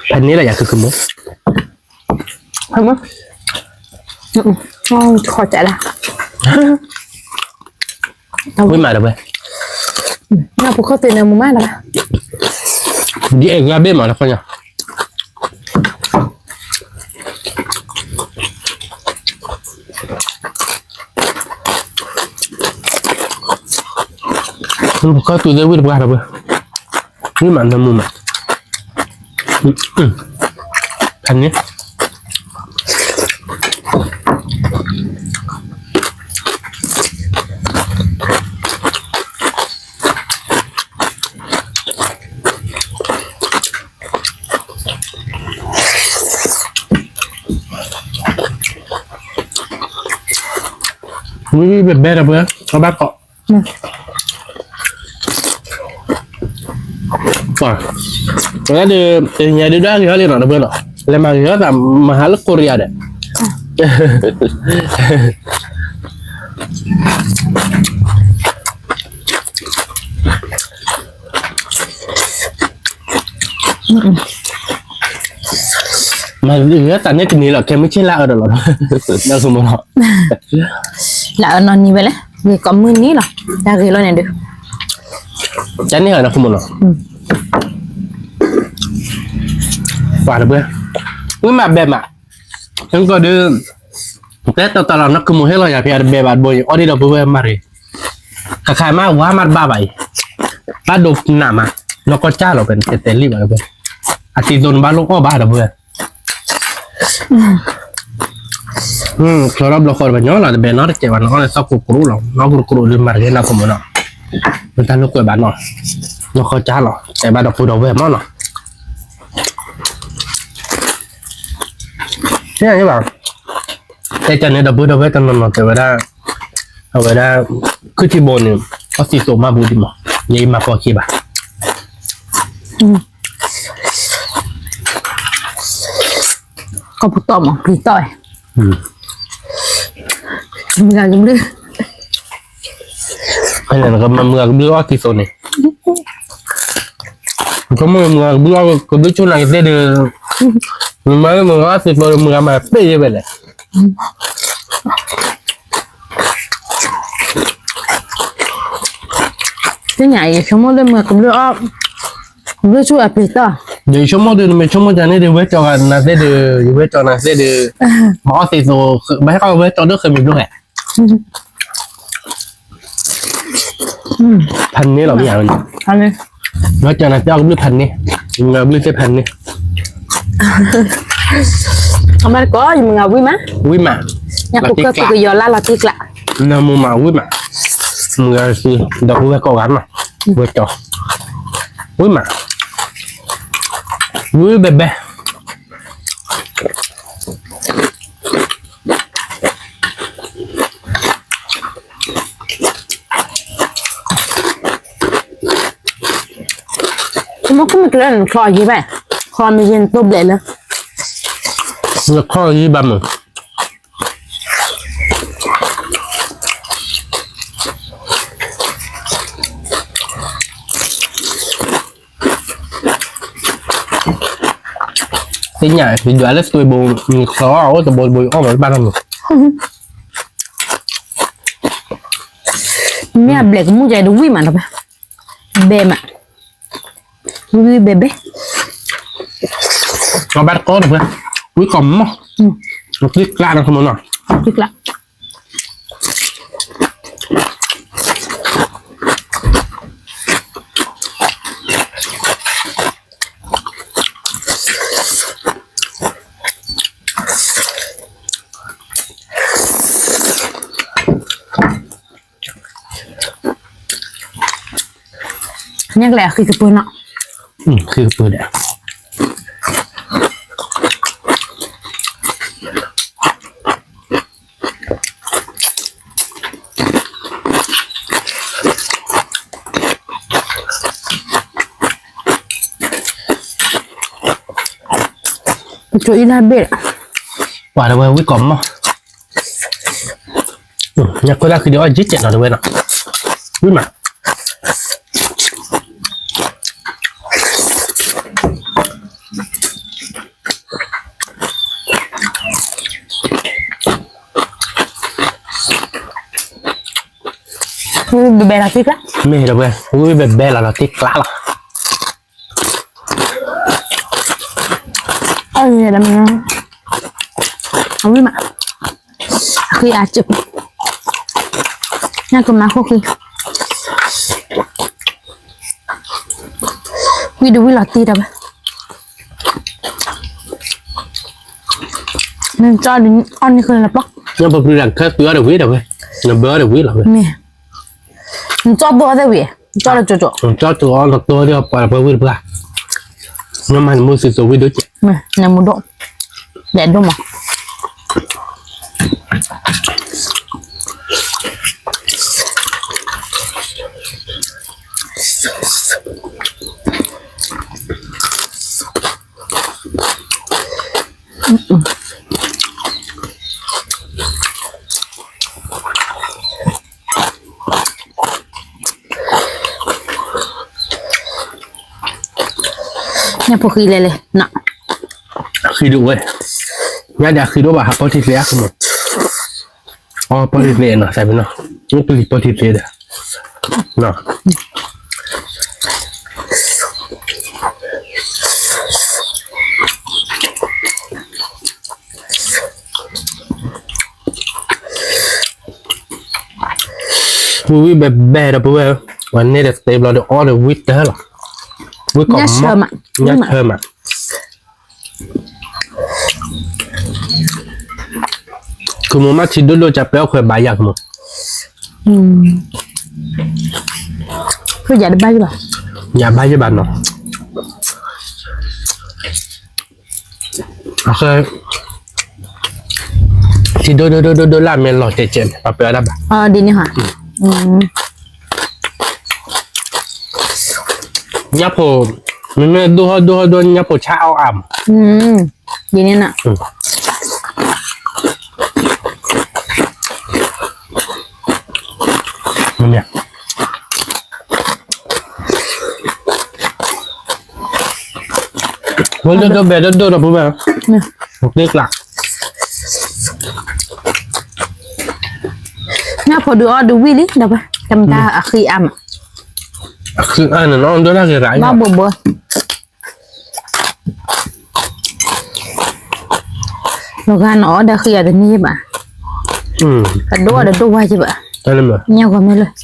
ဖဲန့ၣ်လီၤယၤ ခုခုမိၢ် ဝံၣ်မးဒီးဝဲ, နဖိခိၣ်သ့ၣ်န့ၣ်မူမးဒီး, ဒ်အဲၣ်ဂၤဘ့ၣ်မးလၢခီညါ, နဖိခိၣ်သူသ့ၣ်ဝံၣ်တပှၢ်ဒီးဝဲ, ဝံၣ်မးနမူမး, ဖဲန့ၣ် ဝံၤဝံၤဘဲဘဲဒီးပှၤ အဘၣ်ကိး, ပှၤ, ပှၤဒီး တညါဒုးဒၣ်ဂ့ၤဟီလံနီၤ ဒီးပှၤနီၤ, လဲၤမၤဂ့ၤဟီသး မၤဟါလၢကိရံယါဒီး မၤဂ့ၤတၢ်န့ၣ်တနံၤလီၤ ခဲမုၢ်ဆ့ၣ်လၢအၢဒီးလီၤ, ဒီးကမီၤလီၤ, လၢအၢနီၢ်နံၤဝဲလဲၣ်, ဂ့ၤကိးမုၢ်နံၤလီၤ, တၢ်ဂ့ၤလီၤန့ၣ်ဒုး, တၢ်န့ၣ်ဟီဒီးကမီၤလီၤ, ပှၤတပှဲၤ, ဝံၤမးဘဲမး, ဟဲကီးဒုး, တဲတီတီလီၤ နီၢ်ကမူၤဟ့ၣ်လီၤယၤဖဲအတဘဲဘၣ်တဘိအံၤ အီၣ်ဒံးဒီးပဝဲမၤရ့ၤ, ခါခါမးဝါမးတဘၣ်ဘၣ်အံၤ, ဘၣ်ဒိနးမး, နီၢ်ကီၢ်ကၢ်လီၤ ပတဲတဲလံဘၣ်တပှဲၤ, အတံၤသိးနဘၣ်လိၣ်အီၣ်ဘၣ်ဒီးပဝဲ ချီထီၣ်ဘျီဃီတဘၣ်ညီလီၤ တဘဲနီတကဲးဘၣ်နီၤ အီၣ်လၢသီၣ်ကိၢ်ကိၢ်လီၤ နီၢ်ကိၢ်ကိၢ်ဒီးမၤတဂ့ၤနီၢ်ခိမ့ၢ်နီၤ မ့ၢ်တၢ်လိာ်ကွဲဘၣ်နီၤ နီၢ်ဃီကၢ်လီၤ တဲဘၣ်ဒီပုၢ်ဒီဝဲၢ်မ့ၢ်နီၤ ဘၣ် တဲကန့ၣ်ဒီပုၢ်ဒီဝဲၢ်တနီၤနီၤတဲဝဲဒၣ် အဝဲဒၣ် ခုၣ်ထံဘိန့ၣ် အီၣ်သံသိးမးဘူးဒံးမး ယဲယမၤဖီခံဘၣ် ကီၢ်ပူၤတီၢ်မး ပျံၤတီၢ် မုၢ်ဂၤကဘျုး မုၢ်ဂၤကဘျုးအီၣ်သံသိးန့ၣ် ကမုၢ်မုၢ်ဂၤကဘျုးအီၣ်ကဘျုးဆိနၤကသ့ၣ်ဒီး မ့ၢ်မုၢ်ဂၤအီၣ်သံသိးဒီးမုၢ်ဂၤမၤပ့ၢ်ယဲဝဲလဲၣ် သ့ၣ်ညါအံၤ ဆိကမိၣ်လၢမုၢ်ဂၤကဘျုးအီၣ် ကဘျုးဆိအပျံၤတီၢ် ဒီးယဆိကမိၣ်ဒီး နမ့ၢ်ဆိကမိၣ်တၢ်န့ၣ်ဒီး ဝဲကၠီဂၤနၤသ့ၣ်ဒီး ယဝဲကၠီနၤသ့ၣ်ဒီး ဘၣ်အီၣ်သံသိး ဘၣ်ဟဲကီၢ်ဝဲကၠီဒိၣ်ဃဲမံၤဘျီဟဲ ဖးန့ၣ်လီၤမ့ၢ်ဧါန့ၣ် ဝဲကၠီနၤသ့ၣ်အီၣ်ကဘျုးဖးန့ၣ် မုၢ်ဂၤကဘျုးသ့ၣ်ဖးန့ၣ် အမၤတကိး ယမုၢ်ဂၤဝံၣ်မး ဝံၣ်မး ညၣ်ကူကၢၢ်ကူကယီၤလါလီၤတံၢ်ကျး နမုၢ်မးဝံၣ်မး မုၢ်ဂၤစု ဒီပုၢ်ဝဲၢ်ကိးဂၤနီၤ ဝဲကၠီ ဝံၣ်မး ဝံၣ်ဘဲဘဲ မ့ၢ်ခီမ့ၢ်ကလၢနချီယံၤဘၣ် ချီမ့ၢ်ယံၤနတိၢ်ဘျဲးလၢ နချီယံၤဘၣ်မး သ့ၣ်ညါ ယဒွးလၢသွ့ဘိ နချီအိၣ်တဘိတဘိ ယအီၣ်မးတဘၣ်နီတမံၤ မ့ၢ်အဘျဲးကမူၣ်ကဒီးဝံၣ်မးနီၤ ဘဲမး ဝံၣ်ဘဲဘဲ အဘၣ်တကိးတဖဲ ဝံၣ်ကီးမီၢ် ဝံၣ်ကျးနီၤ ခမနီၤ ဝံၣ်ကျး ညၣ်ကလဲၤအဃံကပၢၢ်နီၤ ဃံကပၢၢ်ဒီး ကၠိအံၤလၢဘ့ၣ် ပှၤတဝဲဝံၣ်ကီးမီၢ် ညၣ်ခိၣ်လၢဃံဒီးအီၣ်ယံၤကဲးနီၤတဝဲနီၤ ဝံၣ်မး ဝံၣ်ဘဲဘဲလီၤတံၢ်ကျါ မ့ၢ်တဝဲ ဝံၣ်ဘဲဘဲလီၤလီၤတံၢ်ကျါလီၤ အၢ အဝံၣ်မး အဃံအစၢၢ် ညၣ်ကမၤခိၣ်ဃံ ဝံၣ်ဒုးဝံၣ်လီၤတံၢ်တဝဲ နကၠီဒုးအီၣ်န့ၢ်ဃုာ်လၢပျီ ညၣ်ပပျုၢ်တၢ်ခဲပျုၢ်အီၣ်တဝံၣ်တဝဲ နဘၢအီၣ်တဝံၣ်လီၤဝဲ မ့ၢ် နကၠီဒိၣ်အီၣ်သ့ၣ်ဝံၣ် နကၠီလၢကၠိကၠိ နကၠီတုၤအီၣ်လီၤတိၢ်သ့ၣ်ပှၤလၢပှဲၤဝံၣ်တပှၢ် ညၣ်မၤနမုၢ်သံသိးဝံၣ်ဒိၣ်ကဲး နမူဒိၣ် ဒဲးဒိၣ်မး ညၣ်ဖိဃံလဲၣ်လဲၣ်နီၤ ဃံဒိၣ်ဝဲ ညၣ်ဒၣ်ဃံဒိၣ်ဘၣ်ဟးပီထံသ့အါကမီၤ အီပီထံသ့နီၤ စးပနီၤ မ့ၢ်ပလံၤပီထံသ့ဒီး နီၤ ဝံၣ်ဝံၣ်ဘဲဘဲဒီးပဝဲ ပှၤန့ၢ်ဒီးသ့ဘျီဒီးအီၣ်ဒီးဝံၣ်တၢ်လီၤ ဝံၣ်ကီးမီၢ် ညၣ်ဆၢမး ညၣ်ဆၢမး ကမိၢ်မ့ၢ်ထံဒိၣ်ဒိၣ် ကပျဲအီၣ်ခွဲးဘၣ်ယၤကမိၢ်. ဖုယၤတဘၣ်ယဘၣ်, ယၤဘၣ်ယဘၣ်နီၤ. အဃိ ထံဒိၣ်ဒိၣ်ဒိၣ်ဒိၣ်ဒိၣ်လၢအမ့ၢ်လီၤတဲာ်ကဲးန့ၣ် ပှၤပျဲအီၣ်တၢ်ဘၣ်. ဒ်န့ၣ်ဟါ. ညၣ်ဖိ, မ့မ့ၢ်ဒိၣ်ဟီၣ်ဒိၣ်ဟီၣ်ဒိၣ် ညၣ်ဖိဆါအီၣ်အါမး. ဒ်န့ၣ်နီၤ. မ့ၢ် ဝဲဒိၣ်ဒိၣ်ဘဲဒိၣ်ဒိၣ်ဒီးပူၤဘဲ, သ့ကျး. ညၣ်ဖိဒုးအီၣ်ဒုးဝံၣ်လံ ဒီးပှၤ တမ့ၢ်တၢ်အဃံအါမး, အဃံအါန့ၣ်နီၤ ဒိၣ်တၢ်ဂ့ၤရၤ ဘၣ်ဘိဘိ လီၤဂာ်နီၤ အီၣ်ဒီးဃံအါတန့ၢ်ဘၣ်, အဒိၣ်အီၣ်ဒီးဒိၣ်ဝါက့ဘၣ်, ညၣ်ဂီၤမ့ၢ်လၢ ညၣ်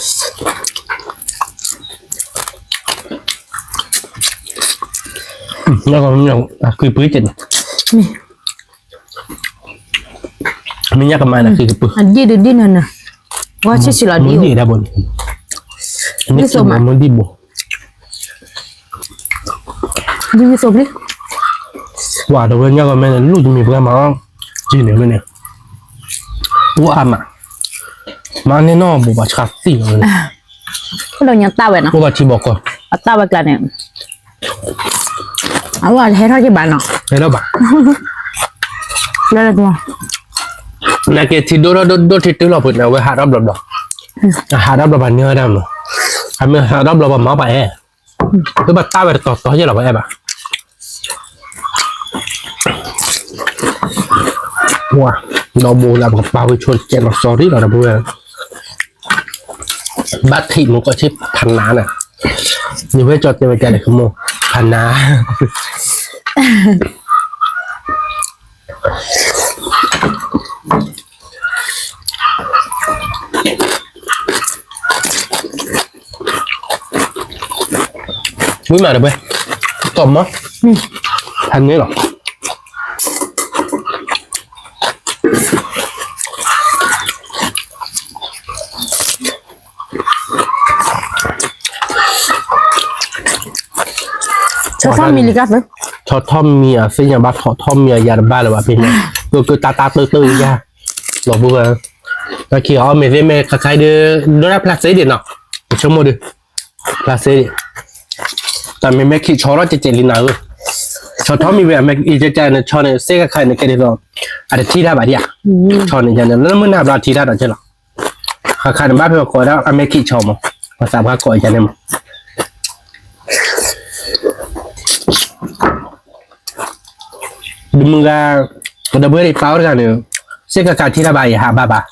ဂီၤမ့ၢ်အဃံပှ့ၤက့န့ၣ်, မ့ၢ်ညၣ်ကမါန့ၣ် အဃံကပှ့ၤ, အဒံၣ်ဒုးဒံၣ်နၤနၤ, ဝါဆံးဆံးလီၤဒံၣ်, မ့ၢ်ဒံၣ်ဒၣ်ဘိန့ၣ်, မ့ၢ်ဒံၣ်ဘိ ဒ်မ့ၢ်သိးပျံၤ, ကွၢ်ဒီးဝဲညၣ်ဂီၤမ့ၢ်န့ၣ် လူၢ်တမံၤပှဲၤမး, က့န့ၣ်မ့ၢ်န့ၣ်, အိၣ်အါမး, မၤန့ၢ်နီၢ်ဘိးဘၣ်ဆှါသံလီၤန့ၣ်, အိၣ်ဒီးညါတၢ်ဝဲနီၤ, အိၣ်ဘၣ်ထံဘီကီၢ်, အတၢ်ဝဲကျါန့ၣ်, အဝဲဟဲထီၣ်က့ဘၣ်နီၤ, ဟဲထီၣ်ဘၣ်, လၢလၢတူၢ်, နာ်က့ထံဒိၣ်ထီၣ်ဒိၣ်ဒိၣ်ထံတုၤလီၤပှဲၤန့ၣ် အဝဲဟးထီၣ်ဘျီဘျီ, အဟးထီၣ်ဘျီဘၣ်န့ၢ်ဝဲဒၣ်မး, အမ့ၢ်ဟးထီၣ်ဘျီဘၣ်မၤပှၤအဲၣ် သုဘၣ်တၢ်ဝဲတတီၤတီၤယဲၢ်လီၤ ပှၤအဲၣ်ဘၣ်, ဝါ, ဒီးဘိလၢပကပာ်ဝဲဆိတကဲလီၤ sorry လီၤ ဒီပုၢ်ဝဲၢ်, ဘၣ်ထံးမူကီၢ်ဆ့ဖးနါန့ၣ်, ယဝဲကၠီတဲဝဲကလဲၣ်ကမိၢ်, ဖးနါ ဝံၤမးတပှဲၤ, တီၢ်မး, ဖးန့ၣ်လီၤ, ဆီထီၣ်မံၤလံကသၢ, ဆီထီၣ်မံၤအသ့ၣ်ညါဘၣ် ဆီထီၣ်မံၤအယၤတဘၣ်လၢၤဘၣ်ဖဲန့ၣ်, ကကတၢတၢတၢတၢယၤ, လီၤပူၤဝဲ, တၢ်ခံအီၣ်မ့ၢ်သ့ၣ်မ့ၢ်ခါခါဒီး ဒိၣ်ဒၣ်ဖျါစ့ဒံးနီၤ, ပဆိကမိၣ်ဒီး, ဖျါစ့ဒံး, တၢ်မ့ၢ်မဲခံဆီထီၣ်ကဲကဲလံနၤဧၢ, ဆီထီၣ်မံၤဝဲ အမဲခံကဲကဲန့ၣ် ဆီန့ၣ် စ့ခါခါန့ၣ်ကဲဒ်သိး, အတထံၣ်တၢ်ဘၣ်ဒံးဧါ, ဆီန့ၣ်ယၤန့ၣ် လၢမုၢ်နၤဘျီထံၣ်တၢ်ဒီးကဲလီၤ ခါခါန့ၣ် ဘၣ်ဖဲပကိးဒၣ်အမဲခံဆီမး, ပသးပှၢ်ကိးယၤန့ၣ်မး, ဒ်မုၢ်ဂၤ, ဒီပုၢ်ဝဲၢ်ပၢ်အိၣ်တဂၤန့ၣ်, စ့ခါခါထံၣ်တၢ်ဘၣ်အံၤဟးဘၣ်ဘၣ်,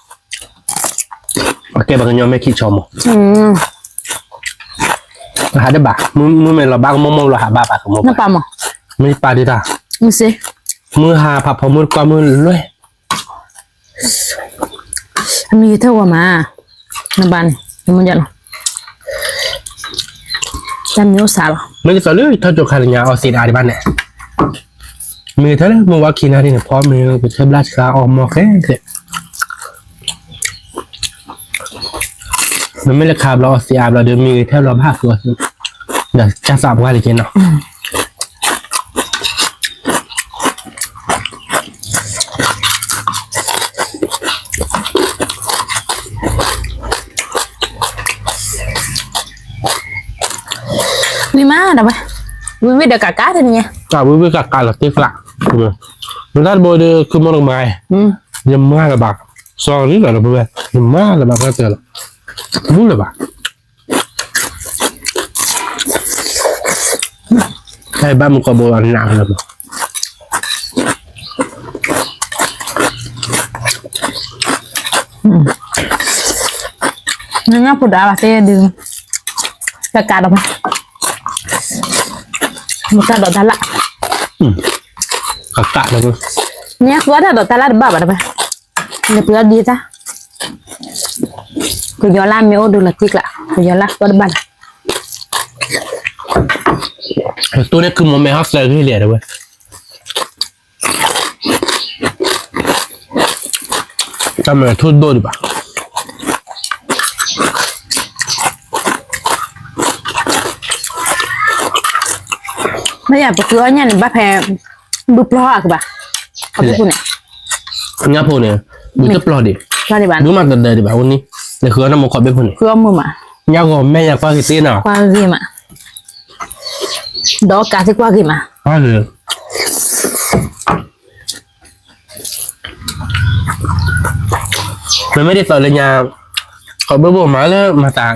အကဲပှၤကညီမဲခံဆီမး, ဟးတဘၣ်, မုၢ်မ့ၢ်လီၤဘၣ်ကမိၢ်မိၢ်လီၤဟးဘၣ်ဘၣ်ကမိၢ်ဘၣ်, မ့ၢ်ပၢ်ဒုးတၢ်, မုၢ်ဟါဖးဖီမုၢ်တကွၢ်မုၢ်လွဲၢ် အမံၤကထၢၣ်ဝဲမး, နဘၣ်န့ၣ်, နမ့ၢ်ယလီၤ, တၢ်မံၤအိၣ်စးလီၤ, မ့ၢ်ကသိးလၢထီၣ်ကၠိခါလၢညါအီသံးတအါဒံးဘၣ်န့ၣ်, မ့ၢ်ကထၢၣ်လၢမုၢ်ဝါခံနၣ်ရံၣ်န့ၣ် ဖီမ့ၢ်ကထၢၣ်ဘျၣ်ဆှါအီၣ်မီၢ်ဃဲဃဲ မ့မ့ၢ်လၢခါဘျီအီသံးအါဘျီဒီး မ့ၢ်ကထၢၣ်ဘျီဘၣ်ဃုအီၤ, ဒီးတၢ်သးပှၢ်လၢက့နီၤ ဝံၤမးဒီးဝဲ, ဝံၤဝံၤဒီးကးကးတနံၤညါ, ဝံၤဝံၤကးကးလီၤတ့ၢ်ကျး, မတၢ်တဘိဒီး ခုမီတကမၤ, ယမၤလၢၤဘၣ်, sorry လီၤဒီးဝဲ, ယမၤလၢၤဘၣ် ဖဲတၢၢ်လီၤ, ဘူးလၢၤဘၣ် အဲ ဘၣ်မုၢ်ကီၢ်ဘိနးလၢၤဘၣ်, နညၣ်ဖိဒၣ်ဘၣ်သ့ဒုး, ကကးဒီးဘၣ်, မတၢ်ဒိးတၢ်လၢ်, ကကးဒီးဘၣ်, နညၣ်ဖိတၢ်ဒိးတၢ်လၢ်တဘၣ်ဘၣ်တဘၣ်, နပှ့ၤအီၤဒ်တၢ်, ကယီၤလၢ်မ့ၢ်အိၣ်ဒုးလီၤတံၢ်ကျး, ကယီၤလၢ်ဃီတဘၣ်လၢၤ, တိၢ်န့ၣ်ကုမီၤမဲာ်ဟီၣ်သၢဂ့ၢ်လံတဲဝဲ အ တၢ်မ့ၢ်ထူၣ်ဒိၣ်ဒံးဘၣ်. မ့ၢ်ယၤပဃုအီၣ်ညၣ်န့ၣ် ဘၣ်ဖဲ ဘုပျီၢ်အကဘၣ်, ညၣ်ဖိန့ၣ်, ဘုတပျီၢ်ဒံး, ဘုမၤတဒၢဒံးဘၣ်, အိၣ်န့ၣ်, နဃုအီၣ်န့ၣ်မ့ၢ်ခီဘ့ၣ်ဖိန့ၣ်, ညၣ်ဂီၤမဲာ်ညါကွၢ်က့ၤသ့နီၤ, ကွၢ်ဂ့ၤမး, ဒီးကးသ့ကွၢ်ဂ့ၤမး, ကွၢ်ဂ့ၤ မ့မ့ၢ်ဒ်သိးလၢညါ, ခီဘ့ၣ်ဘိမၤလၢမၤသး,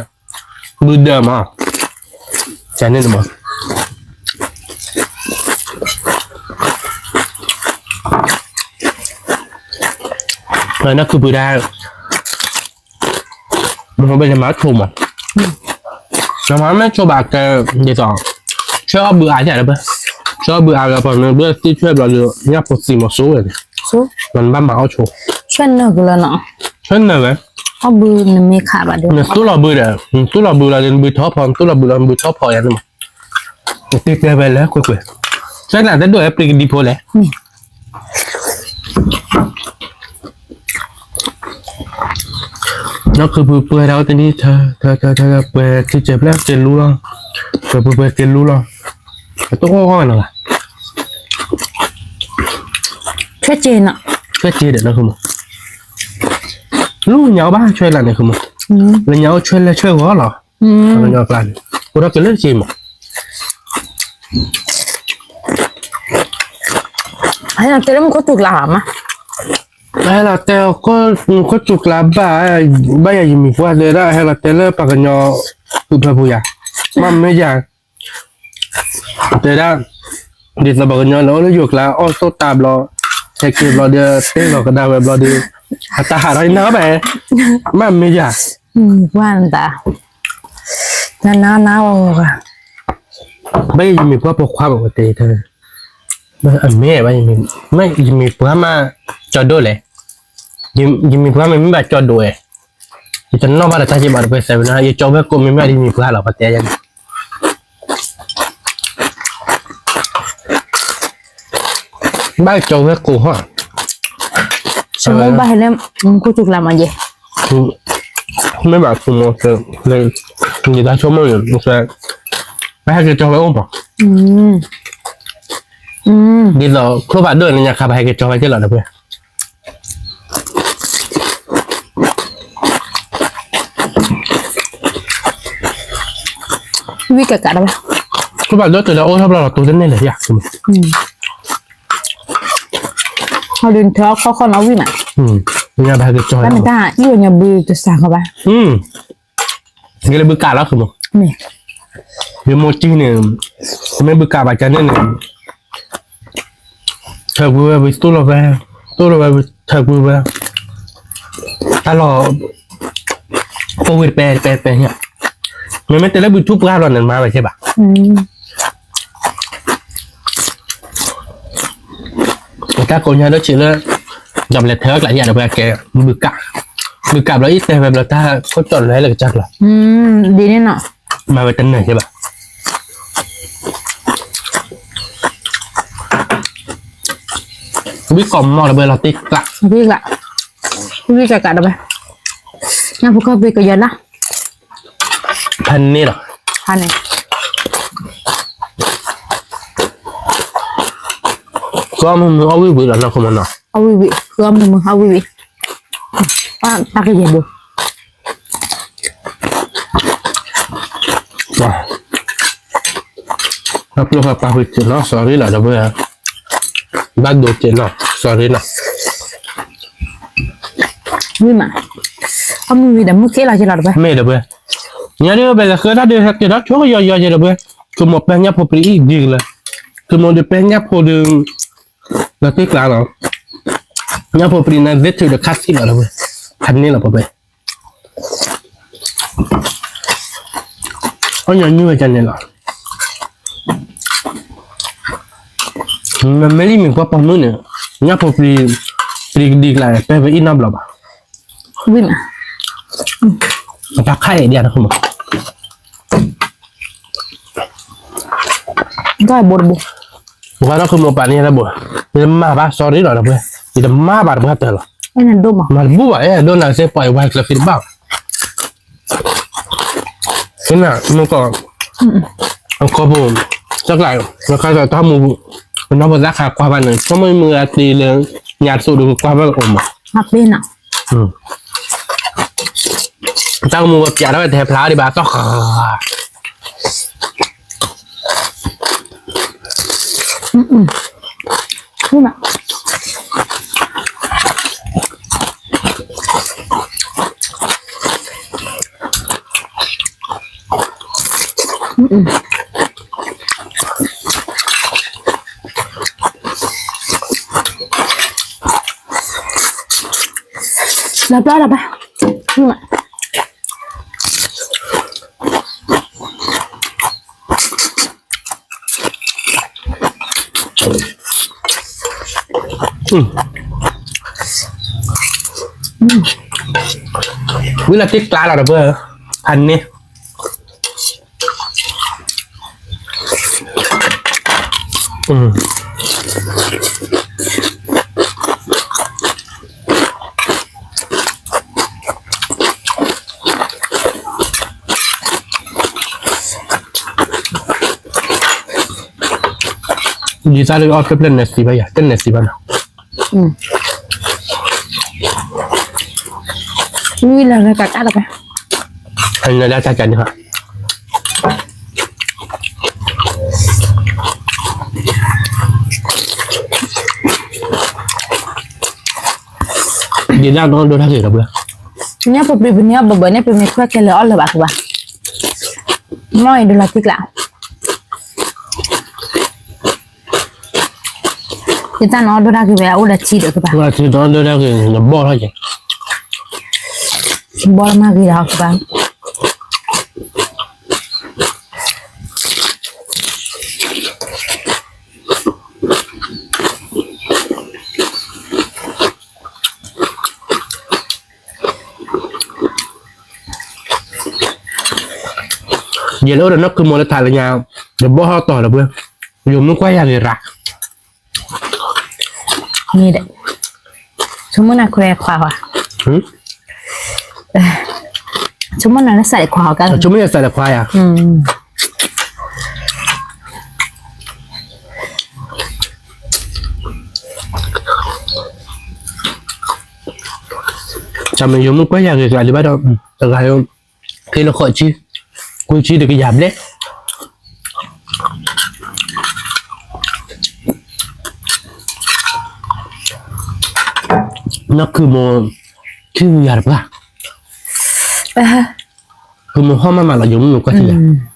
ဘုဒၢမး, ကန့ၣ်တမး, နီၢ်ခုပုၢ်ဒၣ်, မ့ၢ်ဘၣ်န့ၣ်မၤဆိမး, နမၤမ့ၢ်ဆိဘၣ်ကဲ, ဒ်သိး, ဆွဲအီၣ်ဘုအါယၤလၢဘၣ်, ဆွဲအီၣ်ဘုအါလၢပှၤမ့ၢ်ဘၣ်သံဆွဲဘျီဒီး ညၣ်ဖိသံမီၤစိဝဲန့ၣ်, နဘၣ်မၤအီၣ်ဆိ, ဆွဲနၢ်ကလၢနီၤ, ဆွဲနၢ်ဝဲ, အီၣ်ဘုနမ့ၢ်ခးဘၣ်ဒီး နသူၣ်လီၤဘုဒီး နသူၣ်လီၤဘုလီၤဒီး နဘုထီၣ်ဖီ နသူၣ်လီၤဘုလီၤ နဘုထီၣ်ဖီယၤန့ၣ်မး, နတ့တဲဝဲလၢကွဲကွဲ, ဆွဲနၢ်တဒိၣ်ဝဲပျံၤကဒံဖိလဲၣ် နီၢ်ခုပုၢ်ပှဲၤဒၣ်အိၣ်တနံၣ် ထၢ ထၢ ထၢ ထၢ ပှဲၤထံစဲးဖျၢၣ်က့ၤလူလီၤ, ပှဲၤပှဲၤပှဲၤက့ၤလူလီၤ, အတအိၣ်ဂီၢ်ဝဲနီၤဘၣ်, ဆွဲက့ၤနီၤ, ဆွဲက့ၤဒီးနီၢ်ခုမး, လူညါအိၣ်ဘၣ်ဆွဲလၢန့ၣ်ခုမး, လၢညါအိၣ်ဆွဲလဲၣ်ဆွဲဂီၤလီၤ, ပှၤကညီကျါန့ၣ် အိၣ်ထီၣ်က့ၤလၢက့ၤမး ဟဲလီၤတဲလၢမူခိၣ်စူၤကျါမး, ဟဲလီၤတဲ မူခိၣ်စူၤကျါဘၣ်, ဘၣ်ယၤယမံၤပှၢ်တဲဒၣ် ဟဲလီၤတဲလၢပှၤကညီ ဖုဖၢပူၤယၤ, မ့မ့ၢ်ယၤ, တဲဒၣ်, ဒ်သိးပှၤကညီလၢအိၣ်လၢယိၤကျါ အီၣ်သိၣ်တၢ်ဘျီ, ဟဲက့ၤဘျီဒီး တ့ၢ်လီၤကဒါဝဲဘျီဒီး, အတၢ်ဟးထီၣ်အံၤနၤဘၣ်, မ့မ့ၢ်ယၤ, ပှၢ်နတၢ်, နနန, ဘၣ်ယၤယမံၤပှၢ်ပိာ်ခွါဘၣ်ဝဲတဲ, အမ့ၢ်ဘၣ်, မ့ၢ်ယမံၤပှၢ်မး ကၠီဒိၣ်လဲၣ်, ယမံၤပှၢ်မ့မ့ၢ်ဘၣ်ကၠီဒိၣ်ဝဲ, ယတနီၣ်ဘၣ်ဒီးတၢ်က့ၤဘၣ်တပှဲၤစဲးဝဲနီၤ ယကၠီဝဲကိးမ့မ့ၢ်ယမံၤပှၢ်လီၤ ပတဲယၤန့ၣ် ဘၣ်ကၠီဝဲကိးဟီၣ်, ဘၣ်ဟဲလၢ မူခိၣ်စူၤကျါမးယဲ, မ့ၢ်ဘၣ်ဆိမိၣ်, ယတၢ်ဆိကမိၣ်န့ၣ်, ဘၣ်ဟဲက့ၤကၠီဝဲအိၣ်မး, ဒ်သိး ချိၣ်ဖးဒိၣ်န့ၣ်ညါခါဘၣ်ဟဲက့ၤကၠီဝဲက့ၤလီၤတပှဲၤ ဝံၣ်ကးကးတဘၣ်, ခူၣ်ဘၣ်ဒိၣ်တုၤလၢအိၣ်ထီၣ်ဘျီလီၤတိၤတန့ၢ်လၢၤယၤ, အဒုးထၢခီခီနီၤဝံၣ်မး, ညါဘၣ်ဟဲက့ၤကၠီ, တၢ်မ့ၢ်တၢ်အံၣ်ဝဲညီဘုတစးဃီဘၣ်, ယလၢဘုကးလီၤမး, ယမိၢ်ကံန့ၣ်, မ့ၢ်ဘုကးဘၣ်ကန့ၣ်န့ၣ် ထၢကွံာ်ဝဲဝံၤ သိၣ်လီၤဝဲ, သိၣ်လီၤဝဲဝံၤ ထၢကွံာ်ဝဲ, တၢ်လီၤ, ပိၢ်ဝံၤတပဲတပဲတပဲညါ, မ့မ့ၢ်တဲလၢဘုထူၣ်ပှၢ်လီၤန့ၣ် မၤဝဲကဲဘၣ်, တၢ်ကိးညါဒိၣ်ဆံးလၢ, ဒီးပလဲၤထၢကျးယၤဒီးပှၤကဲ, ဘုကး, ဘုကးဘျီအံၤတဲဝဲဘျီတၢ်ခိၣ်တီလၢလၢကစၢ်ကျါ, ဒ်န့ၣ်နီၤ, မၤဝဲတနၢၤကဲဘၣ် ဝံၣ်ကိးမီၢ်တဘဲလီၤတံၢ်ကျး, တံၢ်ကျး, ဝံၣ်ကးကးတဘဲ, ညၣ်ဖိကီၢ်သ့ကယီၤလၢ, ဖဲန့ၣ်လီၤ, ဖဲန့ၣ်, ကီၢ်မုၢ်မုၢ်အီၣ်ဝံၣ်ဝံၣ်လီၤနီၢ်ခိမးနီၤ, အီၣ်ဝံၣ်ဝံၣ်, ကီၢ်မုၢ်မုၢ်အီၣ်ဝံၣ်ဝံၣ်, တၢ်ကယဲၢ်ဘိ ပှၤ, ပှၤပျိၢ်ဃီပာ်ဖုးစ့ၢ်နီၤ sorry လီၤ ဒီပုၢ်ဝဲၢ်, ဘၣ်ဒိစ့ၢ်နီၤ sorry နီၤ, မ့ၢ်မး, အမုၢ်ဝံၤဒီးမုၢ်က့လီၤက့လီၤဒီပုၢ်ဝဲၢ်, မ့ၢ်ဒီပုၢ်ဝဲၢ်, ညါဒ်ပလဲၤဃၢတၢ်ဒုးဟဲက့ၤထီၣ်ဆိကယီၤယီၤက့ဒီပုၢ်ဝဲၢ်, ကမိၣ်ပဲညၣ်ဖိပြံအံၤဒ်ကလၢာ်, ကမိၣ်ဒီးပဲညၣ်ဖိဒီး လီၤတံၢ်ကျါလီၤ, ညၣ်ဖိပြံန့ၣ်သ့ထုးဒီးခါဆံးလီၤဒီပုၢ်ဝဲၢ်, ဖးန့ၢ်လီၤပှဲၤပှဲၤ, အီၣ်ညီနုၢ်ဝဲကန့ၣ်လီၤ, မ့မ့ၢ်လံမ့ၢ်ကွၢ်ပိာ်မုၣ်န့ၣ်, ညၣ်ဖိပြံ, ပြံကဒံကျါ ပဲပအံၣ်နီတဘျီဘၣ်, ဝံၣ်မး, အတၢ်ခါအံၤဒ်န့ၣ်မး, တၢ်ဘိတဘိ ပှၤဒီးခိၣ်မိၢ်ပာ်န့ၢ်တၢ်ဘိ, ယတမၤဘၣ် sorry လီၤဒီပုၢ်ဝဲၢ်, ယတမၤဘၣ်တပှၢ်တၢၢ်လီၤ, အဲၣ်နၤဒိၣ်မး, မၤတဘူၣ်ဘၣ်, အဲၣ်ဒိၣ်နၤစ့ၢ်ပှၤအံၤဝဲကျၢၤခံတဘၣ်, ကနၣ်မ့ၢ်ကီး, အကီၢ်ပူၤ, တၢ်ကျါ, နခါတၢ်မူ, ကနီၢ်ပသၣ်ခါကွၢ်ဘၣ်န့ၣ် ဆိကမိၣ်မုၢ်အတ့လၢ, ညါတသိးဒုးကွၢ်ဘၣ်အိၣ်မး, တၢ်ကမူဝဲပျးထီၣ်ဝဲ တဟဲဖျါဒံးဘၣ် တီၢ်ဃာ် လၢပျၢ်လၢၤဘၣ်, ဝံၤလၢတ့ကျါလီၤဒီးပှၤ, ဖးန့ၣ် ဒ်သးလၢအီၣ်ဖျၢၣ်ဖျၢၣ်နဲၣ်သံဘၣ်ယၤ တနဲၣ်သံဘၣ်နီၤ, ဝံၤလၢလၢတၢ်တၢ်တၢ်, အနဒၣ်တၢ်ကန့ၣ်ဟါ ဒ်ဒၣ်နီၢ်ဒိၣ်တၢ်ဂ့ၤဒီးဘၣ်, န့ၣ်ပပျံၤပနံၤအီၣ်ဘၢဘၢန့ၣ် ပမ့ၢ်ခွဲးခဲလၢာ်အီၣ်လၢၤဘၣ်ကဘၣ်, မ့ၢ်အံၤဒိးလီၤတံၢ်ကျါ ယတၢ်နီၢ်ဒိၣ်တၢ်ဂ့ၤဝဲ အိၣ်ဒီးထံဒီးကဘၣ်, အိၣ်ဒီးထံဒီးဒိၣ်တၢ်ဂ့ၤ နဘီၣ်ထီၣ်က့ၤ, ဘီၣ်လီၤမၢ်ဂ့ၤဒီးကဘၣ်, ယလဲၤအိၣ်ဒီးနီၢ်ကုမီၤလၢထးလၢညါ, ယဘီၣ်ဟီၣ်တီၤလၢပှဲၤ, ယမုၢ်ကွၢ်ယၤဂ့ၤရၣ်, န့ၣ်ဒီး, ဆိကမိၣ်နၤခွဲးခွါဧါ, ဆိကမိၣ်နၤလၢစးလဲၤခွါဧါ, ဆိကမိၣ်နၤစးလဲၤခွါဧါ. တၢ်မ့ၢ်ယိၤမုၣ်ကွၢ်ယၤဂ့ၤဂ့ၤလံဘၣ်ဒီး, တဂၤ, ဖဲလၢဃိးဆံ, ခွံဆံတကယၤဘျဲၣ်, နီၢ်ကုမိၢ်, ထံၣ်ယၤတပှၢ်, ကုမိၢ်ဟီၣ်မးမးလီၤ ယိၤမုၣ်ကွၢ်ထံၣ်ယၤ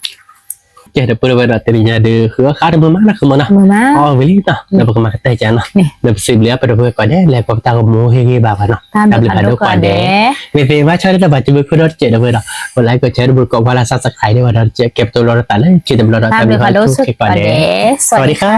ကဲ ဒီပုၢ်ဝဲၢ်ဒီး တနံၤညါဒီး ဃုအီၣ်ဃါတမုာ်မးနီၤ ဃုမးနီၤ, အီၣ်ဝံၤလံနီၤ ဒီးပကမၤကတၢၢ်ကနီၤ, ဒီးပစံးဘျုးအပှၤဒီပုၢ်ဝဲၢ်ကိးဂၤဒဲး လၢကွၢ်ပတၢ်ဂီၤမူဟ့ၣ်ဂံၢ်ဘါပှၤနီၤ, တၢ်ဘျုးဖးဒိၣ်ကိးဂၤဒဲး, မ့ၢ်သ့ဘၣ်ဆၣ်လၢတၢ်ဘၣ်စံးဘျုးခိၣ်ဒီတစဲးဒီပုၢ်ဝဲၢ်ဒီး ကlikeကshareဒီးပကကွၢ်လၢ subscribe ဒ်ဝဲဒီးတစဲး ကဲပတိလီၤတသးလၢခံတဘျီဒီး တၢ်ဘျုးဖးဒိၣ်ဆိၣ်ဂ့ၤကိးဂၤဒဲး, စဝၤဒံခါ